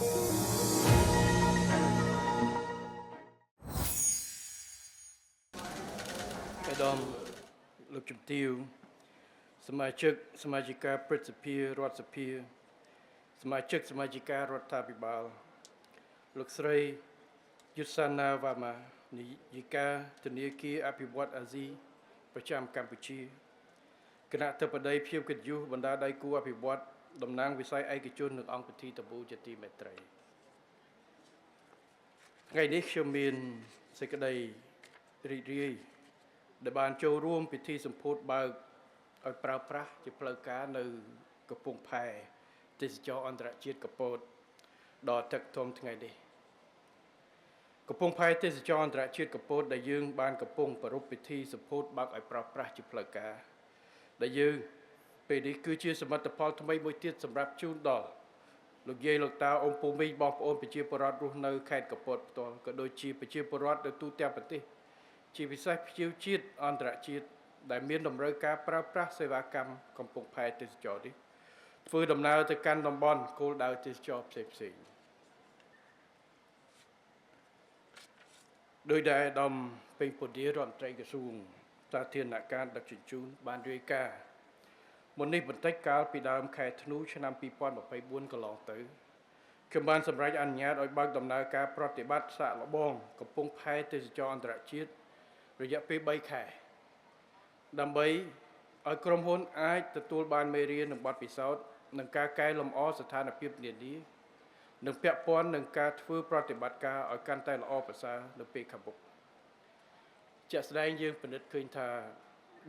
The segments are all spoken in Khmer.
ឯកឧត្តមលោកជំទាវសមាជិកសមាជិកាព្រឹទ្ធសភារដ្ឋសភាសមាជិកសមាជិការដ្ឋាភិបាលលោកស្រីយុសាណាវ៉ាម៉ានាយិកាធនាគារអភិវឌ្ឍអាស៊ីប្រចាំកម្ពុជាគណៈធិបតីភ្ញៀវកិត្តិយសបណ្ដាដៃគូអភិវឌ្ឍតំណាងវិស័យឯកជននិងអង្គពិធីតបូជាទីមេត្រីថ្ងៃនេះខ្ញុំមានសេចក្តីរីករាយដែលបានចូលរួមពិធីសម្ពោធបើកឲ្យប្រើប្រាស់ជាផ្លូវការនៅកំពង់ផែទេសចរអន្តរជាតិកពតដ៏ទឹកធំថ្ងៃនេះកំពង់ផែទេសចរអន្តរជាតិកពតដែលយើងបានកំពុងប្រារព្ធពិធីសម្ពោធបើកឲ្យប្រើប្រាស់ជាផ្លូវការដែលយើងពេលនេះគឺជាសមិទ្ធផលថ្មីមួយទៀតសម្រាប់ជូនដល់លោកយាយលោកតាអ៊ំពូមីងបងប្អូនប្រជាពលរដ្ឋរស់នៅខេត្តកពតផ្ទាល់ក៏ដូចជាប្រជាពលរដ្ឋនៅទូទាំងប្រទេសជាពិសេសភ្ញៀវជាតិអន្តរជាតិដែលមានតម្រូវការប្រើប្រាស់សេវាកម្មកំពង់ផែទេសចរនេះធ្វើដំណើរទៅកាន់តំបន់គោលដៅទេសចរផ្សេងៗដោយដែលឧត្តមពេញពុទ្ធារដ្ឋមន្ត្រីក្រសួងសាធារណការដឹកជញ្ជូនបានរាយការណ៍មុននេះបន្តិចកាលពីដើមខែធ្នូឆ្នាំ2024កន្លងទៅខ្ញុំបានសម្រេចអនុញ្ញាតឲ្យបើកដំណើរការប្រតិបត្តិសាកល្បងកំពង់ផែទេសចរអន្តរជាតិរយៈពេល3ខែដើម្បីឲ្យក្រុមហ៊ុនអាចទទួលបានមេរៀននិងបទពិសោធន៍និងការកែលម្អស្ថានភាពនានានិងពាក់ព័ន្ធនឹងការធ្វើប្រតិបត្តិការឲ្យកាន់តែល្អប្រសើរនៅពេលខាងមុខជាក់ស្ដែងយើងពិនិត្យឃើញថា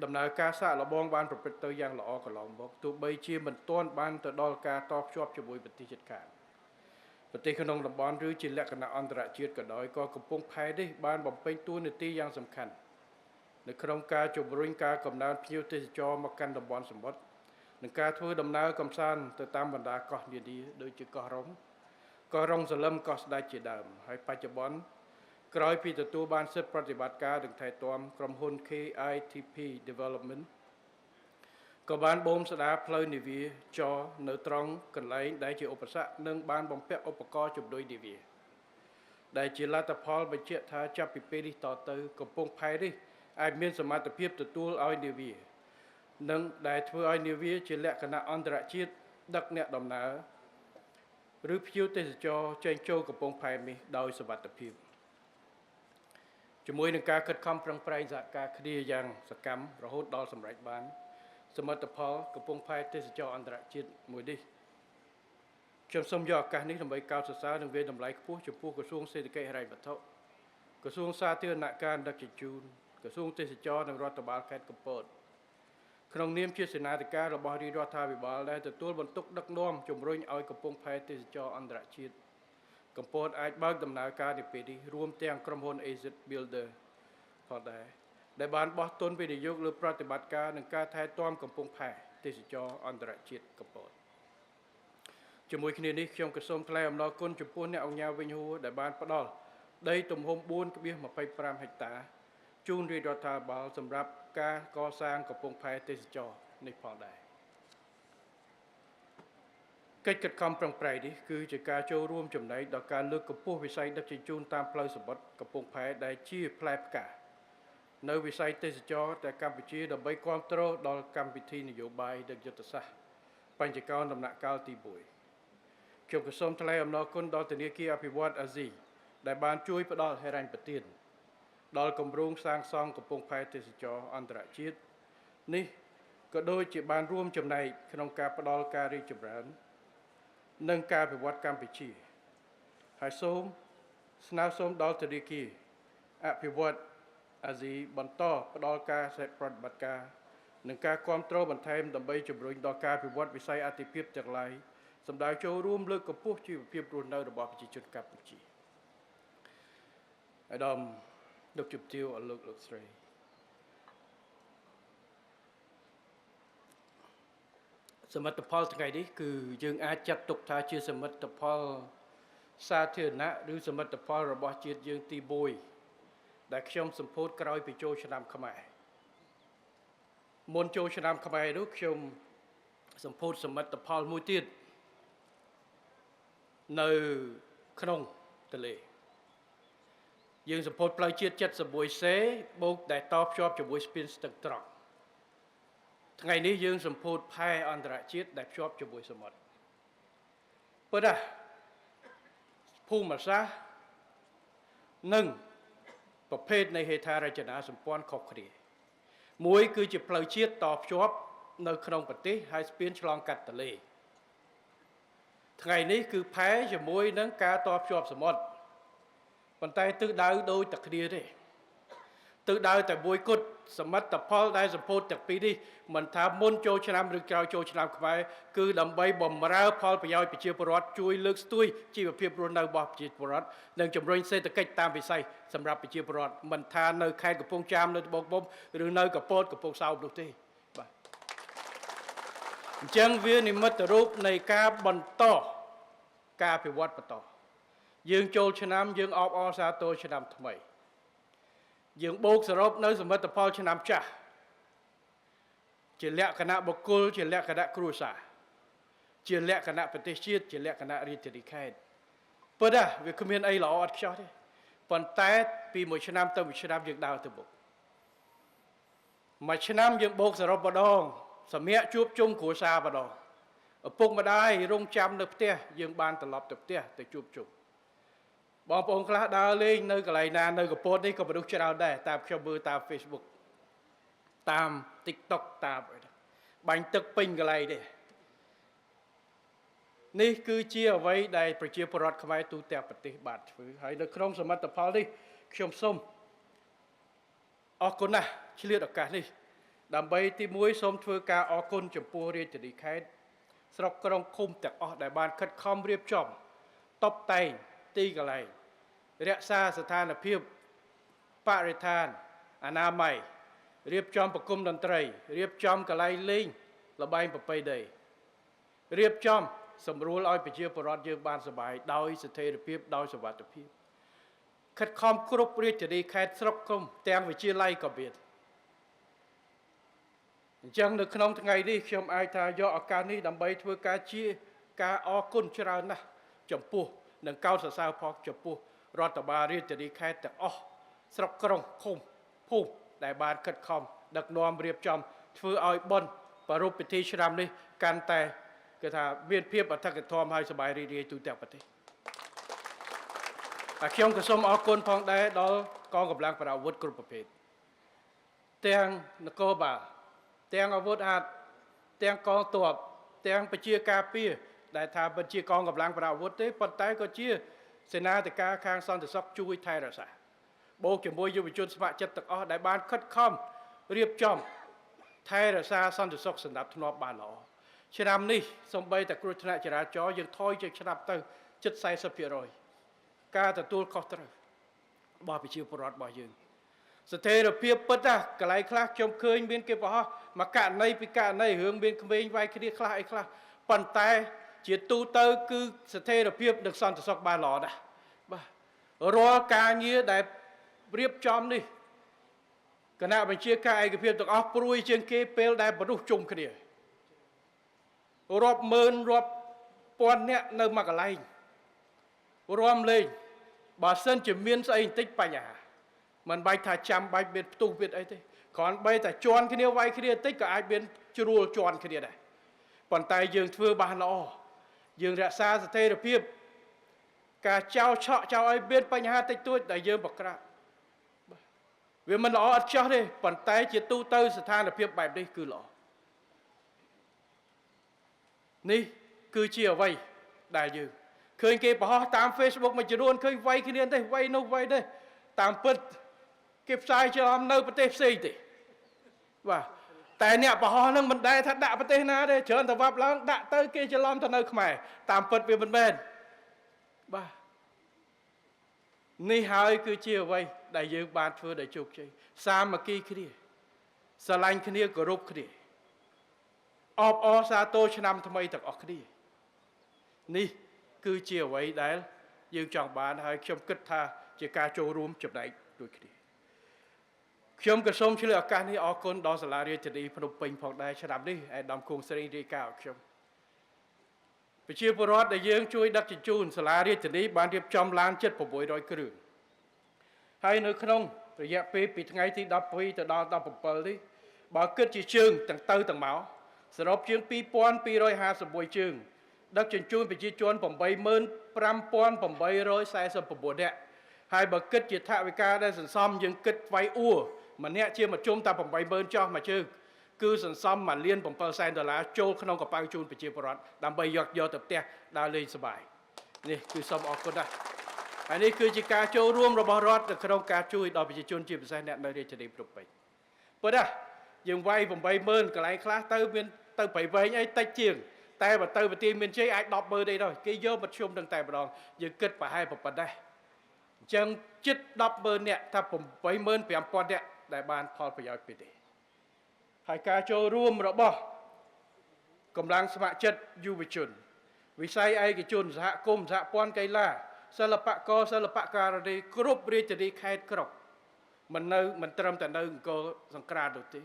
ដំណើរការសាកល្បងបានប្រព្រឹត្តទៅយ៉ាងល្អកន្លងមកទោះបីជាមិនទាន់បានទៅដល់ការតភ្ជាប់ជាមួយប្រទេសជិតខាងប្រទេសក្នុងតំបន់ឬជាលក្ខណៈអន្តរជាតិក៏ដោយក៏កំពង់ផែនេះបានបំពេញតួនាទីយ៉ាងសំខាន់នៅក្នុងការជំរុញការកំណើនភ្ញៀវទេសចរមកកាន់តំបន់សមុទ្រនិងការធ្វើដំណើរកម្សាន្តទៅតាមបណ្ដាកោះនានាដូចជាកោះរ៉ុងកោះរ៉ុងសលឹមកោះស្ដេចជាដើមហើយបច្ចុប្បន្នក្រោយពីទទួលបានសិទ្ធិប្រតិបត្តិការនិងថែទាំក្រុមហ៊ុន KITP Development ក៏បានបូមស្ដារផ្លូវនាវាចរនៅត្រង់កន្លែងដែលជាឧបសគ្គនិងបានបំពាក់ឧបករណ៍ជំនួយនាវាដែលជាលទ្ធផលបញ្ជាក់ថាចាប់ពីពេលនេះតទៅកំពង់ផែនេះអាចមានសមត្ថភាពទទួលឲ្យនាវានិងដែលធ្វើឲ្យនាវាជាលក្ខណៈអន្តរជាតិដឹកអ្នកដំណើរឬភ្ញៀវទេសចរចេញចូលកំពង់ផែនេះដោយសុវត្ថិភាពជាមួយនឹងការខិតខំប្រឹងប្រែងសហការគ្នាយ៉ាងសកម្មរហូតដល់សម្រេចបានសមិទ្ធផលកំពង់ផែទេសចរអន្តរជាតិមួយនេះខ្ញុំសូមយកឱកាសនេះដើម្បីកោតសរសើរនិងវាយតម្លៃខ្ពស់ចំពោះក្រសួងសេដ្ឋកិច្ចហិរញ្ញវត្ថុក្រសួងសាធារណការដឹកជញ្ជូនក្រសួងទេសចរនិងរដ្ឋបាលខេត្តកំពតក្នុងនាមជាសេនាធិការរបស់រាជរដ្ឋាភិបាលដែលទទួលបន្ទុកដឹកនាំជំរុញឲ្យកំពង់ផែទេសចរអន្តរជាតិកំពតអាចបើកដំណើរការនៅពេលនេះរួមទាំងក្រុមហ៊ុន AZ Builder ផងដែរដែលបានបោះទុនវិនិយោគលើប្រតិបត្តិការនិងការថែទាំកំពង់ផែទេសចរអន្តរជាតិកំពតជាមួយគ្នានេះខ្ញុំក៏សូមថ្លែងអំណរគុណចំពោះអ្នកអង្គការវិញហួរដែលបានផ្ដល់ដីទំហំ 4.25 ហិកតាជូនរាជរដ្ឋាភិបាលសម្រាប់ការកសាងកំពង់ផែទេសចរនេះផងដែរកិច្ចខិតខំប្រឹងប្រែងនេះគឺជាការចូលរួមចំណែកដល់ការលើកកម្ពស់វិស័យដឹកជញ្ជូនតាមផ្លូវសមុទ្រកំពង់ផែដែលជាផ្លែផ្កានៅវិស័យទេសចរតែកម្ពុជាដើម្បីគ្រប់គ្រងដល់កម្មវិធីនយោបាយនិងយុទ្ធសាស្ត្របញ្ចកោណដំណាក់កាលទី1ខ្ញុំក៏សូមថ្លែងអំណរគុណដល់ធនាគារអភិវឌ្ឍអាស៊ីដែលបានជួយផ្ដល់ហិរញ្ញប្បទានដល់គម្រោងសាងសង់កំពង់ផែទេសចរអន្តរជាតិនេះក៏ដូចជាបានរួមចំណែកក្នុងការផ្ដល់ការរីកចម្រើននិងការអភិវឌ្ឍកម្ពុជាហើយសូមស្នើសូមដល់ធនាគារអភិវឌ្ឍអាស៊ីបន្តផ្ដល់ការសហប្រតិបត្តិការនិងការគាំទ្របន្ថែមដើម្បីជំរុញដល់ការអភិវឌ្ឍវិស័យអាទិភាពទាំងឡាយសម្ដៅចូលរួមលើកកម្ពស់ជីវភាពរស់នៅរបស់ប្រជាជនកម្ពុជាអាដាមលោកជំទាវអលោកលោកស្រីសមិទ្ធផលថ្ងៃនេះគឺយើងអាចចាត់ទុកថាជាសមិទ្ធផលសាធារណៈឬសមិទ្ធផលរបស់ជាតិយើងទី1ដែលខ្ញុំសម្ពោធក្រោយពីចូលឆ្នាំខ្មែរមុនចូលឆ្នាំខ្មែរនោះខ្ញុំសម្ពោធសមិទ្ធផលមួយទៀត នៅក្នុងទន្លេយើងសម្ពោធផ្លូវជាតិ 71C បូកដែលតភ្ជាប់ជាមួយស្ពានស្ទឹងត្រង់ថ្ងៃនេះយើងសម្ពោធផែអន្តរជាតិដែលភ្ជាប់ជាមួយសមុទ្រពិតណាស់ភូមិសាស្ត្រនិងប្រភេទនៃហេដ្ឋារចនាសម្ព័ន្ធខុសគ្នាមួយគឺជាផ្លូវជាតិតភ្ជាប់នៅក្នុងប្រទេសហើយស្ពានឆ្លងកាត់ទន្លេថ្ងៃនេះគឺផែជាមួយនឹងការតភ្ជាប់សមុទ្រប៉ុន្តែទិសដៅដូចតែគ្នាទេទិសដៅតែមួយគត់សមិទ្ធផលដែលសម្ពោធទាំងពីរនេះមិនថាមុនចូលឆ្នាំឬក្រោយចូលឆ្នាំខ្មែរគឺដើម្បីបំរើផលប្រយោជន៍ប្រជាពលរដ្ឋជួយលើកស្ទួយជីវភាពរស់នៅរបស់ប្រជាពលរដ្ឋនិងជំរុញសេដ្ឋកិច្ចតាមវិស័យសម្រាប់ប្រជាពលរដ្ឋមិនថានៅខេត្តកំពង់ចាមនៅត្បូងឃ្មុំឬនៅកពតកំពង់សោមនោះទេបាទអញ្ចឹងវានិមិត្តរូបនៃការបន្តការអភិវឌ្ឍបន្តយើងចូលឆ្នាំយើងអបអរសាទរឆ្នាំថ្មីយើងបូកសរុបនៅសមិទ្ធផលឆ្នាំចាស់ជាលក្ខណៈបុគ្គលជាលក្ខណៈគ្រួសារជាលក្ខណៈប្រទេសជាតិជាលក្ខណៈរាជធានីខេត្តពិតណាស់វាគ្មានអីល្អឥតខ្ចោះទេប៉ុន្តែពីមួយឆ្នាំទៅមួយឆ្នាំយើងដើរទៅមុខមួយឆ្នាំយើងបូកសរុបម្ដងសម្រាប់ជួបជុំគ្រួសារម្ដងឪពុកម្ដាយរងចាំនៅផ្ទះយើងបានត្រឡប់ទៅផ្ទះទៅជួបជុំបងប្អូនខ្លះដើរលេងនៅកន្លែងណានៅកពតនេះក៏មនុស្សច្រើនដែរតាមខ្ញុំមើលតាម Facebook តាម TikTok តាមអីដែរបាញ់ទឹកពេញកន្លែងនេះនេះគឺជាអ្វីដែលប្រជាពលរដ្ឋខ្មែរទូទាំងប្រទេសបានធ្វើហើយនៅក្នុងសមិទ្ធផលនេះខ្ញុំសូមអរគុណណាស់ឆ្លៀតឱកាសនេះដើម្បីទីមួយសូមធ្វើការអរគុណចំពោះរាជធានីខេត្តស្រុកក្រុងឃុំទាំងអស់ដែលបានខិតខំរៀបចំតុបតែងទីកន្លែងរក្សាស្ថានភាពបរិស្ថានអនាម័យរៀបចំប្រគំតន្ត្រីរៀបចំកន្លែងលេងល្បែងប្រពៃណីរៀបចំសម្រួលឲ្យប្រជាពលរដ្ឋយើងបានសប្បាយដោយស្ថិរភាពដោយសុវត្ថិភាពខិតខំគ្រប់រាជធានីខេត្តស្រុកក្រុងទាំងវិទ្យាល័យក៏មានអញ្ចឹងនៅក្នុងថ្ងៃនេះខ្ញុំអាចថាយកឱកាសនេះដើម្បីធ្វើការជាការអរគុណច្រើនណាស់ចំពោះនិងកោតសរសើរផងចំពោះរដ្ឋបាលរាជធានីខេត្តទាំងអស់ស្រុកក្រុងឃុំភូមិដែលបានខិតខំដឹកនាំរៀបចំធ្វើឲ្យបុណ្យប្រារព្ធពិធីឆ្នាំនេះកាន់តែគេថាមានភាពអធិកអធមហើយសប្បាយរីករាយទូទាំងប្រទេសហើយខ្ញុំក៏សូមអរគុណផងដែរដល់កងកម្លាំងប្រដាប់អាវុធគ្រប់ប្រភេទទាំងនគរបាលទាំងអាវុធហត្ថទាំងកងទ័ពទាំងប្រជាការពារដែលថាមិនជាកងកម្លាំងប្រដាប់អាវុធទេប៉ុន្តែក៏ជាសេនាធិការខាងសន្តិសុខជួយថែរក្សាបូកជាមួយយុវជនស្ម័គ្រចិត្តទាំងអស់ដែលបានខិតខំរៀបចំថែរក្សាសន្តិសុខសម្រាប់ធ្នាប់បានល្អឆ្នាំនេះសូម្បីតែគ្រោះថ្នាក់ចរាចរណ៍យើងថយជាឆ្នាំទៅជិត 40% ការទទួលខុសត្រូវរបស់ប្រជាពលរដ្ឋរបស់យើងស្ថិរភាពពិតណាកន្លែងខ្លះខ្ញុំឃើញមានគេបង្ហោះមួយករណីពីរករណីរឿងមានក្មេងវាយគ្នាខ្លះអីខ្លះប៉ុន្តែជាទូទៅគឺស្ថិរភាពនិងសន្តិសុខបានល្អណាស់បាទរាល់ការងារដែលរៀបចំនេះគណៈបញ្ជាការឯកភាពទាំងអស់ព្រួយជាងគេពេលដែលមនុស្សជុំគ្នារាប់ម៉ឺនរាប់ពាន់នាក់នៅមួយកន្លែងរាំលេងបើសិនជាមានស្អីបន្តិចបញ្ហាមិនបាច់ថាចាំបាច់មានផ្ទុះមានអីទេគ្រាន់បីតែជន់គ្នាវាយគ្នាបន្តិចក៏អាចមានជ្រួលជន់គ្នាដែរប៉ុន្តែយើងធ្វើបានល្អយើងរក្សាស្ថិរភាពការចោលឆក់ចោលឲ្យមានបញ្ហាតិចតួចដែលយើងបង្ក្រាបវាមិនល្អឥតខ្ចោះទេប៉ុន្តែជាទូទៅស្ថានភាពបែបនេះគឺល្អនេះគឺជាអ្វីដែលយើងឃើញគេបង្ហោះតាម Facebook មួយចំនួនឃើញវាយគ្នាទេវាយនោះវាយនេះតាមពិតគេផ្សាយច្រឡំនៅប្រទេសផ្សេងទេបាទតែអ្នកបង្ហោះនឹងមិនដែលថាដាក់ប្រទេសណាទេច្រើនតែវ៉ាប់ឡើងដាក់ទៅគេច្រឡំទៅនៅខ្មែរតាមពិតវាមិនមែនបាទនេះហើយគឺជាអ្វីដែលយើងបានធ្វើដោយជោគជ័យសាមគ្គីគ្នាស្រឡាញ់គ្នាគោរពគ្នាអបអរសាទរឆ្នាំថ្មីទាំងអស់គ្នានេះគឺជាអ្វីដែលយើងចង់បានហើយខ្ញុំគិតថាជាការចូលរួមចំណែកដូចគ្នាខ្ញុំក៏សូមឆ្លៀតឱកាសនេះអរគុណដល់សាលារាជធានីភ្នំពេញផងដែរឆ្នាំនេះឯកឧត្តមគង់ស្រីរាយការណ៍ឲ្យខ្ញុំ ប្រជាពលរដ្ឋដែលយើងជួយដឹកជញ្ជូនសាលារាជធានីបានរៀបចំឡានជិត600គ្រឿងហើយនៅក្នុងរយៈពេលពីថ្ងៃទី12ទៅដល់17នេះបើគិតជាជើងទាំងទៅទាំងមកសរុបជាង2251ជើងដឹកជញ្ជូនប្រជាជន85849នាក់ហើយបើគិតជាថវិកាដែលសន្សំយើងគិតថ្លៃអួរម្នាក់ជាមធ្យមតែ80000ចោះមួយជើងគឺសន្សំ1លាន7សែនដុល្លារចូលក្នុងកប៉ៅជូនប្រជាពលរដ្ឋដើម្បីយកយកទៅផ្ទះដើរលេងសប្បាយនេះគឺសូមអរគុណណាស់ហើយនេះគឺជាការចូលរួមរបស់រដ្ឋនៅក្នុងការជួយដល់ប្រជាជនជាពិសេសអ្នកនៅរាជធានីភ្នំពេញប៉ុន្តែយើងវាយ80000កន្លែងខ្លះទៅមានទៅប្រៃវែងអីតិចជាងតែបើទៅប្រទេសមានជ័យអាច100000អីដល់គេយកមធ្យមនឹងតែម្ដងយើងគិតប្រហែលប៉ុណ្ណេះអញ្ចឹងជិត100000នាក់ថា85000នាក់ដែលបានផលប្រយោជន៍ពីនេះហើយការចូលរួមរបស់កម្លាំងស្ម័គ្រចិត្តយុវជនវិស័យឯកជនសហគមន៍សហព័ន្ធកីឡាសិល្បករសិល្បការិនីគ្រប់រាជធានីខេត្តក្រុងមិននៅមិនត្រឹមតែនៅអង្គរសង្ក្រាន្តនោះទេ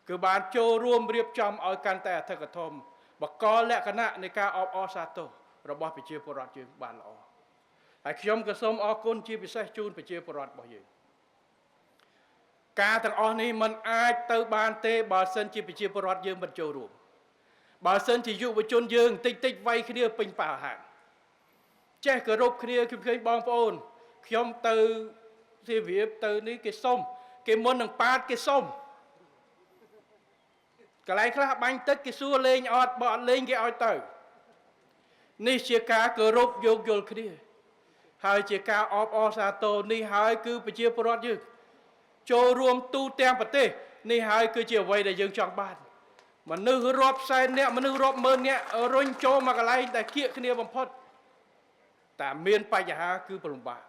គឺបានចូលរួមរៀបចំឲ្យកាន់តែអធិកធមបកលក្ខណៈនៃការអបអរសាទររបស់ប្រជាពលរដ្ឋយើងបានល្អហើយខ្ញុំក៏សូមអរគុណជាពិសេសជូនប្រជាពលរដ្ឋរបស់យើងការទាំងអស់នេះมันអាចទៅបានទេបើសិនជាប្រជាពលរដ្ឋយើងមិនចូលរួមបើសិនជាយុវជនយើងតិចតិចវាយគ្នាពេញប៉ាហាងចេះគោរពគ្នាខ្ញុំឃើញបងប្អូនខ្ញុំទៅសៀមរាបទៅនេះគេសុំគេមុននឹងប៉ាតគេសុំកន្លែងខ្លះបាញ់ទឹកគេសួរលេងអត់បើអត់លេងគេឲ្យទៅនេះជាការគោរពយោគយល់គ្នាហើយជាការអបអរសាទរនេះហើយគឺប្រជាពលរដ្ឋយើងចូលរួមទូទាំងប្រទេសនេះហើយគឺជាអ្វីដែលយើងចង់បានមនុស្សរាប់សែននាក់មនុស្សរាប់ម៉ឺននាក់រុញចូលមកកន្លែងដែលគៀកគ្នាបំផុតតែមានបញ្ហាគឺពិបាក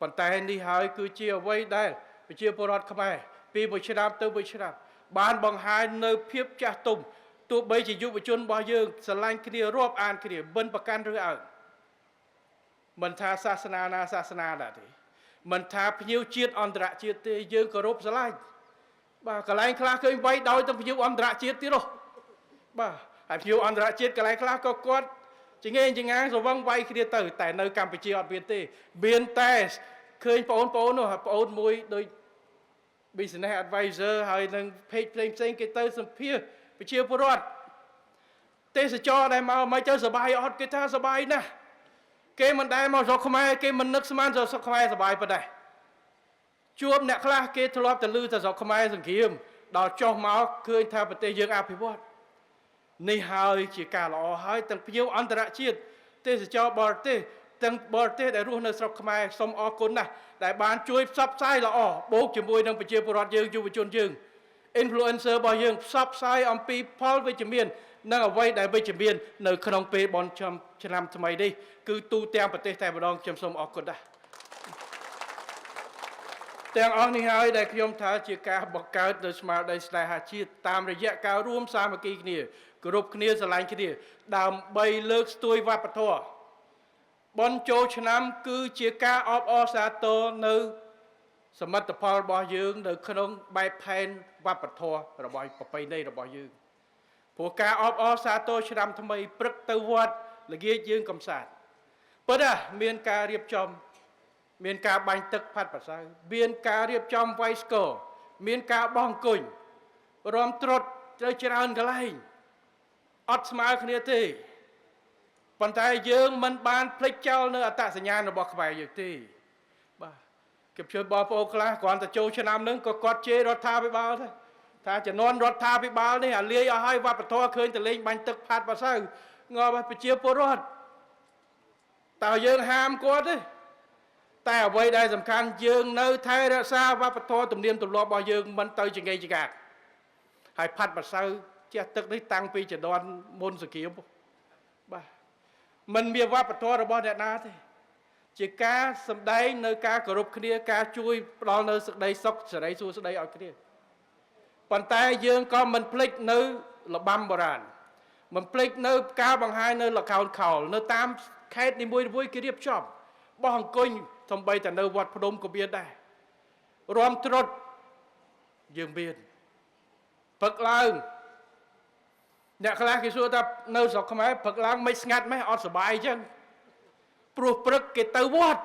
ប៉ុន្តែនេះហើយគឺជាអ្វីដែលប្រជាពលរដ្ឋខ្មែរពីមួយឆ្នាំទៅមួយឆ្នាំបានបង្ហាញនៅភាពចាស់ទុំទោះបីជាយុវជនរបស់យើងស្រឡាញ់គ្នារាប់អានគ្នាមិនប្រកាន់ឬអើងមិនថាសាសនាណាសាសនាណាទេមិនថាភ្ញៀវជាតិអន្តរជាតិទេយើងគោរពស្រឡាញ់បាទកន្លែងខ្លះឃើញវាយដោយទាំងភ្ញៀវអន្តរជាតិទៀតហ៎បាទហើយភ្ញៀវអន្តរជាតិកន្លែងខ្លះក៏គាត់ចងេងចងាងស្រវឹងវាយគ្នាទៅតែនៅកម្ពុជាអត់មានទេមានតែឃើញបងប្អូននោះបងប្អូនមួយដូច business advisor ហើយនឹង page ផ្សេងផ្សេងគេទៅសម្ភាសប្រជាពលរដ្ឋទេសចរដែលមកមិនទៅសបាយអត់គេថាសបាយណាស់គេមិនដែលមកស្រុកខ្មែរគេមិននឹកស្មានស្រុកខ្មែរសបាយប៉ុណ្ណេះជួបអ្នកខ្លះគេធ្លាប់តែឮតែស្រុកខ្មែរសង្គ្រាមដល់ចុះមកឃើញថាប្រទេសយើងអភិវឌ្ឍនេះហើយជាការល្អហើយទាំងភ្ញៀវអន្តរជាតិទេសចរបរទេសទាំងបរទេសដែលរស់នៅស្រុកខ្មែរសូមអរគុណណាស់ដែលបានជួយផ្សព្វផ្សាយល្អបូកជាមួយនឹងប្រជាពលរដ្ឋយើងយុវជនយើង influencer របស់យើងផ្សព្វផ្សាយអំពីផលវិជ្ជមាននិងអ្វីដែលវិជ្ជមាននៅក្នុងពេលបុណ្យឆ្នាំថ្មីនេះគឺទូទាំងប្រទេសតែម្ដងខ្ញុំសូមអរគុណណាស់ទាំងអស់នេះហើយដែលខ្ញុំថាជាការបង្កើតនៅស្មារតីស្នេហាជាតិតាមរយៈការរួមសាមគ្គីគ្នាគោរពគ្នាស្រឡាញ់គ្នាដើម្បីលើកស្ទួយវប្បធម៌បុណ្យចូលឆ្នាំគឺជាការអបអរសាទរនៅសមិទ្ធផលរបស់យើងនៅក្នុងបែបផែនវប្បធម៌របស់ប្រពៃណីរបស់យើងព្រោះការអបអរសាទរឆ្នាំថ្មីព្រឹកទៅវត្តល្ងាចយើងកំសាន្តប៉ុន្តែមានការរៀបចំមានការបាញ់ទឹកផាត់ប្រសៅមានការរៀបចំវាយស្គរមានការបោះអង្គុញរំត្រុតត្រូវច្រើនកន្លែងអត់ស្មើគ្នាទេប៉ុន្តែយើងមិនបានភ្លេចចោលនៅអត្តសញ្ញាណរបស់ខ្មែរយើងទេបាទគេជួយបងប្អូនខ្លះគ្រាន់តែចូលឆ្នាំហ្នឹងក៏គាត់ជេររដ្ឋាភិបាលដែរថាជំនាន់រដ្ឋាភិបាលនេះអាលាយអស់ហើយវប្បធម៌ឃើញតែលេងបាញ់ទឹកផាត់ប្រសៅងាប់ប្រជាពលរដ្ឋតើយើងហាមគាត់ទេតែអ្វីដែលសំខាន់យើងនៅថែរក្សាវប្បធម៌ទំនៀមទម្លាប់របស់យើងមិនទៅចង្កេះចង្កាហើយផាត់ម្សៅជះទឹកនេះតាំងពីជំនាន់មុនសង្គ្រាមបាទមិនមានវប្បធម៌របស់អ្នកណាទេជាការសម្ដែងនៅការគោរពគ្នាការជួយផ្ដល់នៅសេចក្តីសុខសេរីសួស្តីឲ្យគ្នាប៉ុន្តែយើងក៏មិនភ្លេចនៅរបាំបុរាណមិនភ្លេចនៅការបង្ហាញនៅល្ខោនខោលនៅតាមខេត្តនីមួយៗគេរៀបចំបោះអង្គុញសំបីតែនៅវត្តភ្នំក៏មានដែររំត្រុតយើងមានពឹកឡើង អ្នកខ្លះគេសួរថានៅស្រុកខ្មែរព្រឹកឡើងមិនស្ងាត់ម៉េះអត់សប្បាយអញ្ចឹងព្រោះព្រឹកគេទៅវត្ត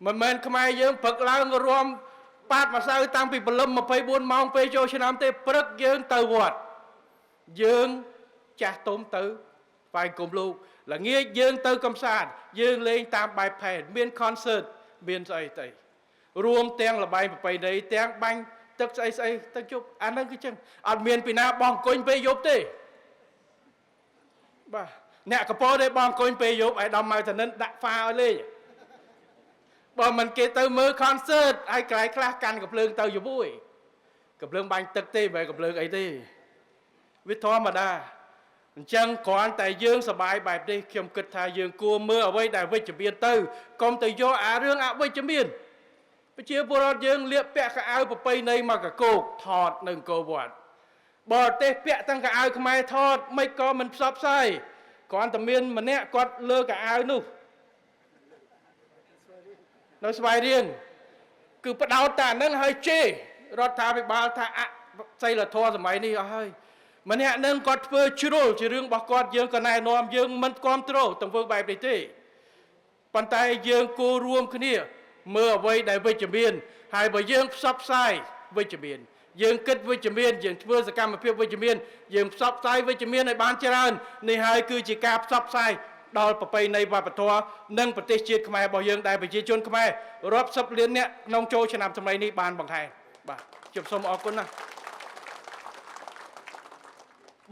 មិនមែនខ្មែរយើងព្រឹកឡើងរាំប៉ាតម្សៅតាំងពីព្រលឹម24ម៉ោងពេលចូលឆ្នាំទេព្រឹកយើងទៅវត្តយើងចាស់ទុំទៅថ្វាយគុំលោកល្ងាចយើងទៅកំសាន្តយើងលេងតាមបែបផែនមាន concert មានស្អីទៅរួមទាំងលបែងប្រពៃណីទាំងបាញ់ទឹកស្អីស្អីទៅជប់អាហ្នឹងគឺចឹងអត់មានពីណាបោះអង្គុញពេលយប់ទេបាទអ្នកកពតទេបោះអង្គុញពេលយប់ឲ្យដល់ម៉ៅតនិនដាក់ហ្វាឲ្យលេងបើមិនគេទៅមើល concert ហើយកន្លែងខ្លះកាន់កំភ្លើងទៅជាមួយកំភ្លើងបាញ់ទឹកទេមិនមែនកំភ្លើងអីទេវាធម្មតាអញ្ចឹងគ្រាន់តែយើងសប្បាយបែបនេះខ្ញុំគិតថាយើងគួរមើលអ្វីដែលវិជ្ជមានទៅកុំទៅយកអារឿងអវិជ្ជមានប្រជាពលរដ្ឋយើងលៀកពាក់កៅអៅប្រពៃណីមកកកោកថតនៅអង្គរវត្តបរទេសពាក់ទាំងកៅអៅខ្មែរថតមិនក៏មិនផ្សព្វផ្សាយគ្រាន់តែមានម្នាក់គាត់លើកៅអៅនោះនៅស្វាយរៀងគឺបដោតតែអានឹងហើយជេររដ្ឋាភិបាលថាអសីលធម៌សម័យនេះអស់ហើយម្នាក់នឹងគាត់ធ្វើជ្រុលជារឿងរបស់គាត់យើងក៏ណែនាំយើងមិនគ្រប់គ្រងទង្វើបែបនេះទេប៉ុន្តែយើងគួររួមគ្នាមើលអ្វីដែលវិជ្ជមានហើយបើយើងផ្សព្វផ្សាយវិជ្ជមានយើងគិតវិជ្ជមានយើងធ្វើសកម្មភាពវិជ្ជមានយើងផ្សព្វផ្សាយវិជ្ជមានឲ្យបានច្រើននេះហើយគឺជាការផ្សព្វផ្សាយដល់ប្រពៃណីវប្បធម៌និងប្រទេសជាតិខ្មែររបស់យើងដែលប្រជាជនខ្មែររាប់សិបលានអ្នកក្នុងចូលឆ្នាំថ្មីនេះបានបង្ហាញបាទខ្ញុំសូមអរគុណណាស់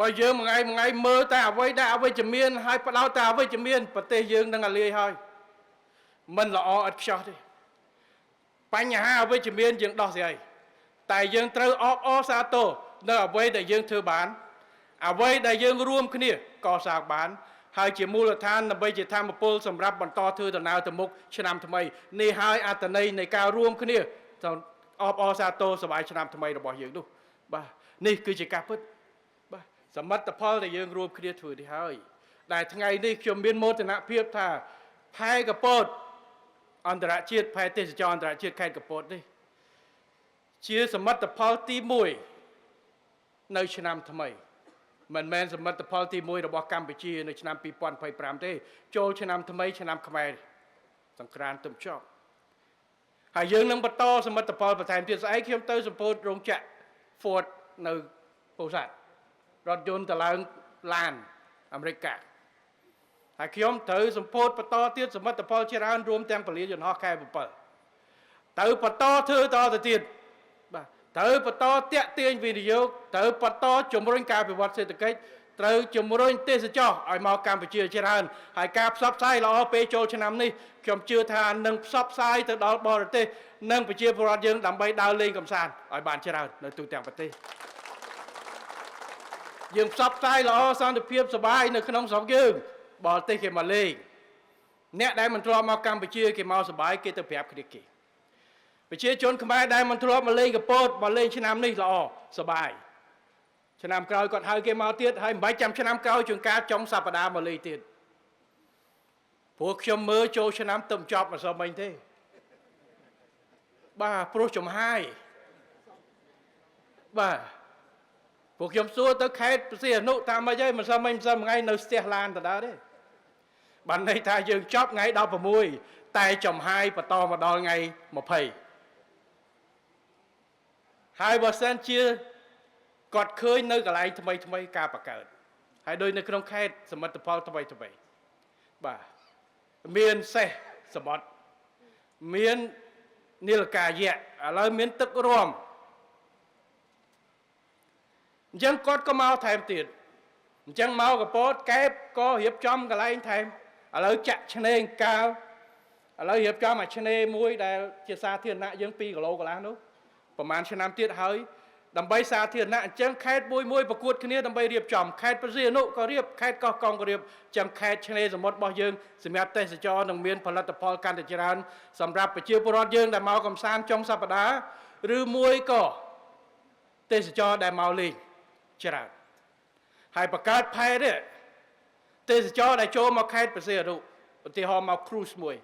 បើយើងមួយថ្ងៃមួយថ្ងៃមើលតែអ្វីដែលអវិជ្ជមានហើយផ្ដោតតែអវិជ្ជមានប្រទេសយើងនឹងអាលាយហើយមិនល្អឥតខ្ចោះទេបញ្ហាអវិជ្ជមានយើងដោះស្រាយតែយើងត្រូវអបអរសាទរនៅអ្វីដែលយើងធ្វើបានអ្វីដែលយើងរួមគ្នាកសាងបានហើយជាមូលដ្ឋានដើម្បីជាធម៌ពលសម្រាប់បន្តធ្វើដំណើរទៅមុខឆ្នាំថ្មីនេះហើយអត្ថន័យនៃការរួមគ្នាអបអរសាទរសប្បាយឆ្នាំថ្មីរបស់យើងនោះបាទនេះគឺជាការពិតបាទសមិទ្ធផលដែលយើងរួមគ្នាធ្វើនេះហើយដែលថ្ងៃនេះខ្ញុំមានមោទនភាពថាផែកពតអន្តរជាតិផែទេសចរអន្តរជាតិខេត្តកពតនេះជាសមិទ្ធផលទី1នៅឆ្នាំថ្មីមិនមែនសមិទ្ធផលទី1របស់កម្ពុជានៅឆ្នាំ2025ទេចូលឆ្នាំថ្មីឆ្នាំខ្មែរសង្ក្រាន្តទៅចប់ហើយយើងនឹងបន្តសមិទ្ធផលបន្ថែមទៀតស្អែកខ្ញុំទៅសម្ពោធរោងចក្រ Ford នៅពោធិ៍សាត់រថយន្តទៅឡើងឡានអាមេរិកហើយខ្ញុំត្រូវសម្ពោធបន្តទៀតសមិទ្ធផលច្រើនរួមទាំងពលានយន្តហោះខែ7ទៅបន្តធ្វើតទៅទៀតបាទត្រូវបន្តតាក់ទាញវិនិយោគត្រូវបន្តជំរុញការវិវត្តសេដ្ឋកិច្ចត្រូវជំរុញទេសចរឲ្យមកកម្ពុជាច្រើនហើយការផ្សព្វផ្សាយល្អពេលចូលឆ្នាំនេះខ្ញុំជឿថានឹងផ្សព្វផ្សាយទៅដល់បរទេសនិងប្រជាពលរដ្ឋយើងដើម្បីដើរលេងកម្សាន្តឲ្យបានច្រើននៅទូទាំងប្រទេសយើងផ្សព្វផ្សាយល្អសន្តិភាពសប្បាយនៅក្នុងស្រុកយើងបរទេសគេមកលេងអ្នកដែលមិនធ្លាប់មកកម្ពុជាគេមកសប្បាយគេទៅប្រាប់គ្នាគេប្រជាជនខ្មែរដែលមិនធ្លាប់មកលេងកពតមកលេងឆ្នាំនេះល្អសប្បាយឆ្នាំក្រោយគាត់ហៅគេមកទៀតហើយមិនបាច់ចាំឆ្នាំក្រោយជួនកាលចុងសប្តាហ៍មកលេងទៀតព្រោះខ្ញុំមើលចូលឆ្នាំទៅចប់មិនសមមិញទេបាទព្រោះចំហាយបាទព្រោះខ្ញុំសួរទៅខេត្តព្រះសីហនុតាមមិនអីមិនសមមិញមិនសមថ្ងៃនៅស្ទះឡានដដែលទេបានន័យថាយើងចប់ថ្ងៃ16តែចំហាយបន្តមកដល់ថ្ងៃ20ហើយបើសិនជាគាត់ឃើញនៅកន្លែងថ្មីថ្មីការបង្កើតហើយដូចនៅក្នុងខេត្តសមិទ្ធផលថ្មីថ្មីបាទមានសេះសមុទ្រមាននីលកាយៈឥឡូវមានទឹករំអញ្ចឹងគាត់ក៏មកថែមទៀតអញ្ចឹងមកកពតកែបក៏រៀបចំកន្លែងថែមឥឡូវចាក់ឆ្នេរកាលឥឡូវរៀបចំអាឆ្នេរមួយដែលជាសាធារណៈយើង2គីឡូកន្លះនោះប្រហែលឆ្នាំទៀតហើយដើម្បីសាធារណៈអញ្ចឹងខេត្តមួយមួយប្រកួតគ្នាដើម្បីរៀបចំខេត្តព្រះសីហនុក៏រៀបខេត្តកោះកុងក៏រៀបចឹងខេត្តឆ្នេរសមុទ្ររបស់យើងសម្រាប់ទេសចរនឹងមានផលិតផលកាន់តែច្រើនសម្រាប់ប្រជាពលរដ្ឋយើងដែលមកកម្សាន្តចុងសប្តាហ៍ឬមួយក៏ទេសចរដែលមកលេងច្រើនហើយបង្កើតផែនេះទេសចរដែលចូលមកខេត្តព្រះសីហនុឧទាហរណ៍មក cruise មួយ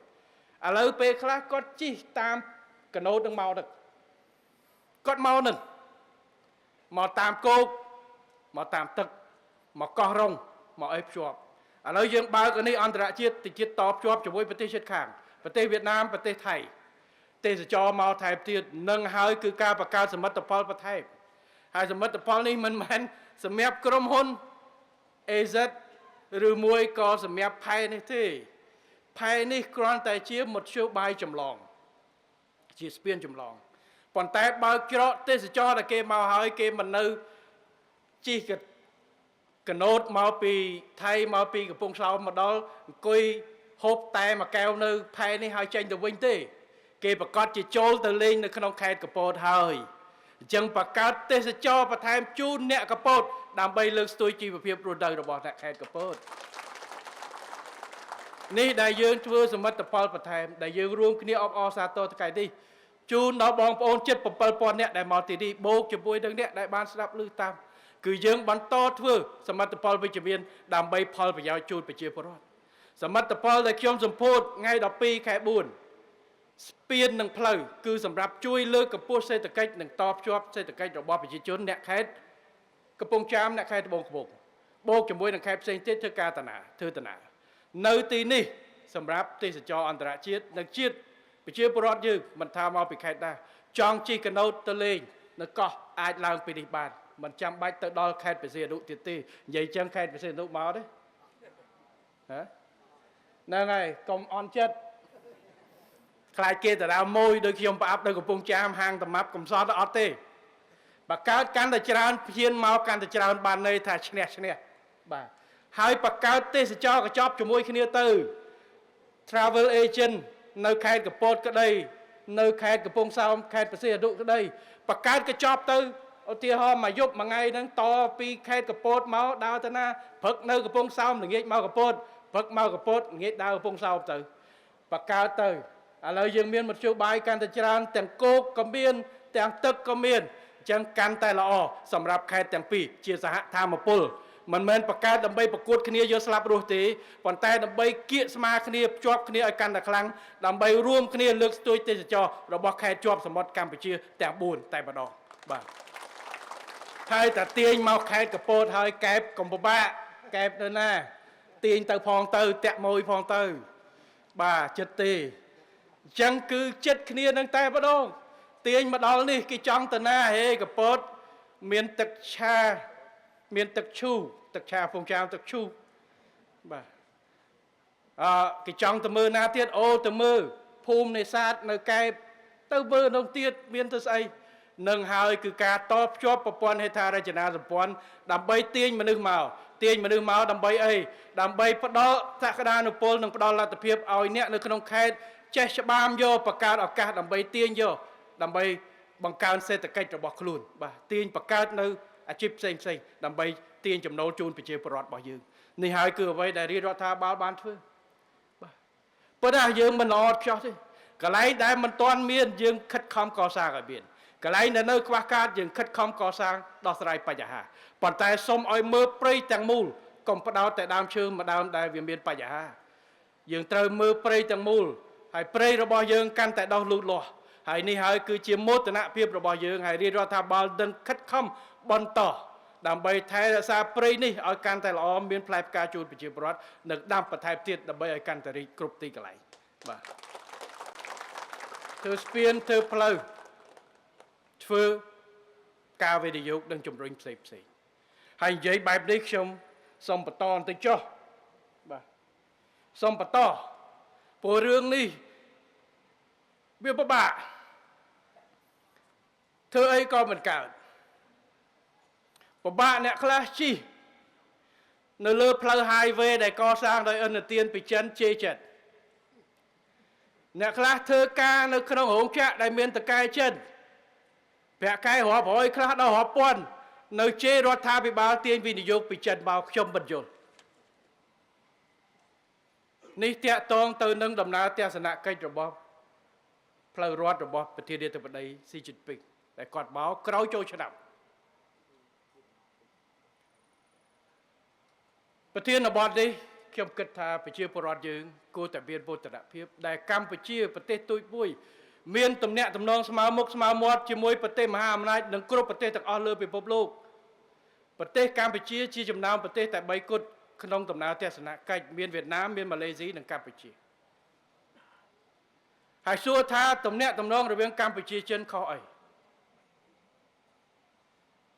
ឥឡូវពេលខ្លះគាត់ជិះតាមកណូតនឹងមកទៅគាត់មកនឹងមកតាមគោកមកតាមទឹក មកកោះរងមកអីភ្ជាប់ឥឡូវយើងបើកនេះអន្តរជាតិតិជាតិតភ្ជាប់ជាមួយប្រទេសជិតខាងប្រទេសវៀតណាមប្រទេសថៃទេសចរមកថែមទៀតនឹងហើយគឺការបង្កើតសមិទ្ធផលបន្ថែមហើយសមិទ្ធផលនេះមិនមែនសម្រាប់ក្រុមហ៊ុន AZ ឬមួយក៏សម្រាប់ផែនេះទេផែនេះគ្រាន់តែជាមធ្យោបាយចម្លងជាស្ពានចម្លងប៉ុន្តែបើច្រកទេសចរដែលគេមកហើយគេមិននៅជិះកណូតមកពីថៃមកពីកំពង់សោមមកដល់អង្គុយហូបតែមួយកែវនៅផែនេះហើយចេញទៅវិញទេគេប្រកាសជាចូលទៅលេងនៅក្នុងខេត្តកពតហើយអញ្ចឹងបង្កើតទេសចរបន្ថែមជូនអ្នកកពតដើម្បីលើកស្ទួយជីវភាពរស់នៅរបស់អ្នកខេត្តកពតនេះដែលយើងធ្វើសមិទ្ធផលបន្ថែមដែលយើងរួមគ្នាអបអរសាទរថ្ងៃនេះជូនដល់បងប្អូនជិត7000នាក់ដែលមកទីនេះបូកជាមួយនឹងអ្នកដែលបានស្ដាប់ឮតាមគឺយើងបន្តធ្វើសមិទ្ធផលវិជ្ជមានដើម្បីផលប្រយោជន៍ជូនប្រជាពលរដ្ឋសមិទ្ធផលដែលខ្ញុំសម្ពោធថ្ងៃ12ខែ4ស្ពាននិងផ្លូវគឺសម្រាប់ជួយលើកកម្ពស់សេដ្ឋកិច្ចនិងតភ្ជាប់សេដ្ឋកិច្ចរបស់ប្រជាជនអ្នកខេត្តកំពង់ចាមអ្នកខេត្តត្បូងឃ្មុំបូកជាមួយនឹងខេត្តផ្សេងទៀតធ្វើការតាណាធ្វើតាណានៅទីនេះសម្រាប់ទេសចរអន្តរជាតិនិងជាតិប្រជាពលរដ្ឋយើងមិនថាមកពីខេត្តណាចង់ជិះកណូតទៅលេងនៅកោះអាចឡើងពីនេះបានមិនចាំបាច់ទៅដល់ខេត្តព្រះសីហនុទៀតទេនិយាយចឹងខេត្តព្រះសីហនុមកទេហ៎ហ្នឹងហើយកុំអន់ចិត្តខ្លាចគេទៅដើមមួយដូចខ្ញុំប្រអាប់នៅកំពង់ចាមហាងតម៉ាប់កំសត់អត់ទេបើកើតកាន់តែច្រើនភៀនមកកាន់តែច្រើនបានន័យថាឈ្នះឈ្នះបាទហើយបង្កើតទេសចរកញ្ចប់ជាមួយគ្នាទៅ Travel Agent នៅខេត្តកពតក្តីនៅខេត្តកំពង់សោមខេត្តព្រះសីហនុក្តីបង្កើតកញ្ចប់ទៅឧទាហរណ៍មួយយប់មួយថ្ងៃហ្នឹងតពីខេត្តកពតមកដើរទៅណាព្រឹកនៅកំពង់សោមល្ងាចមកកពតព្រឹកមកកពតល្ងាចដើរកំពង់សោមទៅបង្កើតទៅឥឡូវយើងមានមធ្យោបាយកាន់តែច្រើនទាំងគោកក៏មានទាំងទឹកក៏មានអញ្ចឹងកាន់តែល្អសម្រាប់ខេត្តទាំងពីរជាសហធម្មពលមិនមែនបង្កើតដើម្បីប្រកួតគ្នាយកស្លាប់រស់ទេប៉ុន្តែដើម្បីគៀកស្មាគ្នាភ្ជាប់គ្នាឲ្យកាន់តែខ្លាំងដើម្បីរួមគ្នាលើកស្ទួយទេសចររបស់ខេត្តជាប់សមុទ្រកម្ពុជាទាំង4តែម្ដងបាទហើយតែទាញមកខេត្តកពតហើយកែបកំពិបាកកែបទៅណាទាញទៅផងទៅតាក់មួយផងទៅបាទចិត្តទេអញ្ចឹងគឺចិត្តគ្នានឹងតែម្ដងទាញមកដល់នេះគេចង់ទៅណាហេកពតមានទឹកឆាមានទឹកឈូទឹកឆាពងចាមទឹកឈូបាទអើគេចង់ទៅមើលណាទៀតអូទៅមើលភូមិនេសាទនៅកែបទៅមើលនោះទៀតមានទៅស្អីនឹងហើយគឺការតភ្ជាប់ប្រព័ន្ធហេដ្ឋារចនាសម្ព័ន្ធដើម្បីទាញមនុស្សមកទាញមនុស្សមកដើម្បីអីដើម្បីផ្ដល់សក្តានុពលនិងផ្ដល់លទ្ធភាពឲ្យអ្នកនៅក្នុងខេត្តចេះច្បាមយកបង្កើតឱកាសដើម្បីទាញយកដើម្បីបង្កើនសេដ្ឋកិច្ចរបស់ខ្លួនបាទទាញបង្កើតនៅអាជីពផ្សេងផ្សេងដើម្បីទាញចំណូលជូនប្រជាពលរដ្ឋរបស់យើងនេះហើយគឺអ្វីដែលរាជរដ្ឋាភិបាលបានធ្វើបាទប៉ុន្តែយើងមិនល្អខ្ចោះទេកន្លែងដែលមិនទាន់មានយើងខិតខំកសាងឲ្យមានកន្លែងដែលនៅខ្វះខាតយើងខិតខំកសាងដោះស្រាយបញ្ហាប៉ុន្តែសូមឲ្យមើលព្រៃទាំងមូលកុំផ្ដោតតែដើមឈើមួយដើមដែលវាមានបញ្ហាយើងត្រូវមើលព្រៃទាំងមូលហើយព្រៃរបស់យើងកាន់តែដោះលូតលាស់ហើយនេះហើយគឺជាមោទនភាពរបស់យើងហើយរាជរដ្ឋាភិបាលនឹងខិតខំបន្តដើម្បីថែរក្សាព្រៃនេះឲ្យកាន់តែល្អមានផ្លែផ្កាជូនប្រជាពលរដ្ឋនិងដាំបន្ថែមទៀតដើម្បីឲ្យកាន់តែរីកគ្រប់ទីកន្លែងបាទធ្វើស្ពានធ្វើផ្លូវធ្វើការវិនិយោគនិងជំរុញផ្សេងផ្សេងហើយនិយាយបែបនេះខ្ញុំសូមបន្តបន្តិចចុះបាទសូមបន្តព្រោះរឿងនេះវាពិបាកធ្វើអីក៏មិនកើតពិបាកអ្នកខ្លះជិះនៅលើផ្លូវ highway ដែលកសាងដោយឥណទានពីចិនជេរចិត្តអ្នកខ្លះធ្វើការនៅក្នុងរោងចក្រដែលមានតកែចិនប្រាក់ខែរាប់រយខ្លះដល់រាប់ពាន់នៅជេររដ្ឋាភិបាលទាញវិនិយោគពីចិនមកខ្ញុំមិនយល់នេះតាក់ទងទៅនឹងដំណើរទស្សនកិច្ចរបស់ផ្លូវរដ្ឋរបស់ប្រធានាធិបតីស៊ីជីនពីងដែលគាត់មកក្រោយចូលឆ្នាំប្រធានបទនេះខ្ញុំគិតថាប្រជាពលរដ្ឋយើងគួរតែមានមោទនភាពដែលកម្ពុជាប្រទេសទូចមួយមានទំនាក់ទំនងស្មើមុខស្មើមាត់ជាមួយប្រទេសមហាអំណាចនិងគ្រប់ប្រទេសទាំងអស់លើពិភពលោក ប្រទេសកម្ពុជាជាចំណោមប្រទេសតែ3គត់ក្នុងដំណើរទស្សនកិច្ចមានវៀតណាមមានម៉ាឡេស៊ីនិងកម្ពុជាហើយសួរថាទំនាក់ទំនងរវាងកម្ពុជាចិនខុសអី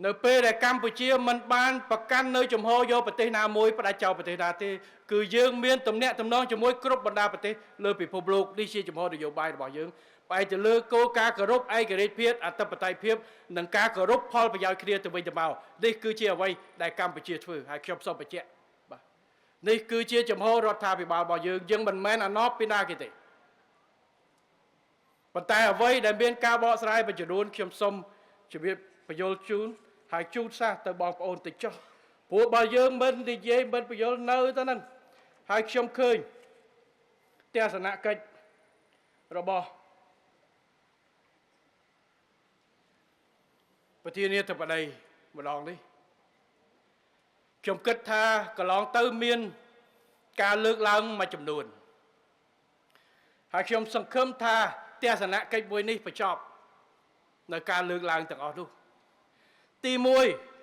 នៅពេលដែលកម្ពុជាមិនបានប្រកាន់នៅជំហរយកប្រទេសណាមួយផ្ដាច់ចោលប្រទេសណាទេគឺយើងមានទំនាក់ទំនងជាមួយគ្រប់បណ្ដាប្រទេសលើពិភពលោកនេះជាជំហរនយោបាយរបស់យើងផ្អែកទៅលើគោលការណ៍គោរពឯករាជ្យភាពអធិបតេយ្យភាពនិងការគោរពផលប្រយោជន៍គ្នាទៅវិញទៅមកនេះគឺជាអ្វីដែលកម្ពុជាធ្វើហើយខ្ញុំសូមបញ្ជាក់បាទនេះគឺជាជំហររដ្ឋាភិបាលរបស់យើងយើងមិនមែនអាណប់ពីណាគេទេប៉ុន្តែអ្វីដែលមានការបកស្រាយមួយចំនួនខ្ញុំសូមជម្រាបបញ្យល់ជូនហើយជូតសាសទៅបងប្អូនតិចចុះព្រោះបើយើងមិននិយាយមិនបញ្យល់នៅទៅហ្នឹងហើយខ្ញុំឃើញទស្សនកិច្ចរបស់ប្រធានាធិបតីម្ដងនេះខ្ញុំគិតថាកន្លងទៅមានការលើកឡើងមួយចំនួនហើយខ្ញុំសង្ឃឹមថាទស្សនកិច្ចមួយនេះបញ្ចប់នៅការលើកឡើងទាំងអស់នោះទី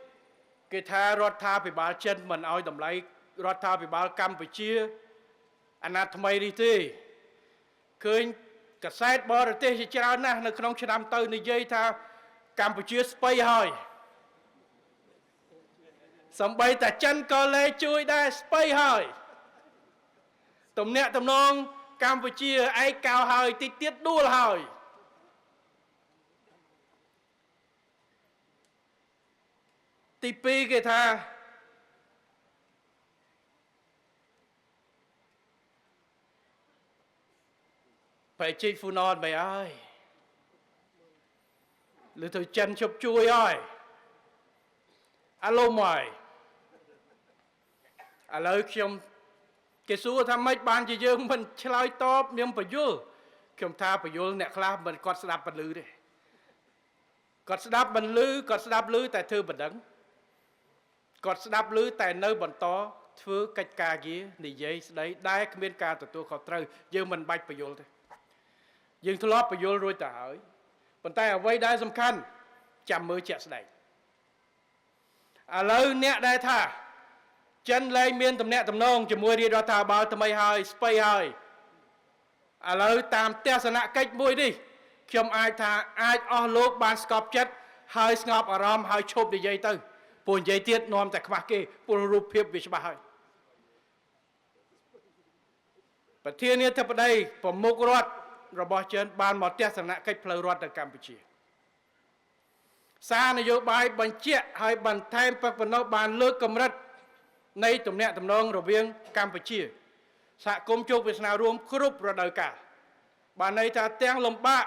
1គេថារដ្ឋាភិបាលចិនមិនឲ្យតម្លៃរដ្ឋាភិបាលកម្ពុជាអាណត្តិថ្មីនេះទេឃើញកាសែតបរទេសជាច្រើនណាស់នៅក្នុងឆ្នាំទៅនិយាយថាកម្ពុជាស្ពៃហើយសំបីតាចិនក៏លែងជួយដែរស្ពៃហើយទំនាក់ទំនងកម្ពុជាឯកោហើយតិចទៀតដួលហើយទី2គេថាបែជីហ្វូណនបែហើយឬទៅចិនជប់ជួយហើយអាឡូម៉យឥឡូវខ្ញុំគេសួរថាម៉េចបានជាយើងមិនឆ្លើយតបមានបញ្យលខ្ញុំថាបញ្យលអ្នកខ្លះមិនគាត់ស្ដាប់មិនឮទេគាត់ស្ដាប់មិនឮគាត់ស្ដាប់ឮតែធ្វើមិនដឹងគាត់ស្ដាប់ឮតែនៅបន្តធ្វើកិច្ចការងារនិយាយស្ដីដែលគ្មានការទទួលខុសត្រូវយើងមិនបាច់បញ្យលទេយើងធ្លាប់បញ្យលរួចទៅហើយប៉ុន្តែអ្វីដែលសំខាន់ចាំមើលជាក់ស្ដែងឥឡូវអ្នកដែលថាចិនលែងមានទំនាក់ទំនងជាមួយរាជរដ្ឋាភិបាលថ្មីហើយស្ពៃហើយឥឡូវតាមទស្សនកិច្ចមួយនេះខ្ញុំអាចថាអាចអស់លោកបានស្កប់ចិត្តហើយស្ងប់អារម្មណ៍ហើយឈប់និយាយទៅព្រោះនិយាយទៀតនាំតែខ្វះគេព្រោះរូបភាពវាច្បាស់ហើយប្រធានាធិបតីប្រមុខរដ្ឋរបស់ចិនបានមកទស្សនកិច្ចផ្លូវរដ្ឋនៅកម្ពុជាសារនយោបាយបញ្ជាក់ហើយបន្ថែមប៉ុណ្ណោះបានលើកកម្រិតនៃទំនាក់ទំនងរវាងកម្ពុជាសហគមន៍ជោគវាសនារួមគ្រប់រដូវកាលបានន័យថាទាំងលំបាក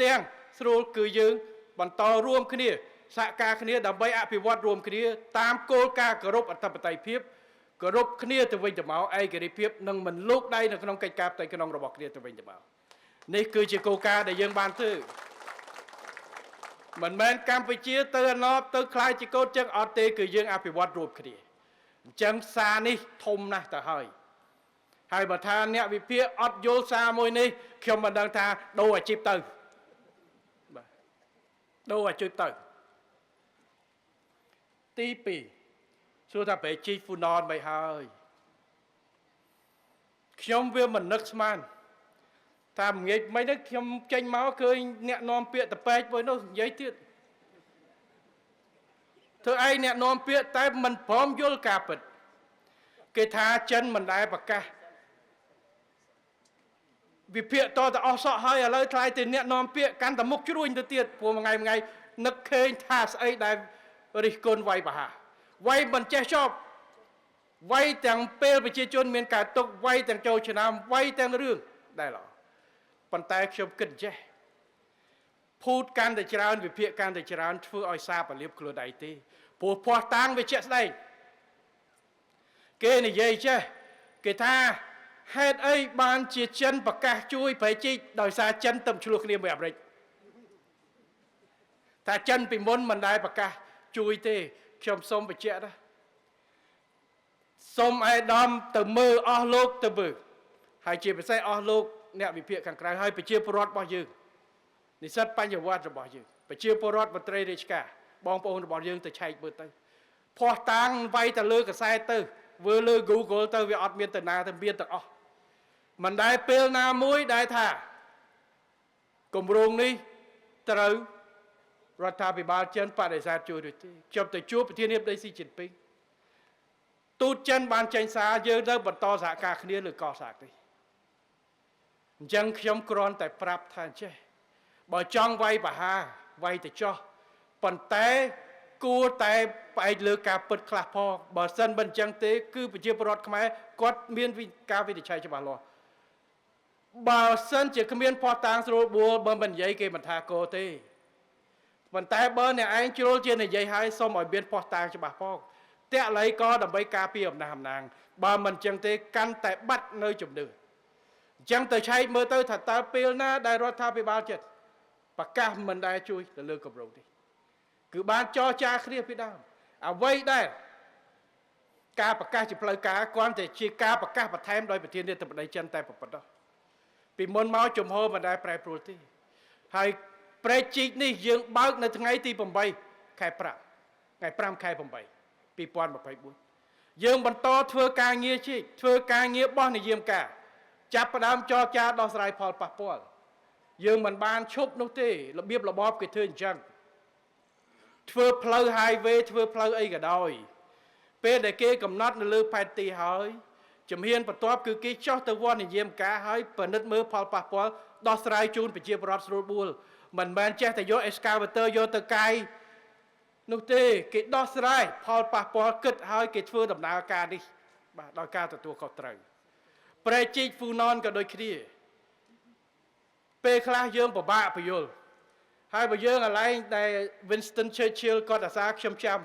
ទាំងស្រួលគឺយើងបន្តរួមគ្នាសហការគ្នាដើម្បីអភិវឌ្ឍរួមគ្នាតាមគោលការណ៍គោរពអធិបតេយ្យភាពគោរពគ្នាទៅវិញទៅមកឯករាជ្យភាពនិងមិនលូកដៃនៅក្នុងកិច្ចការផ្ទៃក្នុងរបស់គ្នាទៅវិញទៅមកនេះគឺជាគោលការណ៍ដែលយើងបានធ្វើមិនមែនកម្ពុជាទៅអណប់ទៅខ្លាយជាកូនចឹងអត់ទេគឺយើងអភិវឌ្ឍរួមគ្នាអញ្ចឹងសារនេះធំណាស់ទៅហើយហើយបើថាអ្នកវិភាគអត់យល់សារមួយនេះខ្ញុំមិនដឹងថាដូរអាជីពទៅបាទដូរអាជីពទៅទី2សួរថាប្រេជីហ្វូណនមិនហើយខ្ញុំវាមិននឹកស្មានតាមងាយមិនហ្នឹងខ្ញុំចេញមកឃើញអ្នកនាំពាក្យតពេកមួយនោះនិយាយទៀតធ្វើឯងអ្នកនាំពាក្យតែមិនព្រមយល់ការពិតគេថាចិនមិនដែលប្រកាសវិភាគតទៅអស់សក់ហើយឥឡូវថ្លៃទៅអ្នកនាំពាក្យកាន់តែមុខជ្រួញទៅទៀតព្រោះមួយថ្ងៃនឹកឃើញថាស្អីដែលរិះគន់វាយប្រហារវាយមិនចេះចប់វាយទាំងពេលប្រជាជនមានការទុកវាយទាំងចូលឆ្នាំវាយទាំងរឿងដែលល្អប៉ុន្តែខ្ញុំគិតចេះភូតកាន់តែច្រើនវិភាគកាន់តែច្រើនធ្វើឲ្យសាបលៀបខ្លួនឯងទេព្រោះភ័ស្តុតាងវាជាក់ស្ដែងគេនិយាយចេះគេថាហេតុអីបានជាចិនប្រកាសជួយប្រជិកដោយសារចិនទៅឆ្លោះគ្នាមួយអាមេរិកថាចិនពីមុនមិនដែលប្រកាសជួយទេខ្ញុំសូមបញ្ជាក់ណាសូមឯកឧត្តមទៅមើលអស់លោកទៅមើលហើយជាពិសេសអស់លោកអ្នកវិភាគខាងក្រៅហើយប្រជាពលរដ្ឋរបស់យើងនិស្សិតបញ្ញវន្តរបស់យើងប្រជាពលរដ្ឋមន្ត្រីរាជការបងប្អូនរបស់យើងទៅឆែកមើលទៅ ភ័ស្តុតាងវាយទៅលើកសែតទៅវើលើ Google ទៅវាអត់មានទៅណាទៅមានទាំងអស់មិនដែលពេលណាមួយដែលថាគម្រោងនេះត្រូវរដ្ឋាភិបាលចិនបដិសេធជួយដូចទេខ្ញុំទៅជួបប្រធានាធិបតីស៊ីជីនពីងទូតចិនបានចេញសារយើងនៅបន្តសហការគ្នាលើកសាងនេះអញ្ចឹងខ្ញុំគ្រាន់តែប្រាប់ថាចេះបើចង់វាយបហាវាយទៅចោះប៉ុន្តែគួរតែផ្អែកលើការពិតខ្លះផងបើសិនមិនអញ្ចឹងទេគឺប្រជាពលរដ្ឋខ្មែរគាត់មានការវិនិច្ឆ័យច្បាស់លាស់បើសិនជាគ្មានភស្តុតាងស្រួលបួលបើមិននិយាយគេមិនថាកោទេប៉ុន្តែបើអ្នកឯងជ្រុលជានិយាយហើយសូមឲ្យមានភស្តុតាងច្បាស់ផងតល័យក៏ដើម្បីការពារអំណះអំណាងបើមិនអញ្ចឹងទេកាន់តែបាត់នៅជំនឿអញ្ចឹងទៅឆែកមើលទៅថាតើពេលណាដែលរដ្ឋាភិបាលចិត្តប្រកាសមិនដែលជួយទៅលើគម្រោងនេះគឺបានចរចាគ្នាពីដើមអ្វីដែលការប្រកាសជាផ្លូវការគ្រាន់តែជាការប្រកាសបន្ថែមដោយប្រធានាធិបតីចិនតែប៉ុណ្ណោះពីមុនមកជំហរមិនដែលប្រែប្រួលទេហើយព្រែកជីកនេះយើងបើកនៅថ្ងៃទី8ខែ5ថ្ងៃ5ខែ8 2024យើងបន្តធ្វើការងារជីកធ្វើការងារបោះនិយមការចាប់ផ្ដើមចរចាដោះស្រាយផលប៉ះពាល់យើងមិនបានឈប់នោះទេរបៀបរបបគេធ្វើអញ្ចឹងធ្វើផ្លូវ highway ធ្វើផ្លូវអីក៏ដោយពេលដែលគេកំណត់នៅលើផែនទីហើយជំហានបន្ទាប់គឺគេចោះទៅវត្តនិយមការហើយពិនិត្យមើលផលប៉ះពាល់ដោះស្រាយជូនប្រជាពលរដ្ឋស្រួលបួលមិនមែនចេះតែយក excavator យកទៅកាយនោះទេគេដោះស្រាយផលប៉ះពាល់គិតហើយគេធ្វើដំណើរការនេះបាទដោយការទទួលខុសត្រូវព្រែកជីកហ្វូណនក៏ដូចគ្នាពេលខ្លះយើងពិបាកពយល់ហើយបើយើងកន្លែងដែល Winston Churchill គាត់អាសាខ្ញុំចាំ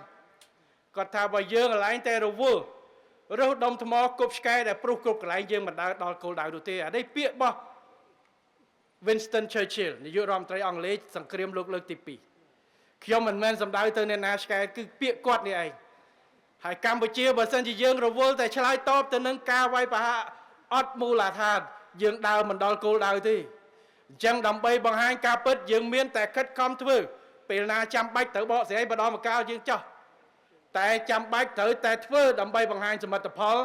គាត់ថាបើយើងកន្លែងតែរវល់រើសដុំថ្មគប់ឆ្កែដែលព្រុសគ្រប់កន្លែងយើងមិនដើរដល់គោលដៅនោះទេអានេះពាក្យរបស់ Winston Churchill នាយករដ្ឋមន្ត្រីអង់គ្លេសសង្គ្រាមលោកលើកទី2ខ្ញុំមិនមែនសំដៅទៅអ្នកណាឆ្កែគឺពាក្យគាត់នេះឯងហើយកម្ពុជាបើសិនជាយើងរវល់តែឆ្លើយតបទៅនឹងការវាយប្រហារអត់មូលដ្ឋានយើងដើរមិនដល់គោលដៅទេអញ្ចឹងដើម្បីបង្ហាញការពិតយើងមានតែខិតខំធ្វើពេលណាចាំបាច់ត្រូវបកស្រាយម្ដងម្កាលយើងចោះតែចាំបាច់ត្រូវតែធ្វើដើម្បីបង្ហាញសមិទ្ធផល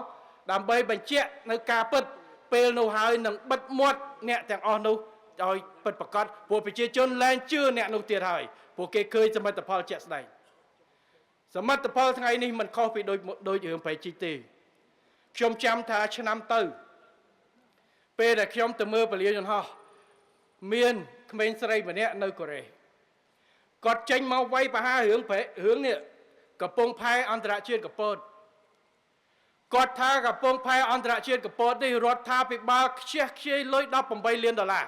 ដើម្បីបញ្ជាក់នៅការពិតពេលនោះហើយនឹងបិទមាត់អ្នកទាំងអស់នោះឲ្យពិតប្រាកដព្រោះប្រជាជនលែងជឿអ្នកនោះទៀតហើយព្រោះគេឃើញសមិទ្ធផលជាក់ស្ដែងសមិទ្ធផលថ្ងៃនេះមិនខុសពីដូចរឿងប្រៃជីកទេខ្ញុំចាំថាឆ្នាំទៅពេលដែលខ្ញុំទៅមើលពលានយន្តហោះមានក្មេងស្រីម្នាក់នៅកូរ៉េគាត់ចេញមកវាយប្រហាររឿងនេះកំពង់ផែអន្តរជាតិកពតគាត់ថាកំពង់ផែអន្តរជាតិកពតនេះរដ្ឋាភិបាលខ្ជះខ្ជាយលុយ18លានដុល្លារ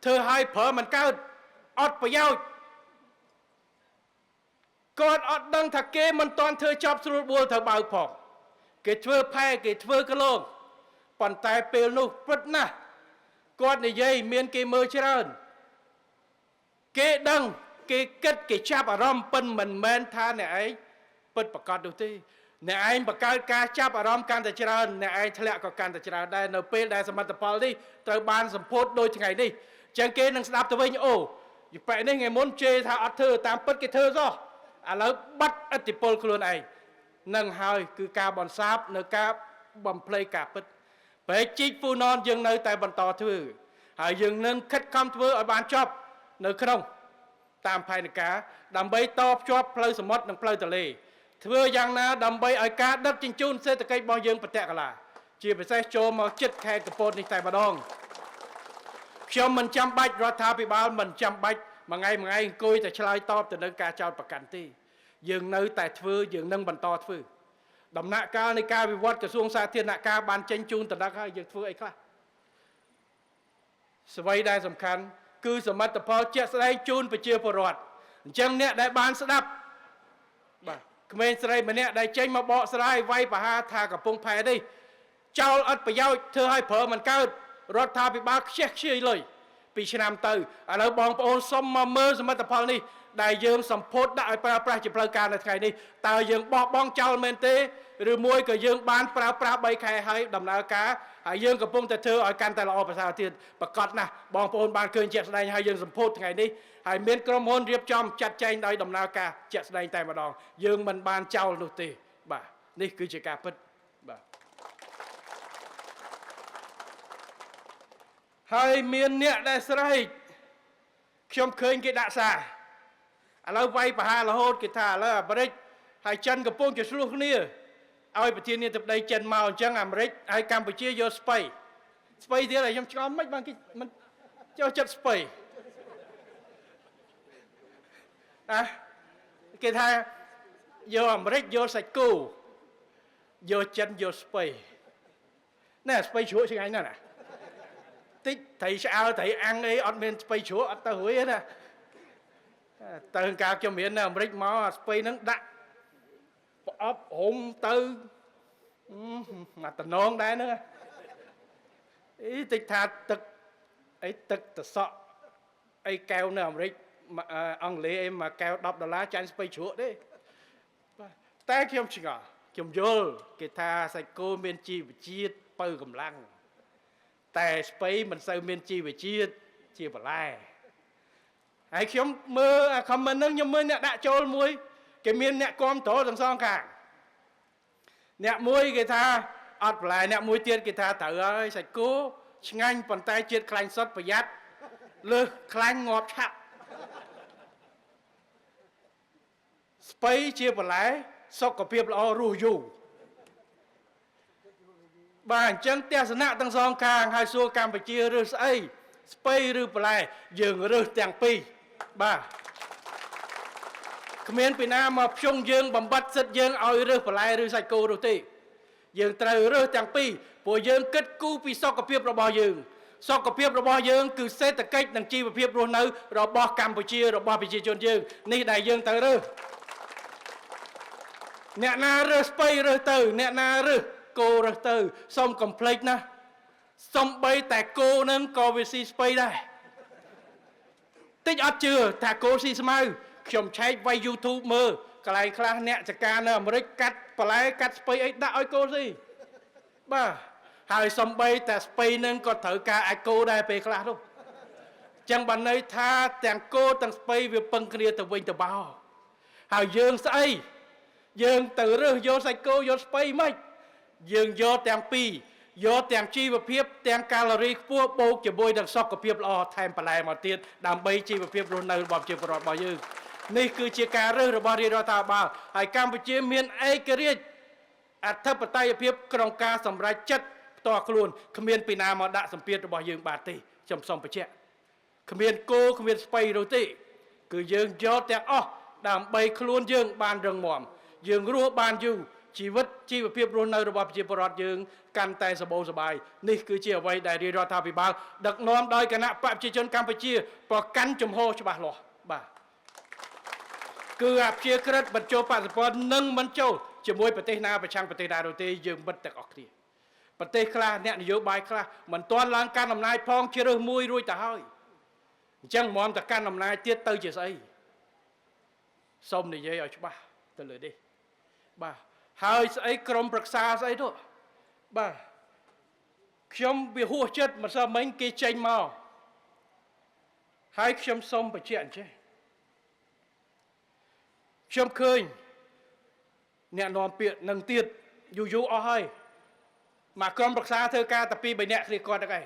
ធ្វើឲ្យប្រើមិនកើតអត់ប្រយោជន៍គាត់អត់ដឹងថាគេមិនទាន់ធ្វើចប់ស្រួលបួលត្រូវបើកផងគេធ្វើផែគេធ្វើកលងប៉ុន្តែពេលនោះពិតណាស់គាត់និយាយមានគេមើលច្រើនគេដឹងគេគិតគេចាប់អារម្មណ៍ពិនមិនមែនថាអ្នកឯងពិតប្រកបនោះទេអ្នកឯងបង្កើតការចាប់អារម្មណ៍កាន់តែច្រើនអ្នកឯងធ្លាក់ក៏កាន់តែច្រើនដែរនៅពេលដែលសមិទ្ធផលនេះត្រូវបានសម្ពោធដូចថ្ងៃនេះអញ្ចឹងគេនឹងស្ដាប់ទៅវិញអូយប៉ែនេះថ្ងៃមុនជេរថាអត់ធ្វើតាមពិតគេធ្វើសោះឥឡូវបាត់ឥទ្ធិពលខ្លួនឯងនឹងហើយគឺការបន្សាបនៅការបំភ្លៃការពិតព្រែកជីកហ្វូណនយើងនៅតែបន្តធ្វើហើយយើងនឹងខិតខំធ្វើឲ្យបានចប់នៅក្នុងតាមផែនការដើម្បីតភ្ជាប់ផ្លូវសមុទ្រនិងផ្លូវទន្លេធ្វើយ៉ាងណាដើម្បីឲ្យការដឹកជញ្ជូនសេដ្ឋកិច្ចរបស់យើងប្រតិកលាជាពិសេសចូលមកចិត្តខេត្តកំពតនេះតែម្ដងខ្ញុំមិនចាំបាច់រដ្ឋាភិបាលមិនចាំបាច់មួយថ្ងៃមួយថ្ងៃអង្គុយតែឆ្លើយតបទៅនឹងការចោទប្រកាន់ទេយើងនៅតែធ្វើយើងនឹងបន្តធ្វើដំណាក់កាលនៃការវិវត្តក្រសួងសាធារណការបានចេញជូនតំណែងហើយយើងធ្វើអីខ្លះស្វីដែលសំខាន់គឺសមិទ្ធផលជាក់ស្ដែងជូនប្រជាពលរដ្ឋអញ្ចឹងអ្នកដែលបានស្ដាប់បាទក្មេងស្រីម្នាក់ដែលចេញមកបកស្រាយវាយប្រហារថាកំពង់ផែនេះចោលអត់ប្រយោជន៍ធ្វើឲ្យប្រើមិនកើតរដ្ឋាភិបាលខ្ជះខ្ជាយលុយពីឆ្នាំទៅឥឡូវបងប្អូនសុំមកមើលសមិទ្ធផលនេះដែលយើងសម្ពោធដាក់ឲ្យប្រើប្រាស់ជាផ្លូវការនៅថ្ងៃនេះតើយើងបោះបង់ចោលមែនទេឬមួយក៏យើងបានប្រើប្រាស់3ខែហើយដំណើរការ ហើយយើងកំពុងតែធ្វើឲ្យកាន់តែល្អប្រសើរទៀតប្រកាសណាស់បងប្អូនបានឃើញជាក់ស្ដែងហើយយើងសម្ពោធថ្ងៃនេះហើយមានក្រុមហ៊ុនរៀបចំចាត់ចែងដោយដំណើរការជាក់ស្ដែងតែម្ដងយើងមិនបានចោលនោះទេបាទនេះគឺជាការពិតបាទហើយមានអ្នកដែលស្រែកខ្ញុំឃើញគេដាក់សារឥឡូវវាយប្រហាររហូតគេថាឥឡូវអាមេរិកហើយចិនកំពុងជាឆ្លោះគ្នាឲ្យប្រធានាធិបតីចិនមកអញ្ចឹងអាមេរិកហើយកម្ពុជាយកស្ពៃស្ពៃទៀតហើយខ្ញុំឆ្ងល់មិនបានគេមិនចូលចិត្តស្ពៃណាគេថាយកអាមេរិកយកសាច់គោយកចិនយកស្ពៃណែស្ពៃជ្រក់ឆ្ងាញ់ណាស់ណាតិចត្រីឆ្អើត្រីអាំងអីអត់មានស្ពៃជ្រក់អត់ទៅរួយទេណាទៅកាលខ្ញុំរៀននៅអាមេរិកមកអាស្ពៃហ្នឹងដាក់ប្រអប់រុំទៅអាតំណងដែរហ្នឹងអីតិចថាទឹកអីទឹកតសក់អីកែវនៅអាមេរិកអង់គ្លេសអីមួយកែវ10ដុល្លារចាញ់ស្ពៃជ្រក់ទេបាទតែខ្ញុំឆ្ងល់ខ្ញុំយល់គេថាសាច់គោមានជីវជាតិបើកម្លាំងតែស្ពៃមិនសូវមានជីវជាតិជាបន្លែហើយខ្ញុំមើលអា comment ហ្នឹងខ្ញុំមើលអ្នកដាក់ចូលមួយគេមានអ្នកគាំទ្រទាំងសងខាងអ្នកមួយគេថាអត់បន្លែអ្នកមួយទៀតគេថាត្រូវហើយសាច់គោឆ្ងាញ់ប៉ុន្តែជាតិខ្លាញ់សុទ្ធប្រយ័ត្នលើសខ្លាញ់ងាប់ឆាប់ស្ពៃជាបន្លែសុខភាពល្អរស់យូរបាទអញ្ចឹងទស្សនៈទាំងសងខាងហើយសួរកម្ពុជារើសស្អីស្ពៃឬបន្លែយើងរើសទាំងពីរបាទគ្មានពីណាមកភ្ជង់យើងបំបត្តិសិទ្ធិយើងឲ្យរើសបន្លែឬសាច់គោនោះទេយើងត្រូវរើសទាំងពីរព្រោះយើងគិតគូរពីសុខភាពរបស់យើងសុខភាពរបស់យើងគឺសេដ្ឋកិច្ចនិងជីវភាពរស់នៅរបស់កម្ពុជារបស់ប្រជាជនយើងនេះដែលយើងត្រូវរើសអ្នកណារើសស្ពៃរើសទៅអ្នកណារើសគោរើសទៅសូមកុំភ្លេចណាសំបីតែគោនឹងក៏វាស៊ីស្ពៃដែរតិចអត់ជឿថាគោស៊ីស្មៅខ្ញុំឆែកវាយ YouTube មើលកន្លែងខ្លះអ្នកចការនៅអាមេរិកកាត់បន្លែកាត់ស្ពៃអីដាក់ឲ្យគោស៊ីបាទហើយសំបីតែស្ពៃនឹងក៏ត្រូវការអាចគោដែរពេលខ្លះនោះចឹងបានន័យថាទាំងគោទាំងស្ពៃវាពឹងគ្នាទៅវិញទៅមកហើយយើងស្អីយើងទៅរើសយកសាច់គោយកស្ពៃមិនយើងយកទាំងពីរយកទាំងជីវភាពទាំងកាឡូរីខ្ពស់បូកជាមួយនឹងសុខភាពល្អថែមបន្លែមកទៀតដើម្បីជីវភាពរស់នៅរបស់ប្រជាពលរដ្ឋរបស់យើងនេះគឺជាការរើសរបស់រាជរដ្ឋាភិបាលហើយកម្ពុជាមានឯករាជ្យអធិបតេយ្យភាពក្នុងការសម្រេចចិត្តផ្ទាល់ខ្លួនគ្មានពីណាមកដាក់សម្ពាធរបស់យើងបាទទេខ្ញុំសូមបញ្ជាក់គ្មានគោគ្មានស្ពៃនោះទេគឺយើងយកទាំងអស់ដើម្បីខ្លួនយើងបានរឹងមាំយើងរស់បានយូរជីវិតជីវភាពរស់នៅរបស់ប្រជាពលរដ្ឋយើងកាន់តែសម្បូរសប្បាយនេះគឺជាអ្វីដែលរាជរដ្ឋាភិបាលដឹកនាំដោយគណៈបក្សប្រជាជនកម្ពុជាប្រកាន់ជំហរច្បាស់លាស់បាទគឺអព្យាក្រឹតបញ្ចូលបដិពន្ធនិងមិនចូលជាមួយប្រទេសណាប្រឆាំងប្រទេសណានោះទេយើងមិត្តទាំងអស់គ្នាប្រទេសខ្លះអ្នកនយោបាយខ្លះមិនទាន់ឡើងកាន់អំណាចផងជ្រើសមួយរួចទៅហើយអញ្ចឹងមុំតែកាន់អំណាចទៀតទៅជាស្អីសូមនិយាយឲ្យច្បាស់ទៅលើនេះបាទហើយស្អីក្រុមប្រឹក្សាស្អីទៅបាទខ្ញុំវាហួសចិត្តមិនសើមិញគេចេញមកហើយខ្ញុំសូមបញ្ជាក់អញ្ចេះខ្ញុំឃើញអ្នកនាំពាក្យនឹងទៀតយូរយូរអស់ហើយមកក្រុមប្រឹក្សាធ្វើការតែ2 3នាក់គ្នាគាត់ហ្នឹងឯង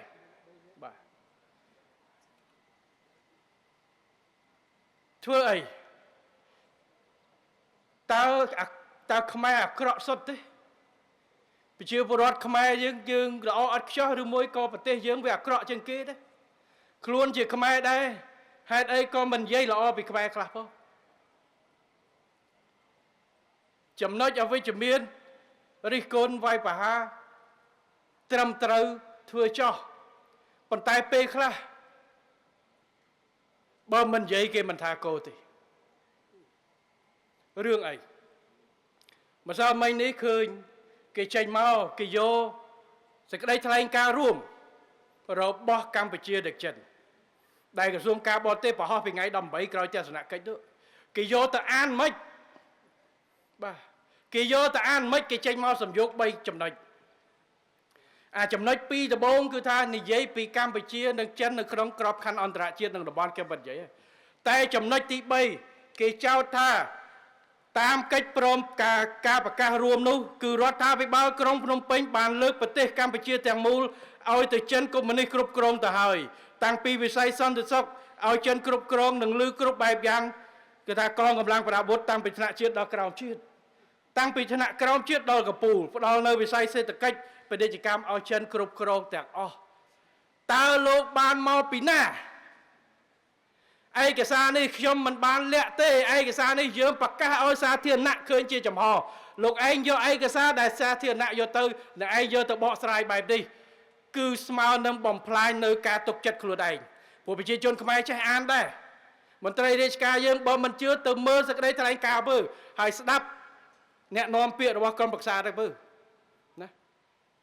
បាទធ្វើអីតើខ្មែរអាក្រក់សុទ្ធទេប្រជាពលរដ្ឋខ្មែរយើងល្អអត់ខ្ចោះឬមួយក៏ប្រទេសយើងវាអាក្រក់ជាងគេទេខ្លួនជាខ្មែរដែរហេតុអីក៏មិននិយាយល្អពីខ្មែរខ្លះផងចំណុចអវិជ្ជមានរិះគន់វាយប្រហារត្រឹមត្រូវធ្វើចោះប៉ុន្តែពេលខ្លះបើមិននិយាយគេមិនថាគោទេរឿងអីម្សិលមិញនេះឃើញគេចេញមកគេយកសេចក្តីថ្លែងការណ៍រួមរបស់កម្ពុជាដឹកចិនដែលក្រសួងការបរទេសបង្ហោះពីថ្ងៃ18ក្រោយទស្សនកិច្ចនោះគេយកទៅអានមិនបាទគេយកទៅអានមិនគេចេញមកសំយោគ3ចំណុច អាចំណុចពីរដំបូងគឺថានិយាយពីកម្ពុជានិងចិននៅក្នុងក្របខ័ណ្ឌអន្តរជាតិនិងតំបន់ខ្ញុំមិននិយាយទេតែចំណុចទី3គេចោទថាតាមកិច្ចព្រមការប្រកាសរួមនោះគឺរដ្ឋាភិបាលក្រុងភ្នំពេញបានលើកប្រទេសកម្ពុជាទាំងមូលឲ្យទៅចិនកុម្មុយនីសគ្រប់គ្រងទៅហើយតាំងពីវិស័យសន្តិសុខឲ្យចិនគ្រប់គ្រងនិងលើគ្រប់បែបយ៉ាងគឺថាកងកម្លាំងប្រដាប់អាវុធតាំងពីថ្នាក់ជាតិដល់ក្រោមជាតិតាំងពីថ្នាក់ក្រោមជាតិដល់កំពូលផ្ដល់នៅវិស័យសេដ្ឋកិច្ចពាណិជ្ជកម្មឲ្យចិនគ្រប់គ្រងទាំងអស់តើលោកបានមកពីណាឯកសារនេះខ្ញុំមិនបានលាក់ទេឯកសារនេះយើងប្រកាសឲ្យសាធារណៈឃើញជាចំហលោកឯងយកឯកសារដែលសាធារណៈយកទៅអ្នកឯងយកទៅបកស្រាយបែបនេះគឺស្មើនឹងបំផ្លាញនៅការទុកចិត្តខ្លួនឯងព្រោះប្រជាជនខ្មែរចេះអានដែរមន្ត្រីរាជការយើងបើមិនជឿទៅមើលសេចក្តីថ្លែងការណ៍មើលហើយស្ដាប់អ្នកនាំពាក្យរបស់ក្រុមប្រឹក្សាទៅមើលណា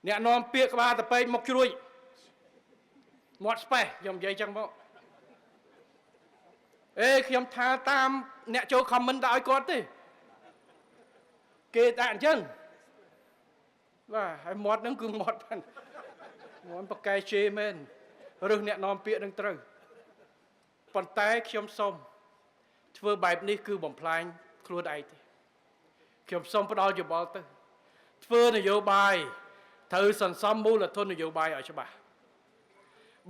អ្នកនាំពាក្យក្បាលតពេកមកជ្រួយមាត់ស្បេះខ្ញុំនិយាយចឹងមកអេខ្ញុំថាតាមអ្នកចូល comment ដាក់ឲ្យគាត់ទេគេដាក់អញ្ចឹងបាទហើយមាត់ហ្នឹងគឺមាត់បានមាត់ប៉កែជេមែនឬអ្នកនាំពាក្យនឹងត្រូវប៉ុន្តែខ្ញុំសូមធ្វើបែបនេះគឺបំផ្លាញខ្លួនឯងទេខ្ញុំសូមផ្ដល់យោបល់ទៅធ្វើនយោបាយត្រូវសន្សំមូលធននយោបាយឲ្យច្បាស់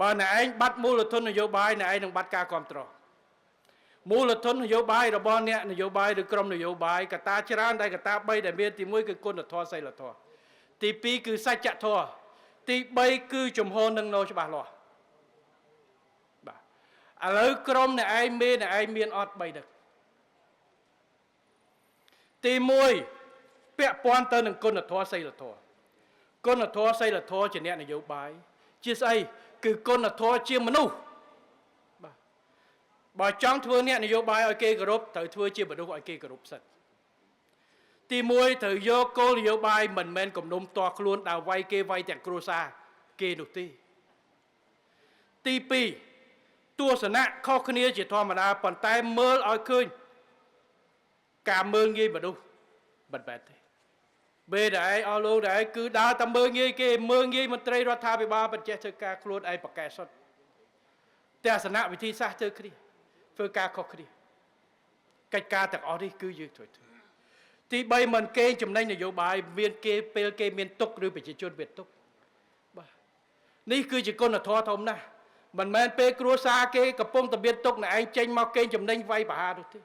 បើអ្នកឯងបាត់មូលធននយោបាយអ្នកឯងនឹងបាត់ការគ្រប់គ្រងមូលធននយោបាយរបស់អ្នកនយោបាយឬក្រុមនយោបាយកត្តាច្រើនដែលកត្តា3ដែលមានទី1គឺគុណធម៌សីលធម៌ទី2គឺសច្ចធម៌ទី3គឺជំហរនឹងនៅច្បាស់លាស់បាទឥឡូវក្រុមអ្នកឯងមានអ្នកឯងមានអត់3នេះទី1ពាក់ព័ន្ធទៅនឹងគុណធម៌សីលធម៌គុណធម៌សីលធម៌ជាអ្នកនយោបាយជាស្អីគឺគុណធម៌ជាមនុស្សបាទបើចង់ធ្វើអ្នកនយោបាយឲ្យគេគោរពត្រូវធ្វើជាមនុស្សឲ្យគេគោរពសិនទី1ត្រូវយកគោលនយោបាយមិនមែនគំនុំតខ្លួនដើរវាយគេវាយទាំងគ្រួសារគេនោះទេទី2ទស្សនៈខុសគ្នាជាធម្មតាប៉ុន្តែមើលឲ្យឃើញការមើលងាយមនុស្សមិនបែបទេពេលដែលឯងអស់លោកដែលឯងគឺដើរតែមើលងាយគេមើលងាយមន្ត្រីរដ្ឋាភិបាលបញ្ចេះធ្វើការខ្លួនឯងប្រកែសុទ្ធទស្សនៈវិធីសាស្ត្រធ្វើគ្នាធ្វើការខុសគ្នាកិច្ចការទាំងអស់នេះគឺយើងត្រូវធ្វើទី3មិនគេចំណេញនយោបាយមានគេពេលគេមានទុកឬប្រជាជនមានទុកបាទនេះគឺជាគុណធម៌ធំណាស់មិនមែនពេលគ្រួសារគេកំពុងតែមានទុកអ្នកឯងចេញមកគេចំណេញវាយប្រហារនោះទេ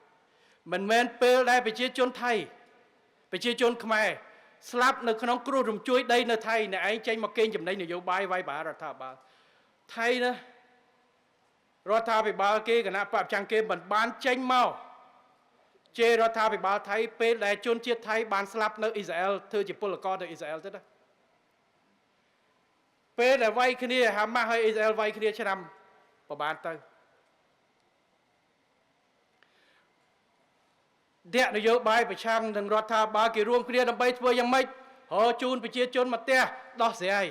មិនមែនពេលដែលប្រជាជនថៃប្រជាជនខ្មែរស្លាប់នៅក្នុងគ្រោះរំជួយដីនៅថៃអ្នកឯងចេញមកគេចំណេញនយោបាយវាយប្រហាររដ្ឋាភិបាលថៃណារដ្ឋាភិបាលគេគណៈបព្វចាំងគេមិនបានចេញមកជេររដ្ឋាភិបាលថៃពេលដែលជនជាតិថៃបានស្លាប់នៅអ៊ីស្រាអែលធ្វើជាពលករនៅអ៊ីស្រាអែលទៅណាពេលដែលវាយគ្នាហាម៉ាស់ហើយអ៊ីស្រាអែលវាយគ្នាឆ្នាំប្រហែលទៅអ្នកនយោបាយប្រឆាំងនឹងរដ្ឋាភិបាលគេរួមគ្នាដើម្បីធ្វើយ៉ាងម៉េចរកជូនប្រជាជនមកផ្ទះដោះស្រាយ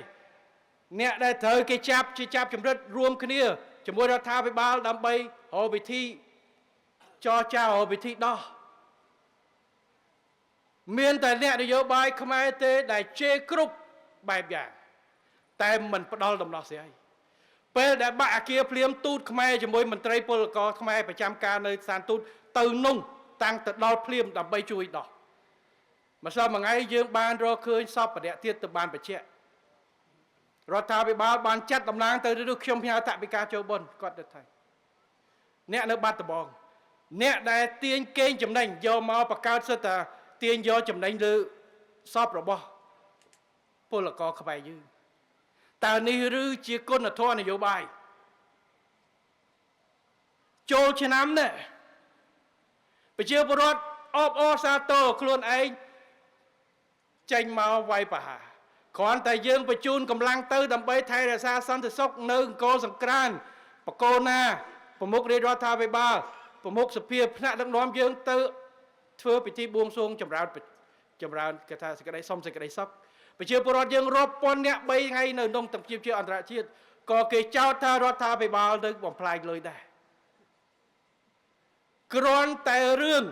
អ្នកដែលត្រូវគេចាប់ជាចាប់ចម្រិតរួមគ្នាជាមួយរដ្ឋាភិបាលដើម្បីរកវិធីចរចារកវិធីដោះមានតែអ្នកនយោបាយខ្មែរទេដែលជេរគ្រប់បែបយ៉ាងតែមិនផ្ដល់ដំណោះស្រាយពេលដែលបាក់អាគារភ្លាមទូតខ្មែរជាមួយមន្ត្រីពលករខ្មែរប្រចាំការនៅស្ថានទូតទៅនោះតាំងទៅដល់ភ្លាមដើម្បីជួយដោះម្សិលមួយថ្ងៃយើងបានរកឃើញសពម្នាក់ទៀតទៅបានបញ្ជាក់រដ្ឋាភិបាលបានចាត់តំណាងទៅឬខ្ញុំផ្ញើថវិកាចូលបុណ្យគាត់ទៅថៃអ្នកនៅបាត់ដំបងអ្នកដែលទាញកេងចំណេញយកមកបង្កើតសិទ្ធិទាញយកចំណេញលើសពរបស់ពលករខ្មែរយើងតើនេះឬជាគុណធម៌នយោបាយចូលឆ្នាំនេះប្រជាពលរដ្ឋអបអរសាទរខ្លួនឯងចេញមកវាយប្រហារគ្រាន់តែយើងបញ្ជូនកម្លាំងទៅដើម្បីថែរក្សាសន្តិសុខនៅអង្គរសង្ក្រានបកូណាប្រមុខរាជរដ្ឋាភិបាលប្រមុខសភាថ្នាក់ដឹកនាំយើងទៅធ្វើពិធីបួងសួងចម្រើនគេថាសេចក្តីសុំសេចក្តីសុខប្រជាពលរដ្ឋយើងរាប់ពាន់អ្នក3ថ្ងៃនៅក្នុងទាំងជាអន្តរជាតិក៏គេចោទថារដ្ឋាភិបាលទៅបំផ្លាញលុយដែរគ្រាន់តែរឿង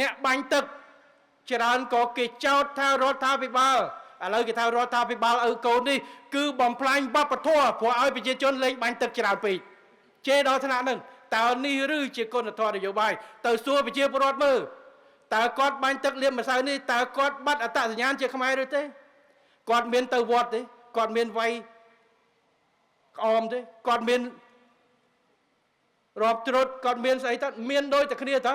អ្នកបាញ់ទឹកច្រើនក៏គេចោទថារដ្ឋាភិបាល ឥឡូវគេថារដ្ឋាភិបាលឪកូននេះគឺបំផ្លាញវប្បធម៌ព្រោះឲ្យប្រជាជនលេងបាញ់ទឹកច្រើនពេកជេរដល់ថ្នាក់ហ្នឹងតើនេះឬជាគុណធម៌នយោបាយទៅសួរប្រជាពលរដ្ឋមើលតើគាត់បាញ់ទឹកលាបម្សៅនេះតើគាត់បាត់អត្តសញ្ញាណជាខ្មែរឬទេគាត់មានទៅវត្តទេគាត់មានវាយក្អមទេគាត់មានរាប់ត្រុតគាត់មានស្អីតើមានដូចតែគ្នាតើ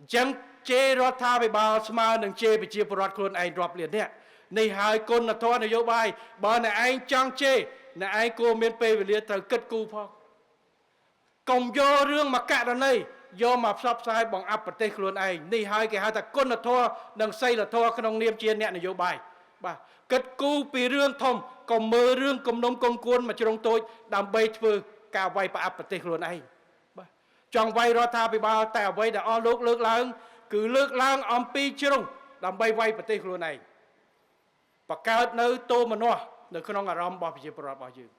អញ្ចឹងជេររដ្ឋាភិបាលស្មើនឹងជេរប្រជាពលរដ្ឋខ្លួនឯងរាប់លាននាក់នេះហើយគុណធម៌នយោបាយបើអ្នកឯងចង់ជេរអ្នកឯងគួរមានពេលវេលាត្រូវគិតគូរផងកុំយករឿងមកករណីយកមកផ្សព្វផ្សាយបង្អាប់ប្រទេសខ្លួនឯងនេះហើយគេហៅថាគុណធម៌និងសីលធម៌ក្នុងនាមជាអ្នកនយោបាយបាទគិតគូរពីរឿងធំកុំមើលរឿងគំនុំគង្គួនមួយជ្រុងតូចដើម្បីធ្វើការវាយប្រអាប់ប្រទេសខ្លួនឯងបាទចង់វាយរដ្ឋាភិបាលតែអ្វីដែលអស់លោកលើកឡើងគឺលើកឡើងអំពីជ្រុងដើម្បីវាយប្រទេសខ្លួនឯងបង្កើតនៅទោមនស្សនៅក្នុងអារម្មណ៍របស់ប្រជាពលរដ្ឋរបស់យើង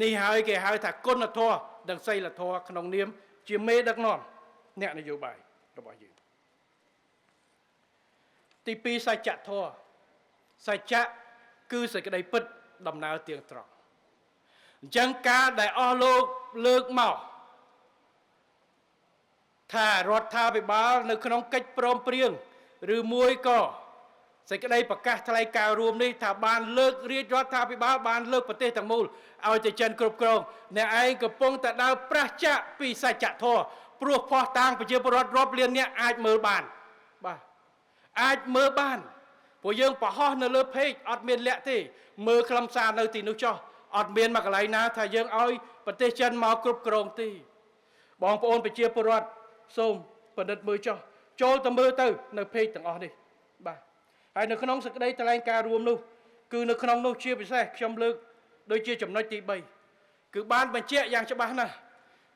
នេះហើយគេហៅថាគុណធម៌និងសីលធម៌ក្នុងនាមជាមេដឹកនាំអ្នកនយោបាយរបស់យើងទី2សច្ចធម៌សច្ចៈគឺសេចក្តីពិតដំណើរទៀងត្រង់អញ្ចឹងការដែលអស់លោកលើកមកថារដ្ឋាភិបាលនៅក្នុងកិច្ចព្រមព្រៀងឬមួយក៏សេចក្តីប្រកាសថ្លែងការណ៍រួមនេះថាបានលើករាជរដ្ឋាភិបាលបានលើកប្រទេសទាំងមូលឲ្យទៅចិនគ្រប់គ្រងអ្នកឯងកំពុងតែដើរប្រឆាចពីសច្ចធម៌ព្រោះភស្តុតាងប្រជាពលរដ្ឋរាប់លានអ្នកអាចមើលបានបាទអាចមើលបានព្រោះយើងបង្ហោះនៅលើเพจអត់មានលាក់ទេមើលខ្លឹមសារនៅទីនោះចោះអត់មានមកកន្លែងណាថាយើងឲ្យប្រទេសចិនមកគ្រប់គ្រងទេបងប្អូនប្រជាពលរដ្ឋសូមពិនិត្យមើលចោះចូលទៅមើលទៅនៅเพจទាំងអស់នេះបាទហើយនៅក្នុងសេចក្តីថ្លែងការណ៍រួមនោះគឺនៅក្នុងនោះជាពិសេសខ្ញុំលើកដូចជាចំណុចទី3គឺបានបញ្ជាក់យ៉ាងច្បាស់ណាស់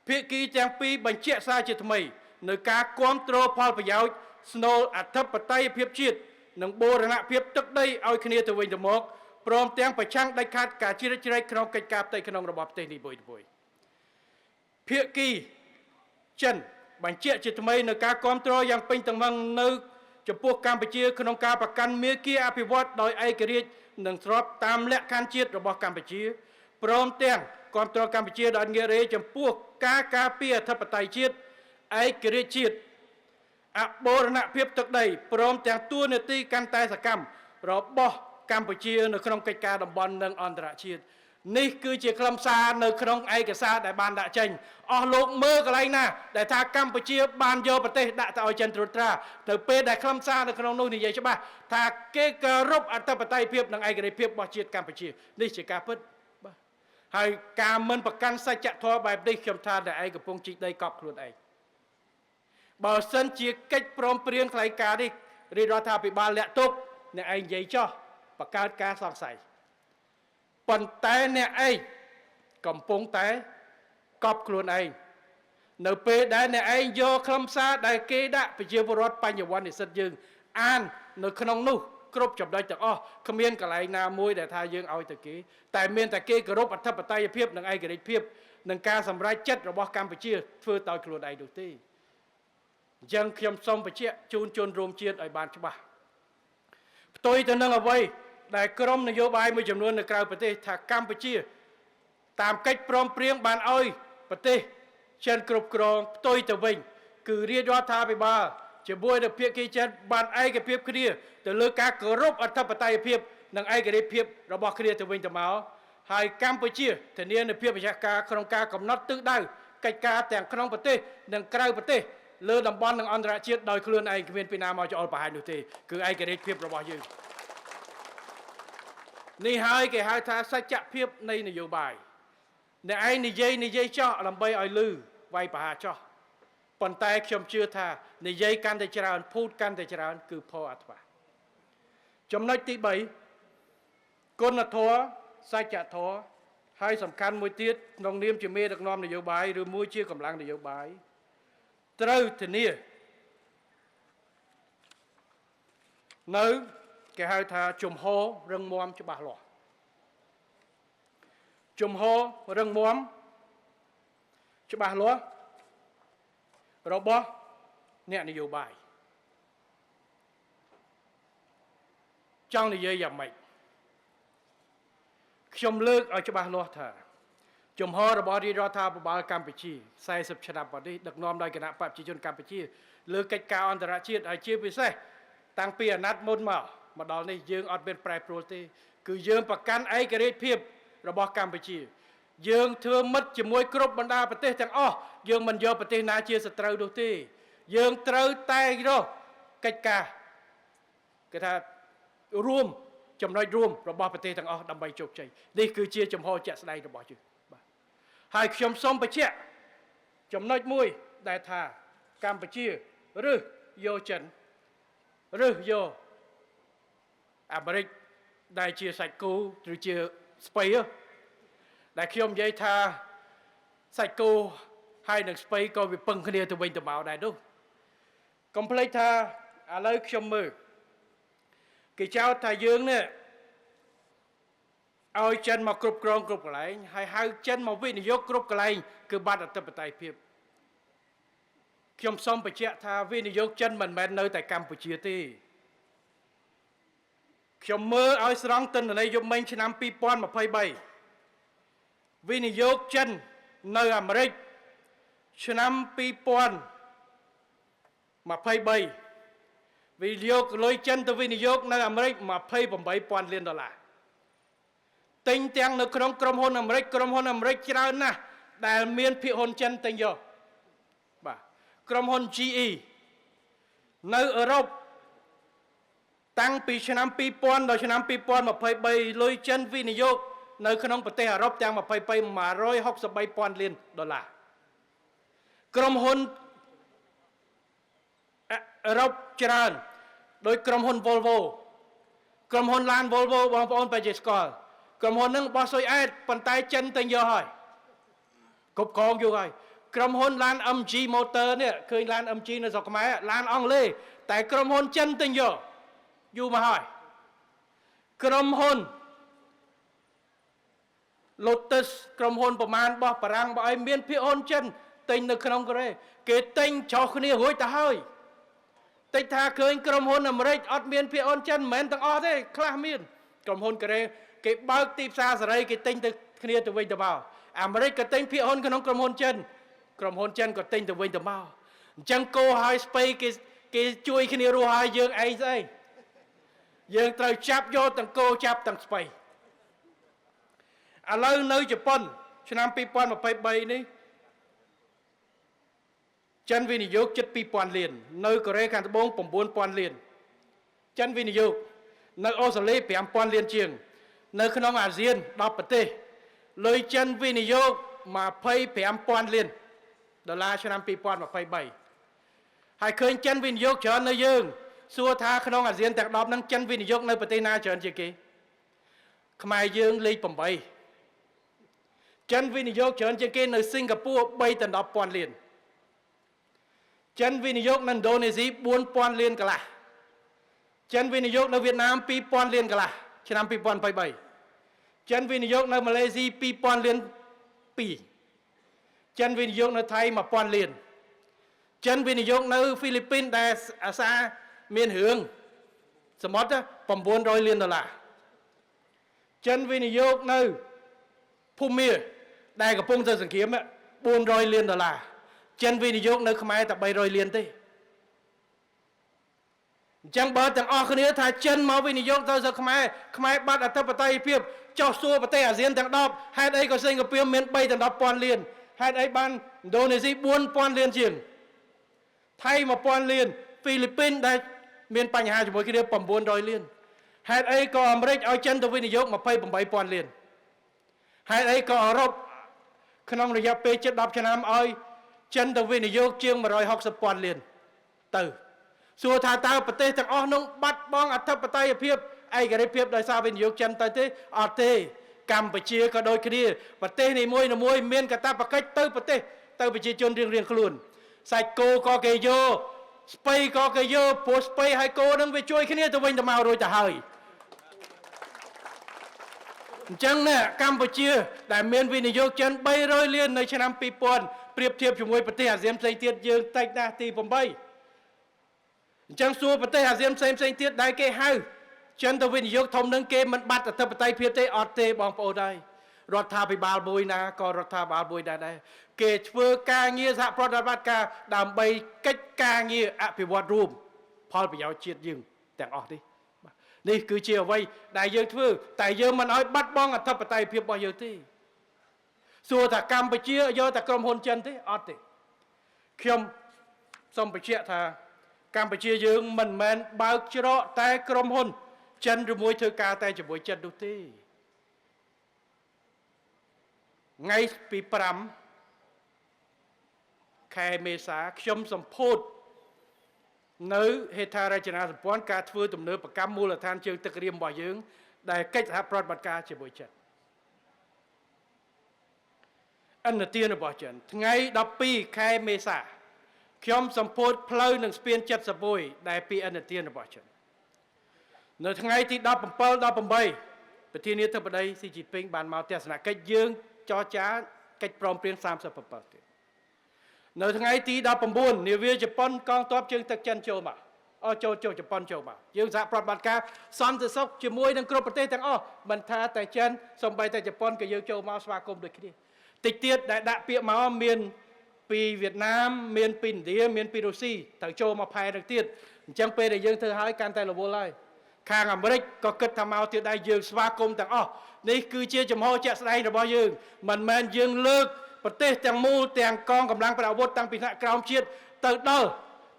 ភាគីទាំងពីរបញ្ជាក់សារជាថ្មីនៅការគាំទ្រផលប្រយោជន៍ស្នូលអធិបតេយ្យភាពជាតិនិងបូរណភាពទឹកដីឲ្យគ្នាទៅវិញទៅមកព្រមទាំងប្រឆាំងដាច់ខាតការជ្រៀតជ្រែកក្នុងកិច្ចការផ្ទៃក្នុងរបស់ប្រទេសនីមួយៗភាគីចិនបញ្ជាក់ជាថ្មីនៅការគាំទ្រយ៉ាងពេញទំហឹងនៅចំពោះកម្ពុជាក្នុងការប្រកាន់មាគ៌ាអភិវឌ្ឍដោយឯករាជ្យនិងស្របតាមលក្ខខណ្ឌជាតិរបស់កម្ពុជាព្រមទាំងគាំទ្រកម្ពុជាដោយងាករេចំពោះការការពារអធិបតេយ្យជាតិឯករាជ្យជាតិអបូរណភាពទឹកដីព្រមទាំងតួនាទីកាន់តែសកម្មរបស់កម្ពុជានៅក្នុងកិច្ចការតំបន់និងអន្តរជាតិនេះគឺជាខ្លឹមសារនៅក្នុងឯកសារដែលបានដាក់ចេញអស់លោកមើលកន្លែងណាដែលថាកម្ពុជាបានយកប្រទេសដាក់ទៅឲ្យចិនត្រួតត្រាទៅពេលដែលខ្លឹមសារនៅក្នុងនោះនិយាយច្បាស់ថាគេគោរពអធិបតេយ្យភាពនិងឯករាជ្យភាពរបស់ជាតិកម្ពុជានេះជាការពិតបាទហើយការមិនប្រកាន់សច្ចធម៌បែបនេះខ្ញុំថាតែឯងកំពុងជីកដីកប់ខ្លួនឯងបើសិនជាកិច្ចព្រមព្រៀងថ្លែងការណ៍នេះរាជរដ្ឋាភិបាលលាក់ទុកអ្នកឯងនិយាយចោះបង្កើតការសង្ស័យប៉ុន្តែអ្នកឯងកំពុងតែកប់ខ្លួនឯងនៅពេលដែលអ្នកឯងយកខ្លឹមសារដែលគេដាក់ប្រជាពលរដ្ឋបញ្ញវន្តនិស្សិតយើងអាននៅក្នុងនោះគ្រប់ចំណុចទាំងអស់គ្មានកន្លែងណាមួយដែលថាយើងឲ្យទៅគេតែមានតែគេគោរពអធិបតេយ្យភាពនិងឯករាជ្យភាពនិងការសម្រេចចិត្តរបស់កម្ពុជាធ្វើដោយខ្លួនឯងនោះទេអញ្ចឹងខ្ញុំសូមបញ្ជាក់ជូនជនរួមជាតិឲ្យបានច្បាស់ផ្ទុយទៅនឹងអ្វីដែលក្រមនយោបាយមួយចំនួននៅក្រៅប្រទេសថាកម្ពុជាតាមកិច្ចព្រមព្រៀងបានឲ្យប្រទេសចិនគ្រប់គ្រងផ្ទុយទៅវិញគឺរាជរដ្ឋាភិបាលជាមួយនឹងភាគីចិនបានឯកភាពគ្នាទៅលើការគោរពអធិបតេយ្យភាពនិងឯករាជ្យភាពរបស់គ្នាទៅវិញទៅមកហើយកម្ពុជាធានានូវភាពម្ចាស់ការក្នុងការកំណត់ទិសដៅកិច្ចការទាំងក្នុងប្រទេសនិងក្រៅប្រទេសលើតំបន់និងអន្តរជាតិដោយខ្លួនឯងគ្មានពីណាមកចោលប្រហែលនោះទេគឺឯករាជ្យភាពរបស់យើងនេះហើយគេហៅថាសច្ចភាពនៃនយោបាយអ្នកឯងនិយាយចោះដើម្បីឲ្យលឺវាយប្រហារចោះប៉ុន្តែខ្ញុំជឿថានិយាយកាន់តែច្រើនភូតកាន់តែច្រើនគឺផអត្វាចំណុចទី3គុណធម៌សច្ចធម៌ហើយសំខាន់មួយទៀតក្នុងនាមជាមេដឹកនាំនយោបាយឬមួយជាកម្លាំងនយោបាយត្រូវធានានៅគេហៅថាជំហររឹងមាំច្បាស់លាស់ជំហររឹងមាំច្បាស់លាស់របស់អ្នកនយោបាយ ចង់និយាយយ៉ាងម៉េចខ្ញុំលើកឲ្យច្បាស់លាស់ថាជំហររបស់រាជរដ្ឋាភិបាលកម្ពុជា40ឆ្នាំមកនេះដឹកនាំដោយគណៈបក្សប្រជាជនកម្ពុជាលើកិច្ចការអន្តរជាតិហើយជាពិសេសតាំងពីអាណត្តិមុនមកដល់នេះយើងអត់មានប្រែប្រួលទេគឺយើងប្រកាន់ឯករាជ្យភាពរបស់កម្ពុជាយើងធ្វើមិត្តជាមួយគ្រប់បណ្ដាប្រទេសទាំងអស់យើងមិនយកប្រទេសណាជាសត្រូវនោះទេយើងត្រូវតែរកកិច្ចការគេថារួមចំណុចរួមរបស់ប្រទេសទាំងអស់ដើម្បីជោគជ័យនេះគឺជាជំហរជាក់ស្ដែងរបស់យើងបាទហើយខ្ញុំសូមបញ្ជាក់ចំណុចមួយដែលថាកម្ពុជាឬយកចិនឬយកអាមេរិកដែលជាសាច់គោឬជាស្ពៃដែលខ្ញុំនិយាយថាសាច់គោហើយនឹងស្ពៃក៏វាពឹងគ្នាទៅវិញទៅមកដែរនោះកុំភ្លេចថាឥឡូវខ្ញុំមើលគេចោទថាយើងនេះឲ្យចិនមកគ្រប់គ្រងគ្រប់កន្លែងហើយហៅចិនមកវិនិយោគគ្រប់កន្លែងគឺបាត់អធិបតេយ្យភាពខ្ញុំសូមបញ្ជាក់ថាវិនិយោគចិនមិនមែននៅតែកម្ពុជាទេខ្ញុំមើលឲ្យស្រង់ទិន្នន័យយប់មិញឆ្នាំ2023វិនិយោគចិននៅអាមេរិកឆ្នាំ2023វិនិយោគលុយចិនទៅវិនិយោគនៅអាមេរិក 28,000 លានដុល្លារទិញទាំងនៅក្នុងក្រុមហ៊ុនអាមេរិកក្រុមហ៊ុនអាមេរិកច្រើនណាស់ដែលមានភាគហ៊ុនចិនទិញយកបាទក្រុមហ៊ុន GE នៅអឺរ៉ុបតាំងពីឆ្នាំ2000ដល់ឆ្នាំ2023លុយចិនវិនិយោគនៅក្នុងប្រទេសអឺរ៉ុបទាំង23 163,000 លានដុល្លារក្រុមហ៊ុនអឺរ៉ុបច្រើនដោយក្រុមហ៊ុន Volvo ក្រុមហ៊ុនឡាន Volvo បងប្អូនប្រហែលជាស្គាល់ក្រុមហ៊ុនហ្នឹងរបស់ស៊ុយអែតប៉ុន្តែចិនទិញយកហើយគ្រប់គ្រងយូរហើយក្រុមហ៊ុនឡាន MG Motor នេះឃើញឡាន MG នៅស្រុកខ្មែរឡានអង់គ្លេសតែក្រុមហ៊ុនចិនទិញយកយូរមកហើយក្រុមហ៊ុន Lotus ក្រុមហ៊ុនប្រមាណរបស់បារាំងបើឲ្យមានភាគហ៊ុនចិនទិញនៅក្នុងកូរ៉េគេទិញចោះគ្នារួចទៅហើយតិចថាឃើញក្រុមហ៊ុនអាមេរិកអត់មានភាគហ៊ុនចិនមិនមែនទាំងអស់ទេខ្លះមានក្រុមហ៊ុនកូរ៉េគេបើកទីផ្សារសេរីគេទិញទៅគ្នាទៅវិញទៅមកអាមេរិកក៏ទិញភាគហ៊ុនក្នុងក្រុមហ៊ុនចិនក្រុមហ៊ុនចិនក៏ទិញទៅវិញទៅមកអញ្ចឹងគោហើយស្ពៃគេជួយគ្នារស់ហើយយើងឯងស្អីយើងត្រូវចាប់យកទាំងគោចាប់ទាំងស្ពៃឥឡូវនៅជប៉ុនឆ្នាំ2023នេះចិនវិនិយោគជិត2000លាននៅកូរ៉េខាងត្បូង9000លានចិនវិនិយោគនៅអូស្ត្រាលី5000លានជាងនៅក្នុងអាស៊ាន10ប្រទេសលុយចិនវិនិយោគ25000លានដុល្លារឆ្នាំ2023ហើយឃើញចិនវិនិយោគច្រើននៅយើងសួរថាក្នុងអាស៊ានទាំង10ហ្នឹងចិនវិនិយោគនៅប្រទេសណាច្រើនជាងគេខ្មែរយើងលេខ8ចិនវិនិយោគច្រើនជាងគេនៅសិង្ហបុរី3ដល់10,000លានចិនវិនិយោគនៅឥណ្ឌូនេស៊ី4000លានកន្លះចិនវិនិយោគនៅវៀតណាម2000លានកន្លះឆ្នាំ2023ចិនវិនិយោគនៅម៉ាឡេស៊ី2000លាន2ចិនវិនិយោគនៅថៃ1000លានចិនវិនិយោគនៅហ្វីលីពីនដែលអាសាមានរឿងសមុទ្រ900លានដុល្លារចិនវិនិយោគនៅភូមាដែលកំពុងទៅសង្គ្រាម400លានដុល្លារចិនវិនិយោគនៅខ្មែរតែ300លានទេអញ្ចឹងបើទាំងអស់គ្នាថាចិនមកវិនិយោគទៅស្រុកខ្មែរខ្មែរបាត់អធិបតេយ្យភាពចុះសួរប្រទេសអាស៊ានទាំង10ហេតុអីក៏សិង្ហបុរីមាន3ដល់10,000លានហេតុអីបានឥណ្ឌូនេស៊ី4000លានជាងថៃ1000លានហ្វីលីពីនដែលមានបញ្ហាជាមួយគ្នា900លានហេតុអីក៏អាមេរិកឲ្យចិនទៅវិនិយោគ28000លានហេតុអីក៏អឺរ៉ុបក្នុងរយៈពេលជិត10ឆ្នាំឲ្យចិនទៅវិនិយោគជាង160,000លានទៅសួរថាតើប្រទេសទាំងអស់នោះបាត់បង់អធិបតេយ្យភាពឯករាជ្យភាពដោយសារវិនិយោគចិនទៅទេអត់ទេកម្ពុជាក៏ដូចគ្នាប្រទេសនីមួយៗមានកាតព្វកិច្ចទៅប្រទេសទៅប្រជាជនរៀងៗខ្លួនសាច់គោក៏គេយកស្ពៃក៏គេយកព្រោះស្ពៃហើយគោនឹងវាជួយគ្នាទៅវិញទៅមករួចទៅហើយអញ្ចឹងណាកម្ពុជាដែលមានវិនិយោគចិន300លាននៅឆ្នាំ2000ប្រៀបធៀបជាមួយប្រទេសអាស៊ានផ្សេងទៀតយើងតិចណាស់ទី8អញ្ចឹងសួរប្រទេសអាស៊ានផ្សេងផ្សេងទៀតដែលគេហៅ ចិនទៅវិនិយោគធំនឹងគេមិនបាត់អធិបតេយ្យភាពទេអត់ទេបងប្អូនហើយរដ្ឋាភិបាលមួយណាក៏រដ្ឋាភិបាលមួយដែរដែរគេធ្វើការងារសហប្រតិបត្តិការដើម្បីកិច្ចការងារអភិវឌ្ឍរួមផលប្រយោជន៍ជាតិយើងទាំងអស់នេះនេះគឺជាអ្វីដែលយើងធ្វើតែយើងមិនឲ្យបាត់បង់អធិបតេយ្យភាពរបស់យើងទេសួរថាកម្ពុជាយកតែក្រុមហ៊ុនចិនទេអត់ទេខ្ញុំសូមបញ្ជាក់ថាកម្ពុជាយើងមិនមែនបើកច្រកតែក្រុមហ៊ុនចិនឬមួយធ្វើការតែជាមួយចិននោះទេថ្ងៃទី5ខែមេសាខ្ញុំសម្ពោធនៅហេដ្ឋារចនាសម្ព័ន្ធការធ្វើទំនើបកម្មមូលដ្ឋានជើងទឹករាមរបស់យើងដែលកិច្ចសហប្រតិបត្តិការជាមួយចិនឥណទានរបស់ចិនថ្ងៃ12ខែមេសាខ្ញុំសម្ពោធផ្លូវនិងស្ពាន71ដែលពីឥណទានរបស់ចិននៅថ្ងៃទី17 18ប្រធានាធិបតីស៊ីជីនពីងបានមកទស្សនកិច្ចយើងចរចាកិច្ចព្រមព្រៀង37ទៀតនៅថ្ងៃទី19នាវាជប៉ុនកងទ័ពជើងទឹកចិនចូលមកចូលជប៉ុនចូលមកយើងសហប្រតិបត្តិការសន្តិសុខជាមួយនឹងគ្រប់ប្រទេសទាំងអស់មិនថាតែចិនសូម្បីតែជប៉ុនក៏យើងចូលមកស្វាគមន៍ដូចគ្នាតិចទៀតដែលដាក់ពាក្យមកមានពីវៀតណាមមានពីឥណ្ឌាមានពីរុស្ស៊ីត្រូវចូលមកផែនឹងទៀតអញ្ចឹងពេលដែលយើងធ្វើហើយកាន់តែរវល់ហើយខាងអាមេរិកក៏គិតថាមកទៀតដែរយើងស្វាគមន៍ទាំងអស់នេះគឺជាចំហជាក់ស្ដែងរបស់យើងមិនមែនយើងលើកប្រទេសទាំងមូលទាំងកងកម្លាំងប្រដាប់អាវុធតាំងពីថ្នាក់ក្រោមជាតិទៅដល់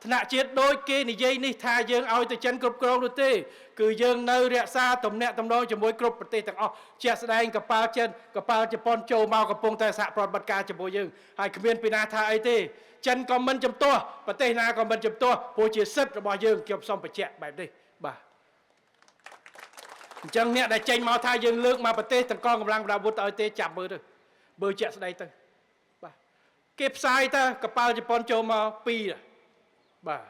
ថ្នាក់ជាតិដូចគេនិយាយនេះថាយើងឲ្យទៅចិនគ្រប់គ្រងនោះទេគឺយើងនៅរក្សាទំនាក់ទំនងជាមួយគ្រប់ប្រទេសទាំងអស់ជាក់ស្ដែងកប៉ាល់ចិនកប៉ាល់ជប៉ុនចូលមកកំពុងតែសហប្រតិបត្តិការជាមួយយើងហើយគ្មានពីណាថាអីទេចិនក៏មិនជំទាស់ប្រទេសណាក៏មិនជំទាស់ព្រោះជាសិទ្ធិរបស់យើងខ្ញុំសូមបញ្ជាក់បែបនេះបាទអញ្ចឹងអ្នកដែលចេញមកថាយើងលើកមកប្រទេសទាំងកងកម្លាំងប្រដាប់អាវុធឲ្យទេចាប់មើលទៅមើលជាក់ស្ដែងទៅបាទគេផ្សាយតើកប៉ាល់ជប៉ុនចូលមកពីរបាទ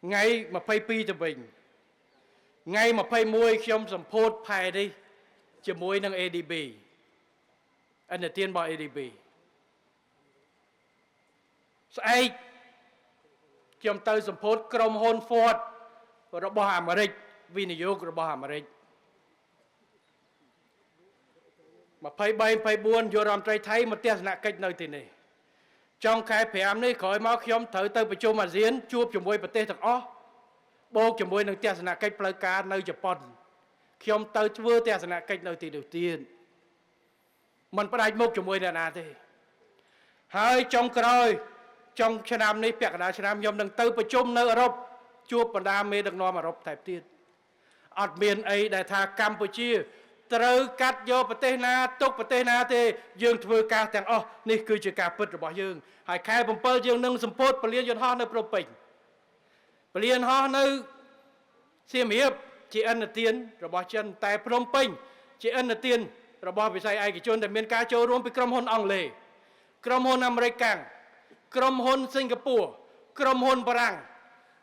ថ្ងៃ22ទៅវិញថ្ងៃ21ខ្ញុំសម្ពោធផែនេះជាមួយនឹង ADB ឥណទានរបស់ ADB ស្អែកខ្ញុំទៅសម្ពោធក្រុមហ៊ុន Ford របស់អាមេរិកវិនិយោគរបស់អាមេរិក23 24យករដ្ឋមន្ត្រីថៃមកទស្សនកិច្ចនៅទីនេះចុងខែ5នេះក្រោយមកខ្ញុំត្រូវទៅប្រជុំអាស៊ានជួបជាមួយប្រទេសទាំងអស់បូកជាមួយនឹងទស្សនកិច្ចផ្លូវការនៅជប៉ុនខ្ញុំទៅធ្វើទស្សនកិច្ចនៅទីនោះទៀតមិនផ្ដាច់មុខជាមួយអ្នកណាទេហើយចុងក្រោយចុងឆ្នាំនេះពាក់កណ្ដាលឆ្នាំខ្ញុំនឹងទៅប្រជុំនៅអឺរ៉ុបជួបបណ្ដាមេដឹកនាំអឺរ៉ុបថែមទៀតអត់មានអីដែលថាកម្ពុជាត្រូវកាត់យកប្រទេសណាទុកប្រទេសណាទេយើងធ្វើការទាំងអស់នេះគឺជាការពិតរបស់យើងហើយខែ7យើងនឹងសម្ពោធពលានយន្តហោះនៅភ្នំពេញពលានហោះនៅសៀមរាបជាឥណទានរបស់ចិនតែភ្នំពេញជាឥណទានរបស់វិស័យឯកជនដែលមានការចូលរួមពីក្រុមហ៊ុនអង់គ្លេសក្រុមហ៊ុនអាមេរិកកាំងក្រុមហ៊ុនសិង្ហបុរីក្រុមហ៊ុនបារាំង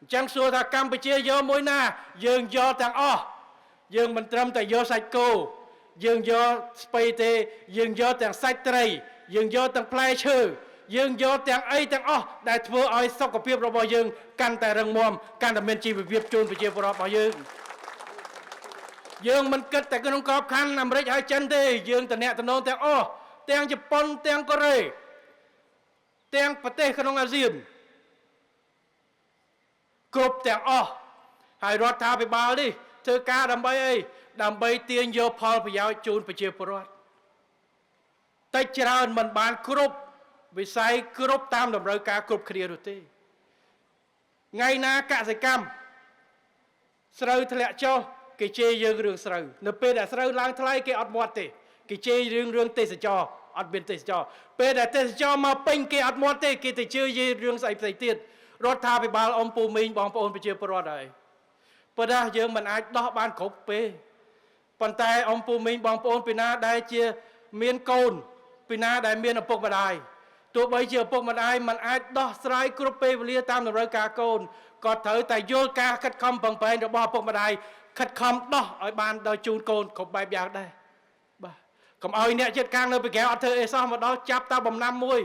អញ្ចឹងសួរថាកម្ពុជាយកមួយណាយើងយកទាំងអស់យើងមិនត្រឹមតែយកសាច់គោយើងយកស្ពៃទេយើងយកទាំងសាច់ត្រីយើងយកទាំងផ្លែឈើយើងយកទាំងអីទាំងអស់ដែលធ្វើឲ្យសុខភាពរបស់យើងកាន់តែរឹងមាំកាន់តែមានជីវភាពជូនប្រជាពលរដ្ឋរបស់យើងយើងមិនគិតតែក្នុងក្របខ័ណ្ឌអាមេរិកហើយចិនទេយើងតំណតំណងទាំងអស់ទាំងជប៉ុនទាំងកូរ៉េទាំងប្រទេសក្នុងអាស៊ានគ្រប់ទាំងអស់ហើយរដ្ឋាភិបាលនេះធ្វើការដើម្បីអីដើម្បីទាញយកផលប្រយោជន៍ជូនប្រជាពលរដ្ឋតែច្រើនមិនបានគ្រប់វិស័យគ្រប់តាមតម្រូវការគ្រប់គ្នានោះទេថ្ងៃណាកសិកម្មស្រូវធ្លាក់ចុះគេជេរយើងរឿងស្រូវនៅពេលដែលស្រូវឡើងថ្លៃគេអត់មាត់ទេគេជេររឿងទេសចរអត់មានទេសចរពេលដែលទេសចរមកពេញគេអត់មាត់ទេគេទៅជឿយរឿងស្អីផ្សេងទៀតរដ្ឋាភិបាលអ៊ំពូមីងបងប្អូនប្រជាពលរដ្ឋហើយប៉ុន្តែយើងមិនអាចដោះបានគ្រប់ពេលប៉ុន្តែអ៊ំពូមីងបងប្អូនពីណាដែលជាមានកូនពីណាដែលមានឪពុកម្ដាយទោះបីជាឪពុកម្ដាយមិនអាចដោះស្រាយគ្រប់ពេលវេលាតាមតម្រូវការកូនក៏ត្រូវតែយល់ការខិតខំប្រឹងប្រែងរបស់ឪពុកម្ដាយខិតខំដោះឲ្យបានដល់ជូនកូនគ្រប់បែបយ៉ាងដែរបាទកុំឲ្យអ្នកចិត្តខាងនៅពីក្រៅអត់ធ្វើអីសោះមកដល់ចាប់តាបំណាំមួយ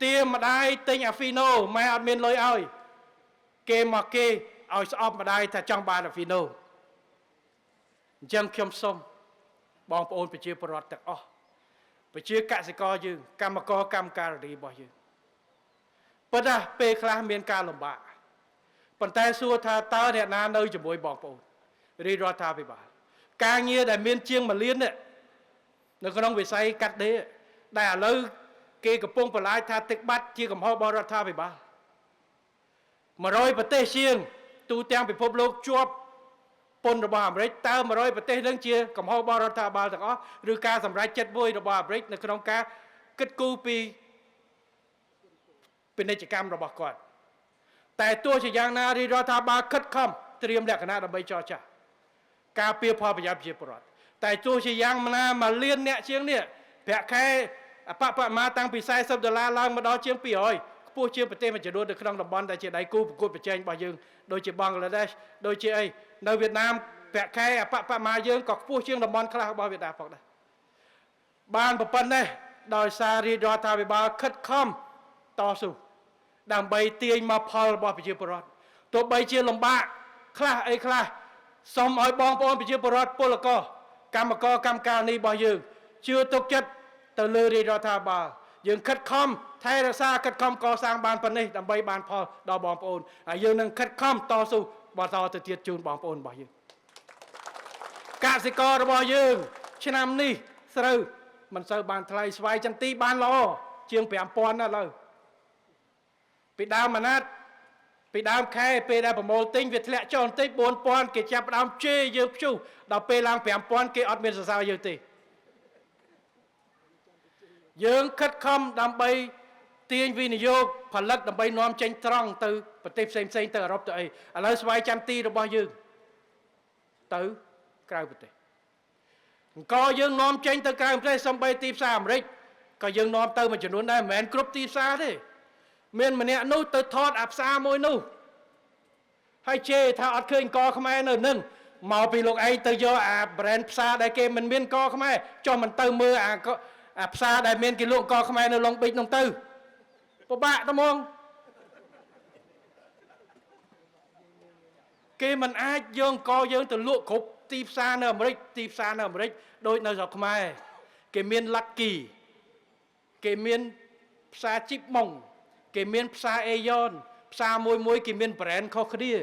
ទាម្ដាយទិញអាហ្វីណូម៉ែអត់មានលុយឲ្យ គេមកគេឲ្យស្អប់ម្ដាយថាចង់បានអាហ្វីណូអញ្ចឹងខ្ញុំសូមបងប្អូនប្រជាពលរដ្ឋទាំងអស់ប្រជាកសិករយើងកម្មករកម្មការិនីរបស់យើងប៉ុន្តែពេលខ្លះមានការលំបាកប៉ុន្តែសួរថាតើអ្នកណានៅជាមួយបងប្អូនរាជរដ្ឋាភិបាលការងារដែលមានជាង1លាននេះនៅក្នុងវិស័យកាត់ដេរដែលឥឡូវគេកំពុងបន្លាចថាទឹកបាត់ជាកំហុសរបស់រដ្ឋាភិបាល100ប្រទេសជាងទូទាំងពិភពលោកជាប់ពន្ធរបស់អាមេរិកតើ100ប្រទេសនឹងជាកំហុសរបស់រដ្ឋាភិបាលទាំងអស់ឬការសម្រេចចិត្តមួយរបស់អាមេរិកនៅក្នុងការគិតគូរពីពាណិជ្ជកម្មរបស់គាត់តែទោះជាយ៉ាងណារាជរដ្ឋាភិបាលខិតខំត្រៀមលក្ខណៈដើម្បីចរចាការពារផលប្រយោជន៍ប្រជាពលរដ្ឋតែទោះជាយ៉ាងណា1លានអ្នកជាងនេះប្រាក់ខែអបបមាតាំងពី40ដុល្លារឡើងមកដល់ជាង200ខ្ពស់ជាងប្រទេសមួយចំនួននៅក្នុងតំបន់ដែលជាដៃគូប្រកួតប្រជែងរបស់យើងដូចជាបង់ក្លាដេសដូចជាអីនៅវៀតណាមប្រាក់ខែអបបមាយើងក៏ខ្ពស់ជាងតំបន់ខ្លះរបស់វៀតណាមផងដែរបានប៉ុណ្ណេះដោយសាររាជរដ្ឋាភិបាលខិតខំតស៊ូដើម្បីទាញមកផលរបស់ប្រជាពលរដ្ឋទោះបីជាលំបាកខ្លះអីខ្លះសូមឲ្យបងប្អូនប្រជាពលរដ្ឋពលករកម្មករកម្មការិនីរបស់យើងជឿទុកចិត្តទៅលើរាជរដ្ឋាភិបាលយើងខិតខំថែរក្សាខិតខំកសាងបានប៉ុណ្ណេះដើម្បីបានផលដល់បងប្អូនហើយយើងនឹងខិតខំតស៊ូបន្តទៅទៀតជូនបងប្អូនរបស់យើងកសិកររបស់យើងឆ្នាំនេះស្រូវមិនសូវបានថ្លៃស្វាយចន្ទីបានល្អជាង5000ណាស់ឡើយពីដើមអាណត្តិពីដើមខែពេលដែលប្រមូលទិញវាធ្លាក់ចុះបន្តិច4000គេចាប់ដើមជេរយើងព្យុះដល់ពេលឡើង5000គេអត់មានសរសើរយើងទេយើងខិតខំដើម្បីទាញវិនិយោគផលិតដើម្បីនាំចេញត្រង់ទៅប្រទេសផ្សេងផ្សេងទៅអឺរ៉ុបទៅអីឥឡូវស្វាយចន្ទីរបស់យើងទៅក្រៅប្រទេសអង្គយើងនាំចេញទៅក្រៅប្រទេសសំបីទីផ្សារអាមេរិកក៏យើងនាំទៅមួយចំនួនដែរមិនមែនគ្រប់ទីផ្សារទេមានម្នាក់នោះទៅថតអាផ្សារមួយនោះហើយជេរថាអត់ឃើញកខ្មែរនៅនឹងមកពីលោកឯងទៅយកអា brand ផ្សារដែលគេមិនមានកខ្មែរចុះមិនទៅមើលអាផ្សារដែលមានគេលក់កខ្មែរនៅឡុងប៊ិចនោះទៅពិបាកត្មងគេមិនអាចយកកយើងទៅលក់គ្រប់ទីផ្សារនៅអាមេរិកទីផ្សារនៅអាមេរិកដូចនៅស្រុកខ្មែរគេមាន Lucky គេមានផ្សារជីបម៉ុងគេមានផ្សារអេយ៉នផ្សារមួយមួយគេមាន brand ខុសគ្នា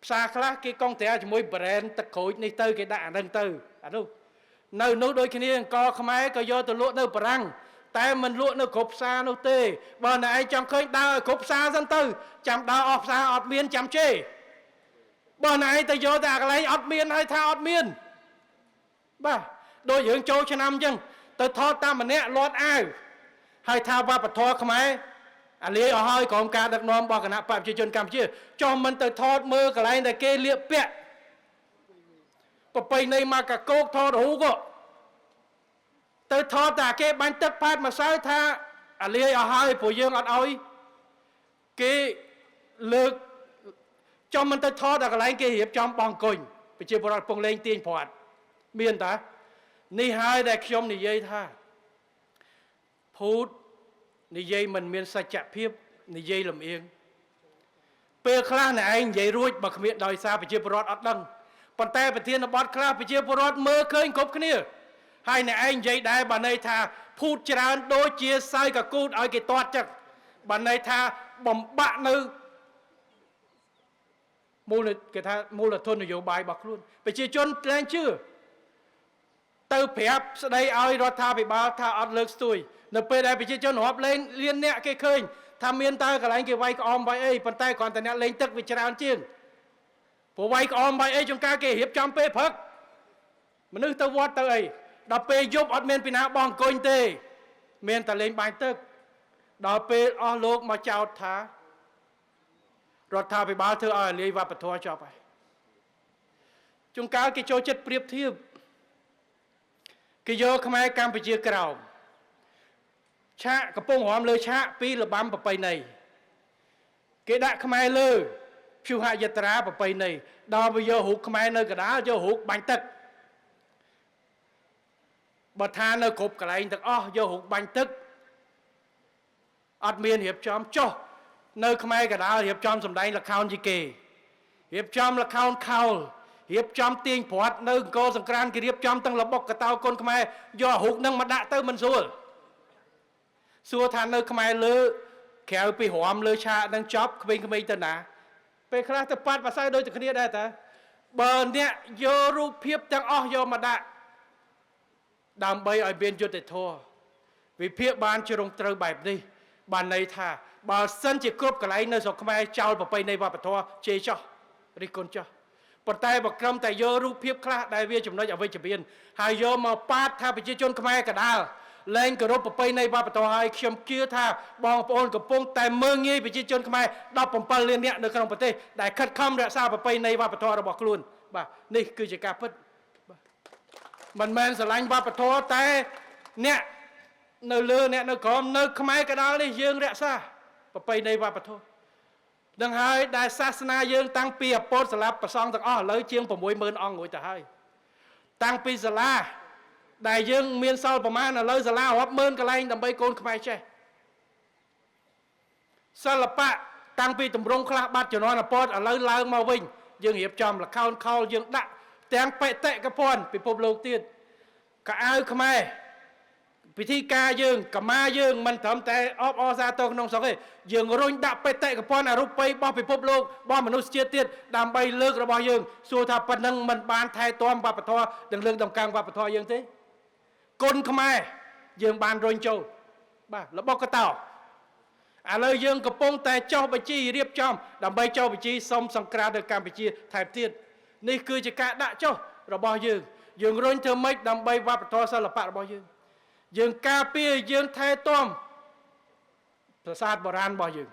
ផ្សារខ្លះគេកងត្រាជាមួយ brand ទឹកក្រូចនេះទៅគេដាក់អានឹងទៅអានោះនៅនោះដូចគ្នាអង្គខ្មែរក៏យកទៅលក់នៅបារាំងតែមិនលក់នៅគ្រប់ផ្សារនោះទេបើអ្នកឯងចង់ឃើញដើរឲ្យគ្រប់ផ្សារសិនទៅចាំដើរអស់ផ្សារអត់មានចាំជេរបើអ្នកឯងទៅយកតែអាកន្លែងអត់មានហើយថាអត់មានបាទដូចរឿងចូលឆ្នាំអញ្ចឹងទៅថតតាមម្នាក់លាត់អាវហើយថាវប្បធម៌ខ្មែរអាលាយអស់ហើយក្រុមការដឹកនាំរបស់គណៈបក្សប្រជាជនកម្ពុជាចុះមិនទៅថតមើលកន្លែងដែលគេលៀបពាក់ប្រពៃណីមកកកោកថតរូបទៅថតតែគេបាញ់ទឹកផាតម្សៅថាអាលាយអស់ហើយព្រោះយើងអត់ឲ្យគេលើកចុះមិនទៅថតតែកន្លែងគេរៀបចំបងគុញប្រជាពលរដ្ឋពងលេងទាញព្រាត់មានតានេះហើយដែលខ្ញុំនិយាយថាភូតនិយាយមិនមានសច្ចភាពនិយាយលំអៀងពេលខ្លះអ្នកឯងនិយាយរួចបើគ្មានដោយសារប្រជាពលរដ្ឋអត់ដឹងប៉ុន្តែប្រធានបទខ្លះប្រជាពលរដ្ឋមើលឃើញគ្រប់គ្នាហើយអ្នកឯងនិយាយដែរបើន័យថាភូតច្រើនដូចជាសើយកកូតឲ្យគេទាត់ចឹងបើន័យថាបំបាក់នៅមូលគេថាមូលធននយោបាយរបស់ខ្លួនប្រជាជនលែងជឿទៅប្រាប់ស្ដីឲ្យរដ្ឋាភិបាលថាអត់លើកស្ទួយនៅពេលដែលប្រជាជនរាប់លែងលានអ្នកគេឃើញថាមានតើកន្លែងគេវាយក្អមវាយអីប៉ុន្តែគ្រាន់តែអ្នកលេងទឹកវាច្រើនជាងព្រោះវាយក្អមវាយអីចង្ការគេរៀបចំពេលព្រឹកមនុស្សទៅវត្តទៅអីដល់ពេលយប់អត់មានពីណាបោះអង្គុញទេមានតែលេងបាញ់ទឹកដល់ពេលអស់លោកមកចោទថារដ្ឋាភិបាលធ្វើឲ្យលាយវប្បធម៌ចប់ហើយជួនកាលគេចូលចិត្តប្រៀបធៀបគេយកខ្មែរកម្ពុជាក្រោមឆាកកំពុងរំលើឆាកពីរបាំប្រពៃណីគេដាក់ខ្មែរលើព្យុហយត្រាប្រពៃណីដល់វាយករូបខ្មែរនៅកណ្ដាលយករូបបាញ់ទឹកបើថានៅគ្រប់កន្លែងទាំងអស់យករូបបាញ់ទឹកអត់មានរៀបចំចុះ នៅខ្មែរកដាលរៀបចំសម្ដែងល្ខោនជាគេរៀបចំល្ខោនខោលរៀបចំទាញព្រ័ត្រនៅអង្គរសង្ក្រានគេរៀបចំទាំងល្បុកកតោកូនខ្មែរយករូបនឹងមកដាក់ទៅមិនស្រួលសួរថានៅខ្មែរលើក្រៅពីរំលើឆាកនឹងចប់ក្មេងៗទៅណាពេលខ្លះទៅប៉ាត់បាសៅដូចតែគ្នាដែរតាបើអ្នកយករូបភាពទាំងអស់យកមកដាក់ដើម្បីឲ្យមានយុត្តិធម៌វិភាគបានជ្រុងត្រូវបែបនេះបានន័យថាបើសិនជាគ្រប់កន្លែងនៅស្រុកខ្មែរចោលប្រពៃណីវប្បធម៌ជេរចោះរិះគន់ចោះប៉ុន្តែបើក្រុមតែយករូបភាពខ្លះដែលវាចំណុចអវិជ្ជមានហើយយកមកប៉ាតថាប្រជាជនខ្មែរកដាលលែងគោរពប្រពៃណីវប្បធម៌ហើយខ្ញុំជឿថាបងប្អូនកំពុងតែមើងងាយប្រជាជនខ្មែរ17លាននាក់នៅក្នុងប្រទេសដែលខិតខំរក្សាប្រពៃណីវប្បធម៌របស់ខ្លួនបាទនេះគឺជាការពិតមិនមែនស្រឡាញ់វប្បធម៌តែអ្នកនៅលើអ្នកនៅក្រោមនៅខ្មែរកដាលនេះយើងរក្សាប្រពៃណីវប្បធម៌នឹងហើយដែលសាសនាយើងតាំងពីអពតសម្រាប់ប្រសង់ទាំងអស់ឥឡូវជាង 60000 អង្គរួចទៅហើយតាំងពីសាលាដែលយើងមានសល់ប្រមាណឥឡូវសាលារាប់ម៉ឺនកន្លែងដើម្បីកូនខ្មែរចេះសិល្បៈតាំងពីតម្រង់ខ្លះបាត់ជំនាន់អពតឥឡូវឡើងមកវិញយើងរៀបចំល្ខោនខោលយើងដាក់ទាំងបេតិកភណ្ឌពិភពលោកទៀតកៅអៅខ្មែរពិធីការយើងកម្មាយើងមិនត្រឹមតែអបអរសាទរក្នុងស្រុកទេយើងរុញដាក់បេតិកភណ្ឌអរូបីរបស់ពិភពលោករបស់មនុស្សជាតិទៀតដើម្បីលើករបស់យើងសួរថាប៉ុណ្ណឹងមិនបានថែទាំវប្បធម៌និងលើកតម្កើងវប្បធម៌យើងទេគុណខ្មែរយើងបានរុញចូលបាទល្បុក្កតោឥឡូវយើងកំពុងតែចុះបញ្ជីរៀបចំដើម្បីចុះបញ្ជីសុំសង្ក្រាននៅកម្ពុជាថែមទៀតនេះគឺជាការដាក់ចុះរបស់យើងយើងរុញធ្វើម៉េចដើម្បីវប្បធម៌សិល្បៈរបស់យើងយើងការពារយើងថែទាំប្រាសាទបុរាណរបស់យើង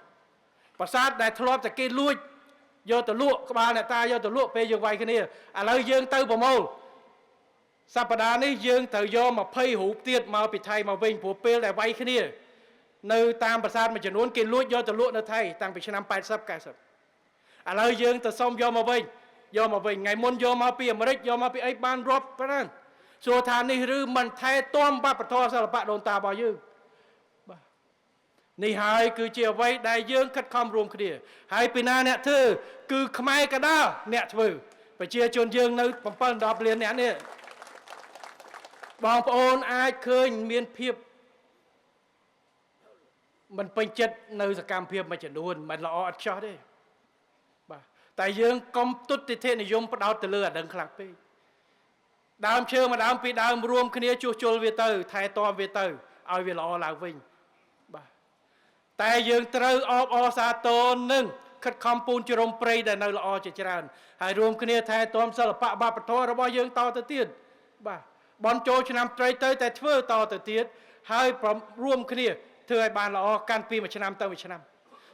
ប្រាសាទដែលធ្លាប់តែគេលួចយកទៅលក់ក្បាលអ្នកតាយកទៅលក់ពេលយើងវាយគ្នាឥឡូវយើងទៅប្រមូលសប្តាហ៍នេះយើងត្រូវយក20រូបទៀតមកពីថៃមកវិញព្រោះពេលដែលវាយគ្នានៅតាមប្រាសាទមួយចំនួនគេលួចយកទៅលក់នៅថៃតាំងពីឆ្នាំ80 90ឥឡូវយើងទៅសុំយកមកវិញថ្ងៃមុនយកមកពីអាមេរិកយកមកពីអីបានរាប់ប៉ុណ្ណាសួរថានេះឬមិនថែទាំវប្បធម៌សិល្បៈដូនតារបស់យើងបាទនេះហើយគឺជាអ្វីដែលយើងខិតខំរួមគ្នាហើយពីណាអ្នកធ្វើគឺខ្មែរកដាលអ្នកធ្វើប្រជាជនយើងនៅ7 10លានអ្នកនេះបងប្អូនអាចឃើញមានភាពមិនពេញចិត្តនៅសកម្មភាពមួយចំនួនមិនល្អអត់ខ្ចោះទេបាទតែយើងកុំទុតិធិនិយមផ្ដោតទៅលើអាដឹងខ្លាំងពេកដើមឈើមួយដើមពីរដើមរួមគ្នាជួសជុលវាទៅថែទាំវាទៅឲ្យវាល្អឡើងវិញបាទតែយើងត្រូវអបអរសាទរនឹងខិតខំពូនជ្រុំព្រៃដែលនៅល្អជាច្រើនហើយរួមគ្នាថែទាំសិល្បៈវប្បធម៌របស់យើងតទៅទៀតបាទបន់ចូលឆ្នាំត្រីទៅតែធ្វើតទៅទៀតហើយរួមគ្នាធ្វើឲ្យបានល្អកាន់ពីមួយឆ្នាំទៅមួយឆ្នាំ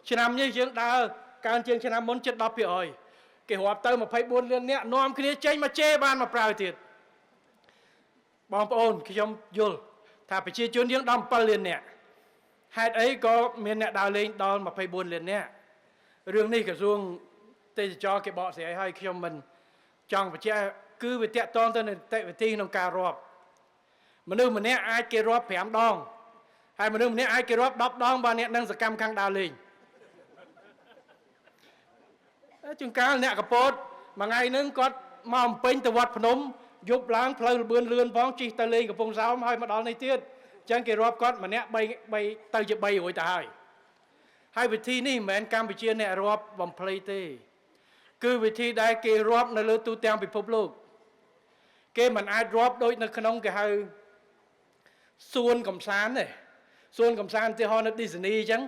ឆ្នាំនេះយើងដើរកើនជាងឆ្នាំមុនជិត10%គេរាប់ទៅ24លានអ្នកនាំគ្នាចេញមកជេរបានមកប្រើទៀតបងប្អូនខ្ញុំយល់ថាប្រជាជនយើងដល់7លានអ្នកហេតុអីក៏មានអ្នកដើរលេងដល់24លានអ្នករឿងនេះក្រសួងទេសចរគេបកស្រាយឲ្យខ្ញុំមិនចង់បញ្ជាក់គឺវាតាក់ទងទៅនឹងនីតិវិធីក្នុងការរាប់មនុស្សម្នាក់អាចគេរាប់5ដងហើយមនុស្សម្នាក់អាចគេរាប់10ដងបើអ្នកនឹងសកម្មខាងដើរលេងជួនកាលអ្នកកពតមួយថ្ងៃហ្នឹងគាត់មកអំពេញទៅវត្តភ្នំយប់ឡើងផ្លូវលបឿនលឿនផងជិះទៅលេងកំពង់សោមហើយមកដល់នេះទៀតអញ្ចឹងគេរាប់គាត់ម្នាក់3 3ទៅជា3រួចទៅហើយហើយវិធីនេះមិនមែនកម្ពុជាអ្នករាប់បំភ្លៃទេគឺវិធីដែលគេរាប់នៅលើទូទាំងពិភពលោកគេមិនអាចរាប់ដូចនៅក្នុងគេហៅសួនកំសាន្តទេសួនកំសាន្តឧទាហរណ៍នៅ Disney អញ្ចឹង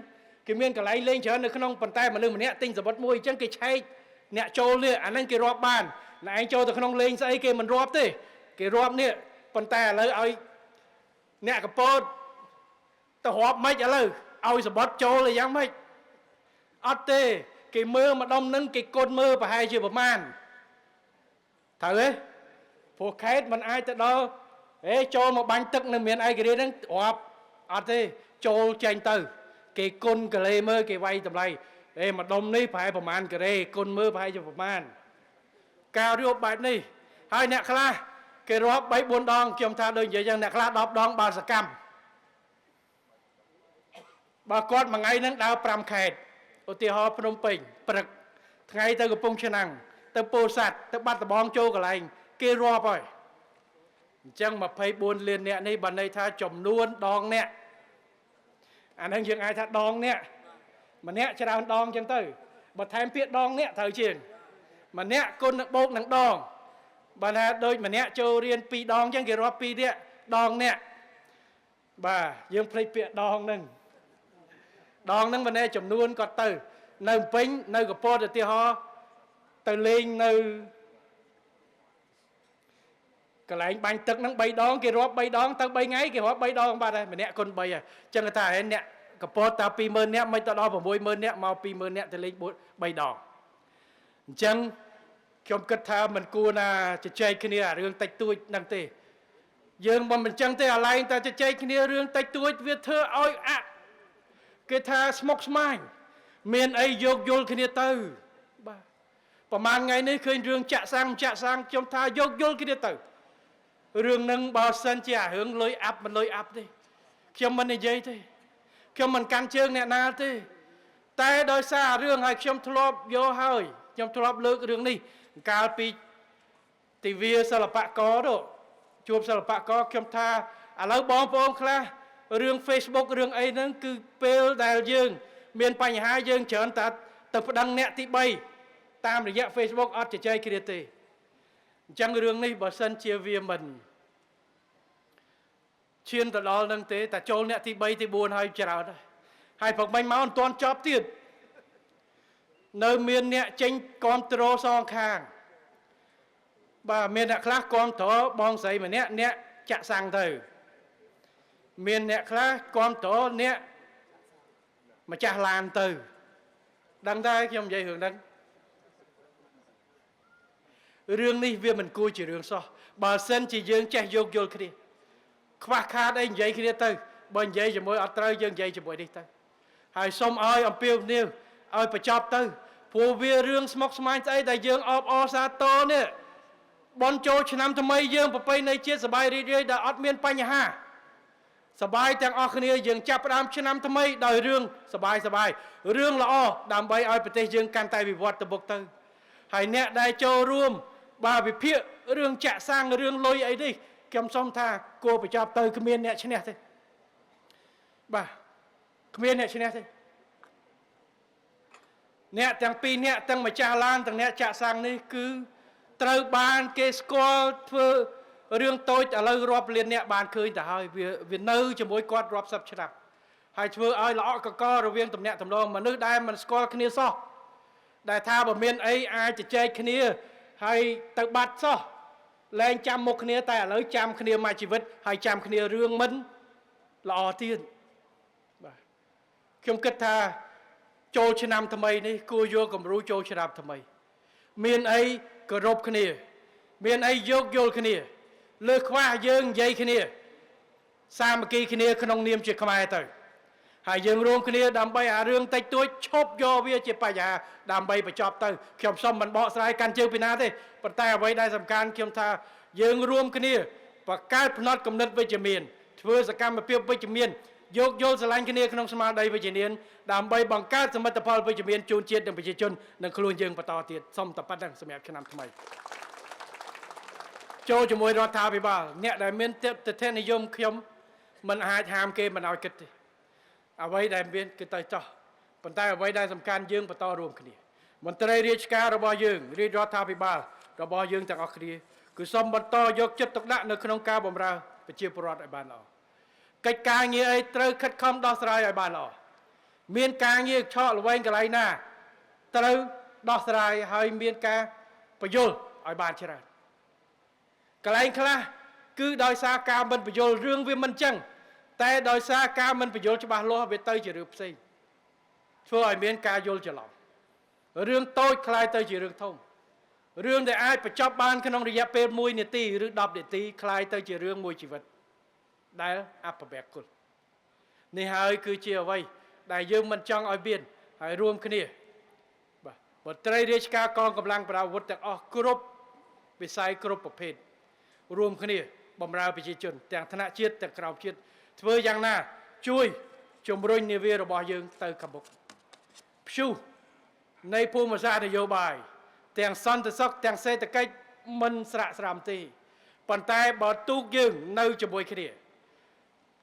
គេមានកន្លែងលេងច្រើននៅក្នុងប៉ុន្តែមនុស្សម្នាក់ទិញសំបុត្រមួយអញ្ចឹងគេឆែកអ្នកចូលនេះអាហ្នឹងគេរាប់បានអ្នកឯងចូលទៅក្នុងលេងស្អីគេមិនរាប់ទេគេរាប់នេះប៉ុន្តែឥឡូវឲ្យអ្នកកពតទៅរាប់ម៉េចឥឡូវឲ្យសំបុត្រចូលអីយ៉ាងម៉េចអត់ទេគេមើលម្ដុំនឹងគេកូនមើលប្រហែលជាប្រមាណត្រូវទេព្រោះខេតមិនអាចទៅដល់ហេចូលមកបាញ់ទឹកនៅមានឯករាជ្យហ្នឹងរាប់អត់ទេចូលចេញទៅគេគុណកាឡេមើលគេវាយតម្លៃហេម្ដុំនេះប្រហែលប្រមាណការ៉េគុណមើលប្រហែលជាប្រមាណការរៀបបែបនេះហើយអ្នកខ្លះគេរាប់3 4ដងខ្ញុំថាដូចនិយាយចឹងអ្នកខ្លះ10ដងបានសកម្មបើគាត់មួយថ្ងៃហ្នឹងដើរ5ខេត្ត ឧទាហរណ៍ភ្នំពេញព្រឹកថ្ងៃទៅកំពង់ឆ្នាំងទៅពោធិ៍សាត់ទៅបាត់ដំបងចូលកន្លែងគេរាប់ហើយអញ្ចឹង24លានអ្នកនេះបានន័យថាចំនួនដងអ្នកអាហ្នឹងយើងអាចថាដងអ្នកម្នាក់ច្រើនដងអញ្ចឹងទៅបើថែមពាក្យដងអ្នកត្រូវជាងម្នាក់គុណនឹងបូកនឹងដងបើថាដូចម្នាក់ចូលរៀន2ដងអញ្ចឹងគេរាប់2នាក់ដងអ្នកបាទយើងភ្លេចពាក្យដងហ្នឹងដងហ្នឹងមិនែចំនួនគាត់ទៅនៅពេញនៅកពតឧទាហរណ៍ទៅលេងនៅកន្លែងបាញ់ទឹកហ្នឹង3ដងគេរាប់3ដងទៅ3ថ្ងៃគេរាប់3ដងបាត់ហើយម្នាក់គុណ3ហើយអញ្ចឹងថាហែអ្នកកពតតា20000នាក់មិនទៅដល់60000នាក់មក20000នាក់ទៅលេង3ដងអញ្ចឹងខ្ញុំគិតថាមិនគួរណាជជែកគ្នាអារឿងតិចតួចហ្នឹងទេយើងមិនអញ្ចឹងទេអាឡែងតែជជែកគ្នារឿងតិចតួចវាធ្វើឲ្យអគេថាស្មុគស្មាញមានអីយោគយល់គ្នាទៅបាទប្រហែលថ្ងៃនេះឃើញរឿងចាក់សាំងចាក់សាំងខ្ញុំថាយោគយល់គ្នាទៅរឿងនឹងបើសិនជាអារឿងលុយអាប់មិនលុយអាប់ទេខ្ញុំមិននិយាយទេខ្ញុំមិនកាន់ជើងអ្នកណាទេតែដោយសាររឿងឲ្យខ្ញុំធ្លាប់យកហើយខ្ញុំធ្លាប់លើករឿងនេះកាលពីទិវាសិល្បករទៅជួបសិល្បករខ្ញុំថាឥឡូវបងប្អូនខ្លះរឿង Facebook រឿងអីហ្នឹងគឺពេលដែលយើងមានបញ្ហាយើងច្រើនតែទៅប្តឹងអ្នកទី3តាមរយៈ Facebook អត់ជជែកគ្នាទេអញ្ចឹងរឿងនេះបើសិនជាវាមិនឈានទៅដល់នឹងទេតែចូលអ្នកទី3ទី4ហើយច្រើនហើយព្រឹកមិញមកមិនទាន់ចប់ទៀតនៅមានអ្នកចេញគ្រប់ត្រូលសងខាងបាទមានអ្នកខ្លះគ្រប់ត្រូលបងស្រីម្នាក់អ្នកចាក់សាំងទៅមានអ្នកខ្លះគ្រប់ត្រូលអ្នកម្ចាស់ឡានទៅដឹងតែខ្ញុំនិយាយរឿងហ្នឹងរឿងនេះវាមិនគួរជារឿងសោះបើសិនជាយើងចេះយោគយល់គ្នាខ្វះខាតអីនិយាយគ្នាទៅបើនិយាយជាមួយអត់ត្រូវយើងនិយាយជាមួយនេះទៅហើយសូមឲ្យអំពាវនាវឲ្យបញ្ចប់ទៅព្រោះវារឿងស្មុគស្មាញស្អីដែលយើងអបអរសាទរនេះបន់ចូលឆ្នាំថ្មីយើងប្រពៃណីជាតិសប្បាយរីករាយដែលអត់មានបញ្ហាសប្បាយទាំងអស់គ្នាយើងចាប់ផ្ដើមឆ្នាំថ្មីដោយរឿងសប្បាយសប្បាយរឿងល្អដើម្បីឲ្យប្រទេសយើងកាន់តែវិវត្តទៅមុខទៅហើយអ្នកដែលចូលរួមបាទវិភាគរឿងចាក់សាំងរឿងលុយអីនេះខ្ញុំសូមថាគួរបញ្ចប់ទៅគ្មានអ្នកឈ្នះទេបាទគ្មានអ្នកឈ្នះទេអ្នកទាំងពីរអ្នកទាំងម្ចាស់ឡានទាំងអ្នកចាក់សាំងនេះគឺត្រូវបានគេស្គាល់ធ្វើរឿងតូចឥឡូវរាប់លានអ្នកបានឃើញទៅហើយវានៅជាមួយគាត់រាប់សិបឆ្នាំហើយធ្វើឲ្យល្អក់កករវាងទំនាក់ទំនងមនុស្សដែលមិនស្គាល់គ្នាសោះដែលថាបើមានអីអាចជជែកគ្នាហើយទៅបាត់សោះលែងចាំមុខគ្នាតែឥឡូវចាំគ្នាមួយជីវិតហើយចាំគ្នារឿងមិនល្អទៀតបាទខ្ញុំគិតថាចូលឆ្នាំថ្មីនេះគួរយកគំរូចូលឆ្នាំថ្មីមានអីគោរពគ្នាមានអីយោគយល់គ្នាលើខ្វះយើងនិយាយគ្នាសាមគ្គីគ្នាក្នុងនាមជាខ្មែរទៅហើយយើងរួមគ្នាដើម្បីអារឿងតិចតួចឈប់យកវាជាបញ្ហាដើម្បីបញ្ចប់ទៅខ្ញុំសូមមិនបកស្រាយកាន់ជើងពីណាទេប៉ុន្តែអ្វីដែលសំខាន់ខ្ញុំថាយើងរួមគ្នាបង្កើតផ្នត់គំនិតវិជ្ជមានធ្វើសកម្មភាពវិជ្ជមានយោគយល់ស្រឡាញ់គ្នាក្នុងស្មារតីវិជ្ជមានដើម្បីបង្កើតសមិទ្ធផលវិជ្ជមានជូនជាតិនិងប្រជាជននិងខ្លួនយើងបន្តទៀតសូមតែប៉ុណ្្នឹងសម្រាប់ឆ្នាំថ្មីចូលជាមួយរដ្ឋាភិបាលអ្នកដែលមានទិដ្ឋិនិយមខ្ញុំមិនអាចហាមគេមិនឲ្យគិតទេអ្វីដែលមានគឺទៅចោះប៉ុន្តែអ្វីដែលសំខាន់យើងបន្តរួមគ្នាមន្ត្រីរាជការរបស់យើងរាជរដ្ឋាភិបាលរបស់យើងទាំងអស់គ្នាគឺសូមបន្តយកចិត្តទុកដាក់នៅក្នុងការបម្រើប្រជាពលរដ្ឋឲ្យបានល្អកិច្ចការងារអីត្រូវខិតខំដោះស្រាយឲ្យបានល្អមានការងារឆក់ល្វែងកន្លែងណាត្រូវដោះស្រាយហើយមានការបញ្យល់ឲ្យបានច្រើនកន្លែងខ្លះគឺដោយសារការមិនបញ្យល់រឿងវាមិនចឹងតែដោយសារការមិនបញ្យល់ច្បាស់លាស់វាទៅជារឿងផ្សេងធ្វើឲ្យមានការយល់ច្រឡំរឿងតូចក្លាយទៅជារឿងធំរឿងដែលអាចបញ្ចប់បានក្នុងរយៈពេល1នាទីឬ10នាទីក្លាយទៅជារឿងមួយជីវិតដែលអពមង្គលនេះហើយគឺជាអ្វីដែលយើងមិនចង់ឲ្យមានហើយរួមគ្នាបាទមន្ត្រីរាជការកងកម្លាំងប្រដាប់អាវុធទាំងអស់គ្រប់វិស័យគ្រប់ប្រភេទរួមគ្នាបម្រើប្រជាជនទាំងថ្នាក់ជាតិទាំងក្រោមជាតិធ្វើយ៉ាងណាជួយជំរុញនាវារបស់យើងទៅខាងមុខ ព្យុះនៃភូមិសាស្ត្រនយោបាយទាំងសន្តិសុខទាំងសេដ្ឋកិច្ចមិនស្រាក់ស្រាំទេប៉ុន្តែបើទូកយើងនៅជាមួយគ្នា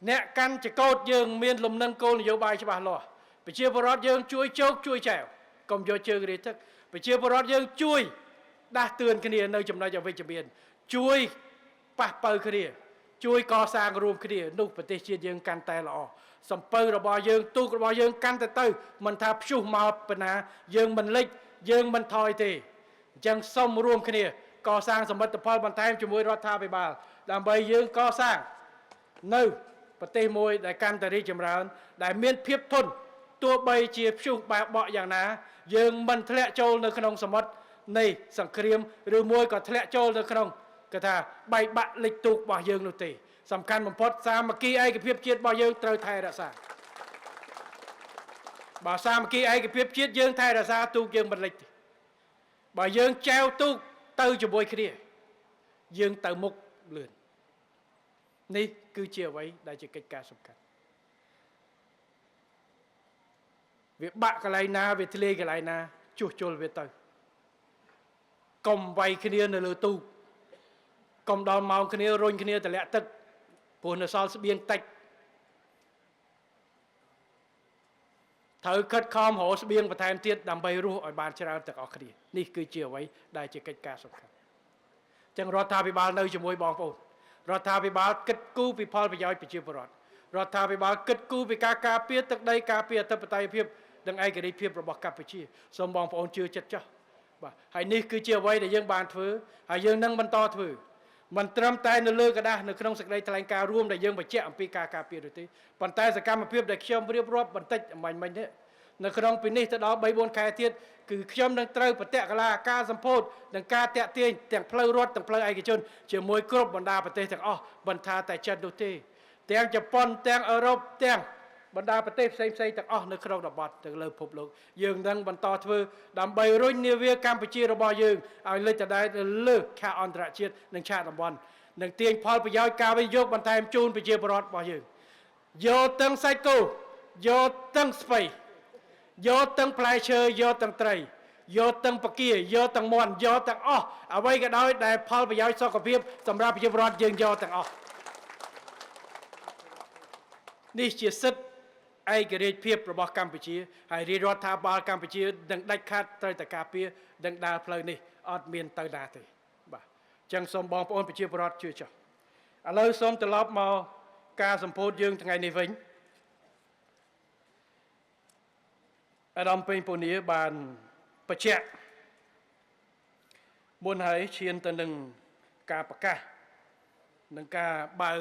អ្នកកាន់ចកោតយើងមានលំនឹងគោលនយោបាយច្បាស់លាស់ប្រជាពលរដ្ឋយើងជួយជោគជួយចែវកុំយកជើងរាទឹកប្រជាពលរដ្ឋយើងជួយដាស់តឿនគ្នានៅចំណុចអវិជ្ជមានជួយប៉ះប៉ូវគ្នាជួយកសាងរួមគ្នានោះប្រទេសជាតិយើងកាន់តែល្អសំពៅរបស់យើងទូករបស់យើងកាន់តែទៅមិនថាព្យុះមកប៉ុណ្ណាយើងមិនលិចយើងមិនថយទេអញ្ចឹងសូមរួមគ្នាកសាងសមិទ្ធផលបន្ថែមជាមួយរដ្ឋាភិបាលដើម្បីយើងកសាងនៅប្រទេសមួយដែលកាន់តែរីកចម្រើនដែលមានភាពធន់ទោះបីជាព្យុះបែបបក់យ៉ាងណាយើងមិនធ្លាក់ចូលនៅក្នុងសមុទ្រនៃសង្គ្រាមឬមួយក៏ធ្លាក់ចូលនៅក្នុងគេថាបែកបាក់លិចទូករបស់យើងនោះទេសំខាន់បំផុតសាមគ្គីឯកភាពជាតិរបស់យើងត្រូវថែរក្សាបើសាមគ្គីឯកភាពជាតិយើងថែរក្សាទូកយើងមិនលិចទេបើយើងចែវទូកទៅជាមួយគ្នាយើងទៅមុខលឿននេះគឺជាអ្វីដែលជាកិច្ចការសំខាន់វាបាក់កន្លែងណាវាធ្លាយកន្លែងណាជួសជុលវាទៅកុំវាយគ្នានៅលើទូកកុំដល់ម៉ោងគ្នារុញគ្នាតម្លាក់ទឹកព្រោះនៅសល់ស្បៀងតិចត្រូវខិតខំរកស្បៀងបន្ថែមទៀតដើម្បីរស់ឲ្យបានច្រើនទាំងអស់គ្នានេះគឺជាអ្វីដែលជាកិច្ចការសំខាន់ចឹងរដ្ឋាភិបាលនៅជាមួយបងប្អូនរដ្ឋាភិបាលគិតគូរពីផលប្រយោជន៍ប្រជាពលរដ្ឋរដ្ឋាភិបាលគិតគូរពីការការពារទឹកដីការពារអធិបតេយ្យភាពនិងឯករាជ្យភាពរបស់កម្ពុជាសូមបងប្អូនជឿចិត្តចុះបាទហើយនេះគឺជាអ្វីដែលយើងបានធ្វើហើយយើងនឹងបន្តធ្វើមិនត្រឹមតែនៅលើក្រដាសនៅក្នុងសេចក្តីថ្លែងការណ៍រួមដែលយើងបញ្ជាក់អំពីការការពារនោះទេប៉ុន្តែសកម្មភាពដែលខ្ញុំរៀបរាប់បន្តិចអំបញ្ញមិញនេះនៅក្នុងពីនេះទៅដល់3-4ខែទៀតគឺខ្ញុំនឹងត្រូវប្រតិកលាការសម្ពោធនិងការតាក់ទាញទាំងផ្លូវរដ្ឋទាំងផ្លូវឯកជនជាមួយគ្រប់បណ្ដាប្រទេសទាំងអស់មិនថាតែចិននោះទេទាំងជប៉ុនទាំងអឺរ៉ុបទាំងបណ្ដាប្រទេសផ្សេងៗទាំងអស់នៅក្នុងតំបន់ទាំងលើពិភពលោកយើងនឹងបន្តធ្វើដើម្បីរុញនាវាកម្ពុជារបស់យើងឲ្យលេចទៅដែរលើឆាកអន្តរជាតិនិងឆាកតំបន់និងទាញផលប្រយោជន៍ការវិនិយោគបន្ថែមជូនប្រជាពលរដ្ឋរបស់យើងយកទាំងសាច់គោយកទាំងស្ពៃយកទាំងផ្លែឈើយកទាំងត្រីយកទាំងពគាយកទាំងមាន់យកទាំងអស់អ្វីក៏ដោយដែលផលប្រយោជន៍សុខភាពសម្រាប់ប្រជាពលរដ្ឋយើងយកទាំងអស់នេះជាសិទ្ធិឯករាជ្យភាពរបស់កម្ពុជាហើយរាជរដ្ឋាភិបាលកម្ពុជានឹងដាច់ខាតត្រូវតែការពារនិងដើរផ្លូវនេះអត់មានទៅណាទេបាទអញ្ចឹងសូមបងប្អូនប្រជាពលរដ្ឋជឿចុះឥឡូវសូមត្រឡប់មកការសម្ពោធយើងថ្ងៃនេះវិញអាដាមពេញពូនីបានបញ្ជាក់មុនហើយឈានទៅនឹងការប្រកាសនិងការបើក